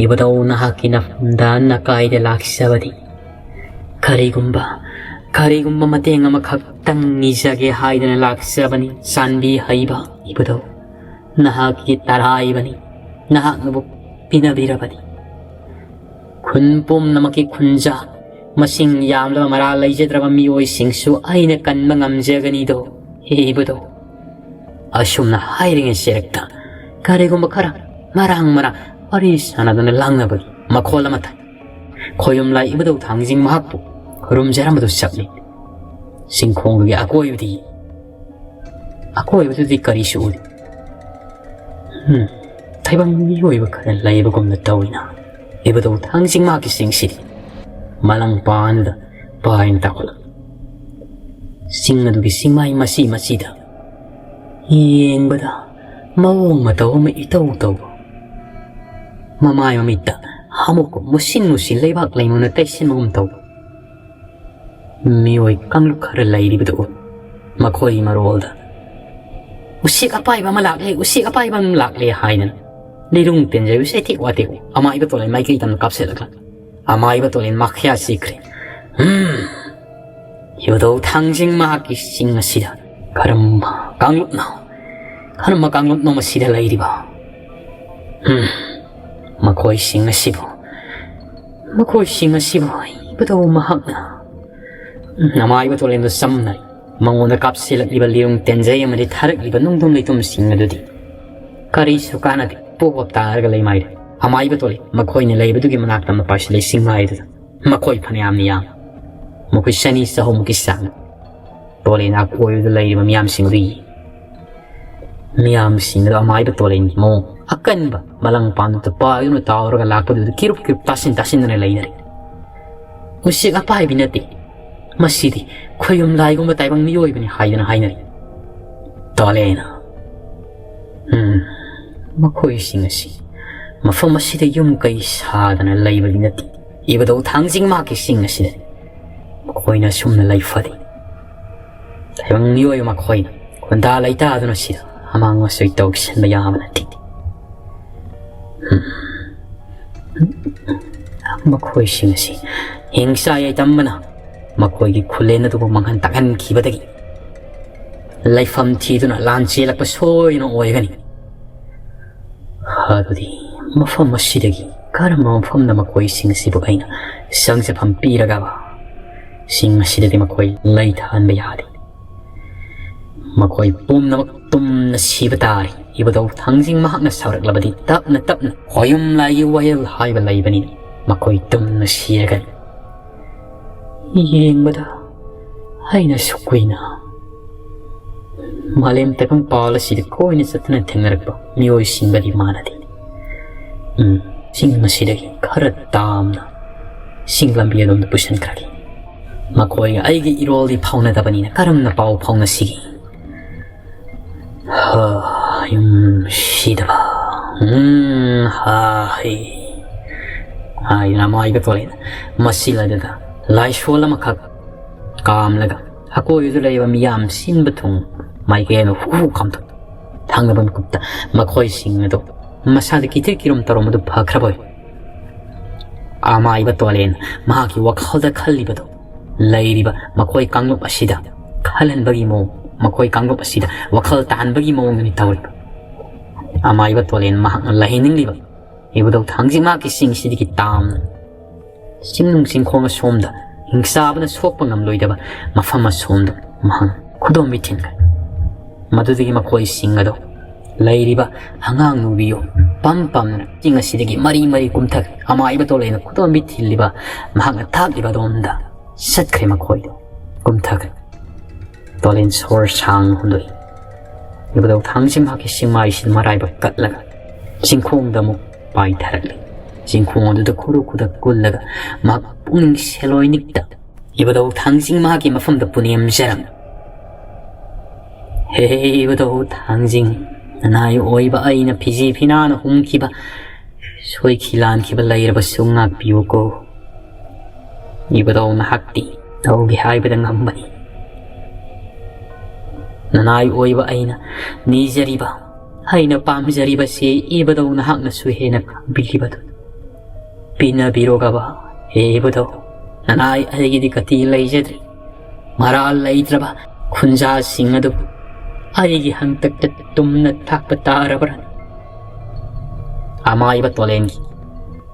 ꯏꯕꯨꯙꯧ ꯅꯍꯥꯛꯀꯤ ꯅꯐꯝꯗ ꯅꯀꯥꯏꯗ ꯂꯥꯛꯆꯕꯗꯤ ꯀꯔꯤꯒꯨꯝꯕ, ꯀꯔꯤꯒꯨꯝꯕ ꯃꯇꯦꯡ ꯑꯃꯈꯛꯇꯪ ꯅꯤꯖꯒꯦ ꯍꯥꯏꯗꯅ ꯂꯥꯛꯆꯕꯅꯤ꯫ ꯆꯥꯟꯕꯤ ꯍꯩꯕ ꯏꯕꯨꯙꯧ, ꯅꯍꯥꯛꯀꯤ ꯇꯔꯥꯏꯕꯅꯤ, ꯅꯍꯥꯛꯅꯕꯨ ꯄꯤꯅꯕꯤꯔꯕꯗꯤ ꯈꯨꯟ ꯄꯨꯝꯅꯃꯛꯀꯤ ꯈꯨꯟꯖꯥ ꯃꯁꯤꯡ ꯌꯥꯝꯂꯕ ꯃꯔꯥ ꯂꯩꯖꯗ꯭ꯔꯕ ꯃꯤꯑꯣꯏꯁꯤꯡꯁꯨ ꯑꯩꯅ ꯀꯟꯕ ꯉꯝꯖꯒꯅꯤꯗꯣ ꯏꯕꯨꯙꯧ꯫" ꯑꯁꯨꯝꯅ ꯍꯥꯏꯔꯤꯉꯩ ꯁꯦꯔꯛꯇ ꯀꯔꯤꯒꯨꯝꯕ ꯈꯔ ꯃꯔꯥꯡ ꯃꯔꯥꯡ ꯋꯥꯔꯤ ꯁꯥꯟꯅꯗꯨꯅ ꯂꯥꯡꯅꯕꯒꯤ ꯃꯈꯣꯜ ꯑꯃ ꯇꯥꯏ꯫ ꯈꯣꯌꯨꯝ ꯂꯥꯏ ꯏꯕꯨꯙꯧ ꯊꯥꯡꯖꯤꯡ ꯃꯍꯥꯛꯄꯨ ꯈꯨꯔꯨꯝꯖꯔꯝꯕꯗꯨ ꯆꯞꯂꯤ꯫ ꯁꯤꯡꯈꯣꯡꯗꯨꯒꯤ ꯑꯀꯣꯏꯕꯗꯤ, ꯑꯀꯣꯏꯕꯗꯨꯗꯤ ꯀꯔꯤꯁꯨ ꯎꯗꯦ꯫ ꯎꯝ, ꯇꯥꯏꯕꯪ ꯃꯤꯑꯣꯏꯕ ꯈꯔ ꯂꯩꯕꯒꯨꯝꯅ ꯇꯧꯏꯅ꯫ ꯏꯕꯨꯙꯧ ꯊꯥꯡꯖꯤꯡ ꯃꯍꯥꯛꯀꯤ ꯆꯤꯡꯁꯤꯗꯤ ꯃꯂꯪ ꯄꯥꯟꯗ ꯄꯥꯏꯅ ꯇꯥꯈꯠꯂꯛ꯫ ꯆꯤꯡ ꯑꯗꯨꯒꯤ ꯆꯤꯡꯃꯥꯏ ꯃꯆꯤ ꯃꯆꯤꯗ ꯌꯦꯡꯕꯗ ꯃꯑꯣꯡ ꯃꯇꯧ ꯑꯃ ꯏꯇꯧ ꯇꯧꯕ, ꯃꯃꯥꯏ ꯃꯃꯤꯠꯇ ꯑꯃꯨꯛ ꯃꯨꯁꯤꯟ ꯃꯨꯁꯤꯟ ꯂꯩꯕꯥꯛ ꯂꯩꯃꯨꯅ ꯇꯩꯁꯤꯟꯕꯒꯨꯝ ꯇꯧꯕ ꯃꯤꯑꯣꯏ ꯀꯥꯡꯂꯨꯞ ꯈꯔ ꯂꯩꯔꯤꯕꯗꯨ ꯎ꯫ ꯃꯈꯣꯏꯒꯤ ꯃꯔꯣꯜꯗ "ꯎꯆꯦꯛ ꯑꯄꯥꯏꯕ ꯑꯃ ꯂꯥꯛꯂꯦ, ꯎꯆꯦꯛ ꯑꯄꯥꯏꯕ ꯑꯃ ꯂꯥꯛꯂꯦ" ꯍꯥꯏꯗꯅ ꯂꯤꯔꯨꯡ ꯇꯦꯟꯖꯩ ꯎꯆꯩꯊꯦꯛ ꯋꯥꯇꯦꯛ ꯑꯃꯥꯏꯕ ꯇꯣꯂꯦꯟ ꯃꯥꯏꯀꯩ ꯇꯝꯅ ꯀꯥꯞꯁꯤꯜꯂꯛꯂ ꯑꯃꯥꯏꯕ ꯇꯣꯂꯦꯟ ꯃꯥꯈꯤꯌꯥ ꯆꯤꯛꯈ꯭ꯔꯦ꯫ ꯎꯝ, ꯏꯕꯨꯙꯧ ꯊꯥꯡꯖꯤꯡ ꯃꯍꯥꯛꯀꯤ ꯆꯤꯡ ꯑꯁꯤꯗ ꯀꯔꯝꯕ ꯀꯥꯡꯂꯨꯞꯅꯣ, ꯀꯔꯝꯕ ꯀꯥꯡꯂꯨꯞꯅꯣ ꯃꯁꯤꯗ ꯂꯩꯔꯤꯕ? ꯎꯝ, ꯃꯈꯣꯏꯁꯤꯡ ꯑꯁꯤꯕꯨ, ꯃꯈꯣꯏꯁꯤꯡ ꯑꯁꯤꯕꯨ ꯏꯕꯨꯙꯧ ꯃꯍꯥꯛꯅ ꯑꯃꯥꯏꯕ ꯇꯣꯂꯦꯟꯗꯨ ꯆꯝꯅ ꯃꯉꯣꯟꯗ ꯀꯥꯞꯁꯤꯜꯂꯛꯂꯤꯕ ꯂꯤꯔꯨꯡ ꯇꯦꯟꯖꯩ ꯑꯃꯗꯤ ꯊꯥꯔꯛꯂꯤꯕ ꯅꯨꯡꯗꯨꯝ ꯂꯩꯇꯨꯝꯁꯤꯡ ꯑꯗꯨꯗꯤ ꯀꯔꯤꯁꯨ ꯀꯥꯟꯅꯗꯦ꯫ ꯄꯣꯞ ꯄꯣꯞ ꯇꯥꯔꯒ ꯂꯩꯃꯥꯏꯔꯦ꯫ ꯑꯃꯥꯏꯕ ꯇꯣꯂꯦꯟ ꯃꯈꯣꯏꯅ ꯂꯩꯕꯗꯨꯒꯤ ꯃꯅꯥꯛꯇ ꯑꯃ ꯄꯥꯏꯁꯤꯜꯂꯦ ꯆꯤꯡꯃꯥꯏꯗꯨꯗ꯫ ꯃꯈꯣꯏ ꯐꯅꯌꯥꯝꯅ ꯌꯥꯝ, ꯃꯈꯣꯏ ꯆꯅꯤ ꯆꯍꯨꯝꯃꯨꯛꯀꯤ ꯆꯥꯡ꯫ ꯇꯣꯂꯦꯟ ꯑꯀꯣꯏꯕꯗ ꯂꯩꯔꯤꯕ ꯃꯤꯌꯥꯝꯁꯤꯡꯗꯨ ꯌꯦꯡꯏ꯫ ꯃꯤꯌꯥꯝꯁꯤꯡ ꯑꯗꯨ ꯑꯃꯥꯏꯕ ꯇꯣꯂꯦꯟꯒꯤ ꯃꯑꯣꯡ ꯑꯀꯟꯕ ꯃꯂꯪ ꯄꯥꯟꯗꯨ ꯇꯨꯄꯥ ꯑꯗꯨꯅ ꯇꯥꯎꯔꯒ ꯂꯥꯛꯄꯗꯨꯗ ꯀꯤꯔꯨꯞ ꯀꯤꯔꯨꯞ ꯇꯥꯁꯤꯟ ꯇꯥꯁꯤꯟꯗꯅ ꯂꯩꯅꯔꯤ꯫ ꯎꯆꯦꯛ ꯑꯄꯥꯏꯕꯤ ꯅꯠꯇꯦ, ꯃꯁꯤꯗꯤ ꯈꯣꯌꯨꯝ ꯂꯥꯏꯒꯨꯝꯕ ꯇꯥꯏꯕꯪ ꯃꯤꯑꯣꯏꯕꯅꯤ ꯍꯥꯏꯗꯅ ꯍꯥꯏꯅꯔꯤ꯫ ꯇꯣꯂꯦꯅ, "ꯎꯝ, ꯃꯈꯣꯏꯁꯤꯡ ꯑꯁꯤ ꯃꯐꯝ ꯑꯁꯤꯗ ꯌꯨꯝ ꯀꯩ ꯁꯥꯗꯅ ꯂꯩꯕꯗꯤ ꯅꯠꯇꯦ꯫ ꯏꯕꯨꯙꯧ ꯊꯥꯡꯖꯤꯡ ꯃꯍꯥꯛꯀꯤ ꯆꯤꯡ ꯑꯁꯤꯗꯅꯤ꯫ ꯃꯈꯣꯏꯅ ꯑꯁꯨꯝꯅ ꯂꯩꯐꯗꯦ꯫ ꯇꯥꯏꯕꯪ ꯃꯤꯑꯣꯏ ꯃꯈꯣꯏꯅ ꯈꯨꯟꯗꯥ ꯂꯩꯇꯥꯗꯨꯅ ꯁꯤꯗ ꯑꯃꯥꯡ ꯑꯁꯣꯏ ꯇꯧꯁꯤꯟꯕ ꯌꯥꯕ ꯅꯠꯇꯦ꯫ ꯎꯝ꯫ ꯃꯈꯣꯏꯁꯤꯡ ꯑꯁꯤ ꯍꯤꯡꯁꯥ ꯌꯥꯏꯇꯝꯕꯅ ꯃꯈꯣꯏꯒꯤ ꯈꯨꯂꯦꯟ ꯑꯗꯨꯕꯨ ꯃꯥꯡꯍꯟ ꯇꯥꯛꯍꯟꯈꯤꯕꯗꯒꯤ ꯂꯩꯐꯝ ꯊꯤꯗꯨꯅ ꯂꯥꯟ ꯆꯦꯜꯂꯛꯄ ꯁꯣꯏꯗꯅ ꯑꯣꯏꯒꯅꯤ꯫ ꯑꯗꯨꯗꯤ ꯃꯐꯝ ꯑꯁꯤꯗꯒꯤ ꯀꯔꯝꯕ ꯃꯐꯝꯗ ꯃꯈꯣꯏꯁꯤꯡ ꯑꯁꯤꯕꯨ ꯑꯩꯅ ꯆꯪꯖꯐꯝ ꯄꯤꯔꯒꯕ ꯆꯤꯡ ꯑꯁꯤꯗꯗꯤ ꯃꯈꯣꯏ ꯂꯩ ꯊꯥꯍꯟꯕ ꯌꯥꯗꯦ? ꯃꯈꯣꯏ ꯄꯨꯝꯅꯃꯛ ꯇꯨꯝꯅ ꯁꯤꯕ ꯇꯥꯔꯦ꯫ ꯏꯕꯨꯙꯧ ꯊꯥꯡꯖꯤꯡ ꯃꯍꯥꯛꯅ ꯁꯥꯎꯔꯛꯂꯕꯗꯤ ꯇꯞꯅ ꯇꯞꯅ ꯈꯣꯌꯨꯝ ꯂꯥꯏꯒꯤ ꯋꯥꯌꯦꯜ ꯍꯥꯏꯕ ꯂꯩꯕꯅꯤ, ꯃꯈꯣꯏ ꯇꯨꯝꯅ ꯁꯤꯔꯒꯅꯤ꯫ ꯌꯦꯡꯕꯗ ꯑꯩꯅ ꯑꯁꯨꯛ ꯀꯨꯏꯅ ꯃꯥꯂꯦꯝ ꯇꯥꯏꯕꯪꯄꯥꯜ ꯑꯁꯤꯗ ꯀꯣꯏꯅ ꯆꯠꯇꯨꯅ ꯊꯦꯡꯅꯔꯛꯄ ꯃꯤꯑꯣꯏꯁꯤꯡꯒꯗꯤ ꯃꯥꯟꯅꯗꯦ꯫ ꯎꯝ, ꯆꯤꯡ ꯑꯁꯤꯗꯒꯤ ꯈꯔ ꯇꯥꯝꯅ ꯆꯤꯡ ꯂꯝꯕꯤ ꯑꯗꯣꯝꯗ ꯄꯨꯁꯤꯟꯈ꯭ꯔꯒꯦ꯫ ꯃꯈꯣꯏꯒ ꯑꯩꯒꯤ ꯏꯔꯣꯜꯗꯤ ꯐꯥꯎꯅꯗꯕꯅꯤꯅ ꯀꯔꯝꯅ ꯄꯥꯎ ꯐꯥꯎꯅꯁꯤꯒꯦ?" ꯍꯥ, ꯌꯨꯝ ꯁꯤꯗꯕ꯫ ꯎꯝ, ꯍꯥ, ꯍꯩ꯫ ꯍꯥꯏꯗꯨꯅ ꯑꯃꯥꯏꯕ ꯇꯣꯂꯦꯅ ꯃꯁꯤꯜ ꯑꯗꯨꯗ ꯂꯥꯏꯁꯣꯜ ꯑꯃꯈꯛ ꯀꯥꯝꯂꯒ ꯑꯀꯣꯏꯕꯗ ꯂꯩꯕ ꯃꯤꯌꯥꯝ ꯁꯤꯟꯕ ꯊꯨꯡ ꯃꯥꯏꯀꯩ ꯑꯃ ꯍꯨ ꯍꯨ ꯀꯥꯝꯊꯣꯛ ꯊꯪꯅꯕ ꯃꯤꯀꯨꯞꯇ ꯃꯈꯣꯏꯁꯤꯡ ꯑꯗꯨ ꯃꯁꯥꯗ ꯀꯤꯊꯤꯔ ꯀꯤꯔꯨꯝ ꯇꯧꯔꯝꯕꯗꯨ ꯐꯈ꯭ꯔꯕ ꯑꯣꯏ꯫ ꯑꯃꯥꯏꯕ ꯇꯣꯂꯦꯟ ꯃꯍꯥꯛꯀꯤ ꯋꯥꯈꯜꯗ ꯈꯜꯂꯤꯕꯗꯨ ꯂꯩꯔꯤꯕ ꯃꯈꯣꯏ ꯀꯥꯡꯂꯨꯞ ꯑꯁꯤꯗ ꯈꯜꯍꯟꯕꯒꯤ ꯃꯑꯣꯡ, ꯃꯈꯣꯏ ꯀꯥꯡꯂꯨꯞ ꯑꯁꯤꯗ ꯋꯥꯈꯜ ꯇꯥꯍꯟꯕꯒꯤ ꯃꯑꯣꯡꯗꯅꯤ ꯇꯧꯔꯤꯕ꯫ ꯑꯃꯥꯏꯕ ꯇꯣꯂꯦꯟ ꯃꯍꯥꯛꯅ ꯂꯩꯍꯟꯅꯤꯡꯂꯤꯕ ꯏꯕꯨꯙꯧ ꯊꯥꯡꯖꯤꯡ ꯃꯍꯥꯛꯀꯤ ꯆꯤꯡꯁꯤꯗꯒꯤ ꯇꯥꯝꯅ ꯆꯤꯡꯅꯨꯡ ꯆꯤꯡꯈꯣꯡ ꯑꯁꯣꯝꯗ ꯍꯤꯡꯆꯥꯕꯅ ꯁꯣꯛꯄ ꯉꯝꯂꯣꯏꯗꯕ ꯃꯐꯝ ꯑꯁꯣꯝꯗ ꯃꯍꯥꯛ ꯈꯨꯗꯣꯝꯕꯤ ꯊꯤꯟꯈ꯭ꯔꯦ꯫ ꯃꯗꯨꯗꯒꯤ ꯃꯈꯣꯏꯁꯤꯡ ꯑꯗꯨ ꯂꯩꯔꯤꯕ ꯑꯉꯥꯡ ꯅꯨꯕꯤꯌꯨ ꯄꯝ ꯄꯝꯅ ꯆꯤꯡ ꯑꯁꯤꯗꯒꯤ ꯃꯔꯤ ꯃꯔꯤ ꯀꯨꯝꯊꯈ꯭ꯔꯦ꯫ ꯑꯃꯥꯏꯕ ꯇꯣꯂꯦꯅ ꯈꯨꯗꯣꯝꯕꯤ ꯊꯤꯜꯂꯤꯕ ꯃꯍꯥꯛꯅ ꯇꯥꯛꯂꯤꯕ ꯑꯗꯣꯝꯗ ꯆꯠꯈ꯭ꯔꯦ ꯃꯈꯣꯏꯗꯨ ꯀꯨꯝꯊꯈ꯭ꯔꯦ꯫ ꯇꯣꯂꯦꯟ ꯁꯣꯔ ꯁꯥꯡꯅ ꯍꯣꯟꯗꯣꯛꯏ꯫ ꯏꯕꯨꯙꯧ ꯊꯥꯡꯖꯤꯡ ꯃꯍꯥꯛꯀꯤ ꯁꯤꯡꯃꯥꯏꯁꯤꯅ ꯃꯔꯥꯏꯕꯛ ꯀꯠꯂꯒ ꯆꯤꯡꯈꯣꯡꯗ ꯑꯃꯨꯛ ꯄꯥꯏꯊꯔꯛꯂꯤ꯫ ꯆꯤꯡꯈꯣꯡ ꯑꯗꯨꯗ ꯈꯨꯔꯨ ꯈꯨꯗꯛ ꯀꯨꯜꯂꯒ ꯃꯍꯥꯛ ꯄꯨꯛꯅꯤꯡ ꯁꯦꯂꯣꯏ ꯅꯤꯛꯇ ꯏꯕꯨꯙꯧ ꯊꯥꯡꯖꯤꯡ ꯃꯍꯥꯛꯀꯤ ꯃꯐꯝꯗ ꯄꯨꯅꯦꯝꯖꯔꯝꯃꯤ꯫ "ꯍꯦ ꯏꯕꯨꯙꯧ ꯊꯥꯡꯖꯤꯡ, ꯅꯅꯥꯏ ꯑꯣꯏꯕ ꯑꯩꯅ ꯐꯤꯖꯤ ꯐꯤꯅꯥꯅ ꯍꯨꯝꯈꯤꯕ, ꯁꯣꯏꯈꯤ ꯂꯥꯟꯈꯤꯕ ꯂꯩꯔꯕꯁꯨ ꯉꯥꯛꯄꯤꯌꯨꯀꯣ꯫ ꯏꯕꯨꯙꯧ ꯅꯍꯥꯛꯇꯤ ꯇꯧꯒꯦ ꯍꯥꯏꯕꯗ ꯉꯝꯕꯅꯤ꯫ ꯅꯅꯥꯏ ꯑꯣꯏꯕ ꯑꯩꯅ ꯅꯤꯖꯔꯤꯕ, ꯑꯩꯅ ꯄꯥꯝꯖꯔꯤꯕꯁꯤ ꯏꯕꯨꯙꯧ ꯅꯍꯥꯛꯅꯁꯨ ꯍꯦꯟꯅ ꯈꯪꯕꯤꯔꯤꯕꯗꯨ꯫ ꯄꯤꯅꯕꯤꯔꯣ ꯒꯕ, ꯍꯦ ꯏꯕꯨꯙꯧ, ꯅꯅꯥꯏ ꯑꯩꯒꯤꯗꯤ ꯒꯇꯤ ꯂꯩꯖꯗ꯭ꯔꯦ꯫ ꯃꯔꯥꯜ ꯂꯩꯇ꯭ꯔꯕ ꯈꯨꯟꯖꯥꯁꯤꯡ ꯑꯗꯨꯕꯨ ꯑꯩꯒꯤ ꯍꯪꯇꯛꯇ ꯇꯨꯝꯅ ꯊꯥꯛꯄ ꯇꯥꯔꯕ꯭ꯔꯥ?" ꯑꯃꯥꯏꯕ ꯇꯣꯂꯦꯟꯒꯤ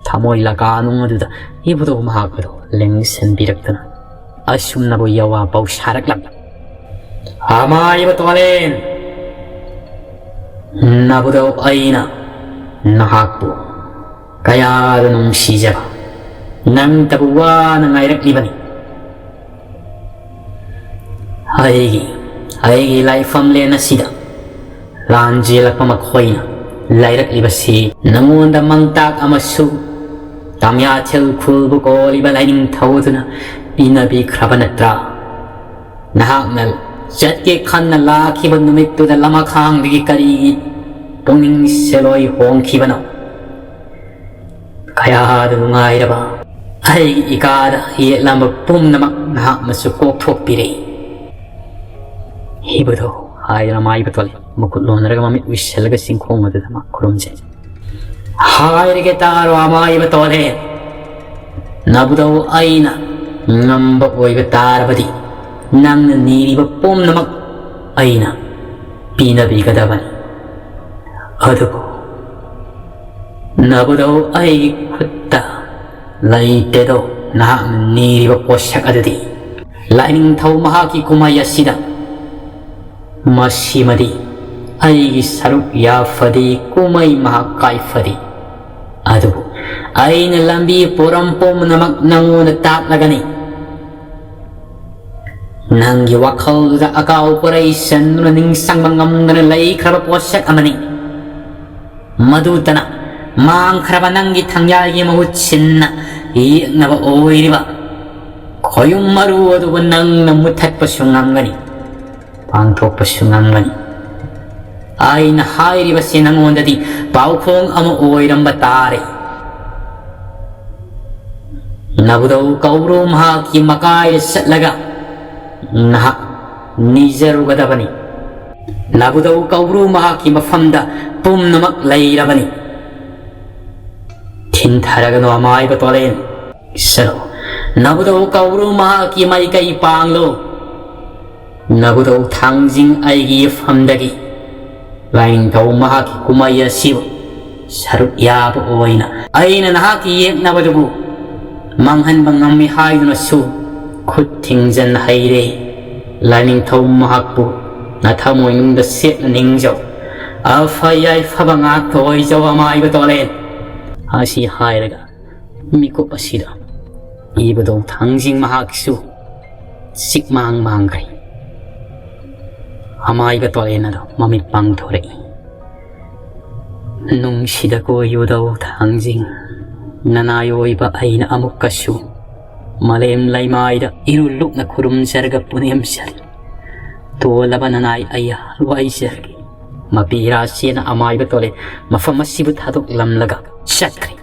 ꯊꯃꯣꯏ ꯂꯀꯥꯅꯨꯡ ꯑꯗꯨꯗ ꯏꯕꯨꯙꯧ ꯃꯍꯥꯛ ꯑꯗꯨ ꯂꯦꯡꯁꯤꯟꯕꯤꯔꯛꯇꯨꯅ ꯑꯁꯨꯝꯅꯕꯨ ꯌꯋꯥ ꯄꯥꯎ ꯁꯥꯔꯛꯂꯝꯃꯤ꯫ "ꯑꯃꯥꯏꯕ ꯇꯣꯂꯦꯟ, ꯅꯕꯨꯙꯧ ꯑꯩꯅ ꯅꯍꯥꯛꯄꯨ ꯀꯌꯥꯗ ꯅꯨꯡꯁꯤꯖꯕ, ꯅꯪꯇꯕꯨ ꯋꯥꯅ ꯉꯥꯏꯔꯛꯂꯤꯕꯅꯤ꯫ ꯑꯩꯒꯤ, ꯑꯩꯒꯤ ꯂꯥꯏꯐꯝꯂꯦꯟ ꯑꯁꯤꯗ ꯂꯥꯟ ꯆꯦꯜꯂꯛꯄ ꯃꯈꯣꯏꯅ ꯂꯩꯔꯛꯂꯤꯕꯁꯤ ꯅꯉꯣꯟꯗ ꯃꯪꯇꯥꯛ ꯑꯃꯁꯨ ꯇꯥꯃꯤꯌꯥꯊꯤꯜ ꯈꯨꯜꯕꯨ ꯀꯣꯜꯂꯤꯕ ꯂꯥꯏꯅꯤꯡꯊꯧꯗꯨꯅ ꯄꯤꯅꯕꯤꯈ꯭ꯔꯕ ꯅꯠꯇ꯭ꯔꯥ? ꯅꯍꯥꯛꯅ ꯆꯠꯀꯦ ꯈꯟꯅ ꯂꯥꯛꯈꯤꯕ ꯅꯨꯃꯤꯠꯇꯨꯗ ꯂꯃꯈꯥꯡꯗꯒꯤ ꯀꯔꯤꯒꯤ ꯄꯨꯛꯅꯤꯡ ꯁꯦꯂꯣꯏ ꯍꯣꯡꯈꯤꯕꯅꯣ? ꯀꯌꯥꯗ ꯅꯨꯡꯉꯥꯏꯔꯕ ꯑꯩꯒꯤ ꯏꯀꯥꯗ ꯌꯦꯠꯂꯝꯕ ꯄꯨꯝꯅꯃꯛ ꯅꯍꯥꯛꯅꯁꯨ ꯀꯣꯛꯊꯣꯛꯄꯤꯔꯦ ꯏꯕꯨꯙꯧ" ꯍꯥꯏꯗꯨꯅ ꯃꯥꯏꯕ ꯇꯣꯂꯦꯟ ꯃꯈꯨꯠ ꯂꯣꯟꯅꯔꯒ ꯃꯃꯤꯠ ꯎꯏꯁꯤꯜꯂꯒ ꯆꯤꯡꯈꯣꯡ ꯑꯗꯨꯗ ꯃꯥ ꯈꯨꯔꯨꯝꯖꯩ꯫ "ꯍꯥꯏꯔꯒꯦ ꯇꯥꯔꯣ, ꯑꯃꯥꯏꯕ ꯇꯣꯂꯦꯟ꯫ ꯅꯕꯨꯙꯧ ꯑꯩꯅ ꯉꯝꯕ ꯑꯣꯏꯕ ꯇꯥꯔꯕꯗꯤ ꯅꯪꯅ ꯅꯤꯔꯤꯕ ꯄꯨꯝꯅꯃꯛ ꯑꯩꯅ ꯄꯤꯅꯕꯤꯒꯗꯕꯅꯤ꯫ ꯑꯗꯨꯕꯨ ꯅꯕꯨꯙꯧ ꯑꯩꯒꯤ ꯈꯨꯠꯇ ꯂꯩꯇꯦꯗꯣ ꯅꯍꯥꯛꯅ ꯅꯤꯔꯤꯕ ꯄꯣꯠꯁꯛ ꯑꯗꯨꯗꯤ꯫ ꯂꯥꯏꯅꯤꯡꯊꯧ ꯃꯍꯥꯛꯀꯤ ꯀꯨꯝꯍꯩ ꯑꯁꯤꯗ ꯃꯁꯤꯃꯗꯤ ꯑꯩꯒꯤ ꯁꯔꯨꯛ ꯌꯥꯐꯗꯤ ꯀꯨꯝꯍꯩ ꯃꯍꯥꯛ ꯀꯥꯏꯐꯗꯤ꯫ ꯑꯗꯨꯕꯨ ꯑꯩꯅ ꯂꯝꯕꯤ ꯄꯣꯔꯝ ꯄꯨꯝꯅꯃꯛ ꯅꯪꯉꯣꯟꯗ ꯇꯥꯛꯂꯒꯅꯤ꯫ ꯅꯪꯒꯤ ꯋꯥꯈꯜꯗꯨꯗ ꯑꯀꯥꯎ ꯄꯣꯔꯩ ꯆꯟꯗꯨꯅ ꯅꯤꯡꯁꯤꯡꯕ ꯉꯝꯗꯅ ꯂꯩꯈ꯭ꯔꯕ ꯄꯣꯠꯁꯛ ꯑꯃꯅꯤ꯫ ꯃꯗꯨꯇꯅ ꯃꯥꯡꯈ꯭ꯔꯕ ꯅꯪꯒꯤ ꯊꯥꯡꯌꯥꯒꯤ ꯃꯍꯨꯠ ꯁꯤꯟꯅ ꯌꯦꯛꯅꯕ ꯑꯣꯏꯔꯤꯕ ꯈꯣꯌꯨꯝ ꯃꯔꯨ ꯑꯗꯨꯕꯨ ꯅꯪꯅ ꯃꯨꯊꯠꯄꯁꯨ ꯉꯝꯒꯅꯤ, ꯄꯥꯡꯊꯣꯛꯄꯁꯨ ꯉꯝꯒꯅꯤ꯫ ꯑꯩꯅ ꯍꯥꯏꯔꯤꯕꯁꯤ ꯅꯪꯉꯣꯟꯗꯗꯤ ꯄꯥꯎꯈꯣꯡ ꯑꯃ ꯑꯣꯏꯔꯝꯕ ꯇꯥꯔꯦ꯫ ꯅꯕꯨꯗꯧ ꯀꯧꯕ꯭ꯔꯨ ꯃꯍꯥꯛꯀꯤ ꯃꯀꯥꯏꯗ ꯆꯠꯂꯒ ꯅꯍꯥꯛ ꯅꯤꯖꯔꯨꯒꯗꯕꯅꯤ꯫ ꯅꯕꯨꯗꯧ ꯀꯧꯕ꯭ꯔꯨ ꯃꯍꯥꯛꯀꯤ ꯃꯐꯝꯗ ꯄꯨꯝꯅꯃꯛ ꯂꯩꯔꯕꯅꯤ꯫ ꯊꯤꯟꯊꯔꯒꯅꯨ ꯑꯃꯥꯏꯕ ꯇꯣꯂꯦꯟ꯫ ꯆꯠꯂꯣ꯫ ꯅꯕꯨꯗꯧ ꯀꯧꯕ꯭ꯔꯨ ꯃꯍꯥꯛꯀꯤ ꯃꯥꯏꯀꯩ ꯄꯥꯡꯂꯣ꯫ ꯅꯕꯨꯗꯧ ꯊꯥꯡꯖꯤꯡ ꯑꯩꯒꯤ ꯐꯝꯗꯒꯤ ꯂꯥꯏꯅꯤꯡꯊꯧ ꯃꯍꯥꯛꯀꯤ ꯀꯨꯝꯍꯩ ꯑꯁꯤꯕꯨ ꯁꯔꯨꯛ ꯌꯥꯕ ꯑꯣꯏꯅ ꯑꯩꯅ ꯅꯍꯥꯛꯀꯤ ꯌꯦꯛꯅꯕꯗꯨꯕꯨ ꯃꯥꯡꯍꯟꯕ ꯉꯝꯃꯤ ꯍꯥꯏꯗꯨꯅꯁꯨ ꯈꯨꯠ ꯊꯤꯡꯖꯤꯟ ꯍꯩꯔꯦ꯫ ꯂꯥꯏꯅꯤꯡꯊꯧ ꯃꯍꯥꯛꯄꯨ ꯅꯊꯃꯣꯏꯅꯨꯡꯗ ꯁꯦꯠꯅ ꯅꯤꯡꯖꯧ꯫ ꯑꯐ ꯌꯥꯏꯐꯕ ꯉꯥꯛꯇ ꯑꯣꯏꯖꯧ ꯑꯃꯥꯏꯕ ꯇꯣꯂꯦꯟ꯫ ꯑꯁꯤ ꯍꯥꯏꯔꯒ ꯃꯤꯀꯨꯞ ꯑꯁꯤꯗ ꯏꯕꯗꯧ ꯊꯥꯡꯖꯤꯡ ꯃꯍꯥꯛꯁꯨ ꯆꯤꯛꯃꯥꯡ ꯃꯥꯡꯈ꯭ꯔꯦ꯫ ꯑꯃꯥꯏꯕ ꯇꯣꯂꯦꯟ ꯑꯗꯣ ꯃꯃꯤꯠ ꯄꯥꯡꯊꯣꯔꯛꯏ꯫ ꯅꯨꯡꯁꯤꯗ ꯀꯣꯏꯌꯨꯗꯧ ꯊꯥꯡꯖꯤꯡ, ꯅꯅꯥꯏ ꯑꯣꯏꯕ ꯑꯩꯅ ꯑꯃꯨꯛꯀꯁꯨ ꯃꯥꯂꯦꯝ ꯂꯩꯃꯥꯏꯗ ꯏꯔꯨ ꯂꯨꯛꯅ ꯈꯨꯔꯨꯝꯖꯔꯒ ꯄꯨꯅꯦꯝꯖꯔꯤ꯫ ꯇꯣꯜꯂꯕ ꯅꯅꯥꯏ ꯑꯩ ꯍꯜꯋꯥꯏꯖꯔꯒꯦ꯫ ꯃꯄꯤ ꯏꯔꯥ ꯆꯦꯅ ꯑꯃꯥꯏꯕ ꯇꯣꯂꯦꯟ ꯃꯐꯝ ꯑꯁꯤꯕꯨ ꯊꯥꯗꯣꯛꯂꯝꯂꯒ ꯆꯠꯈ꯭ꯔꯦ꯫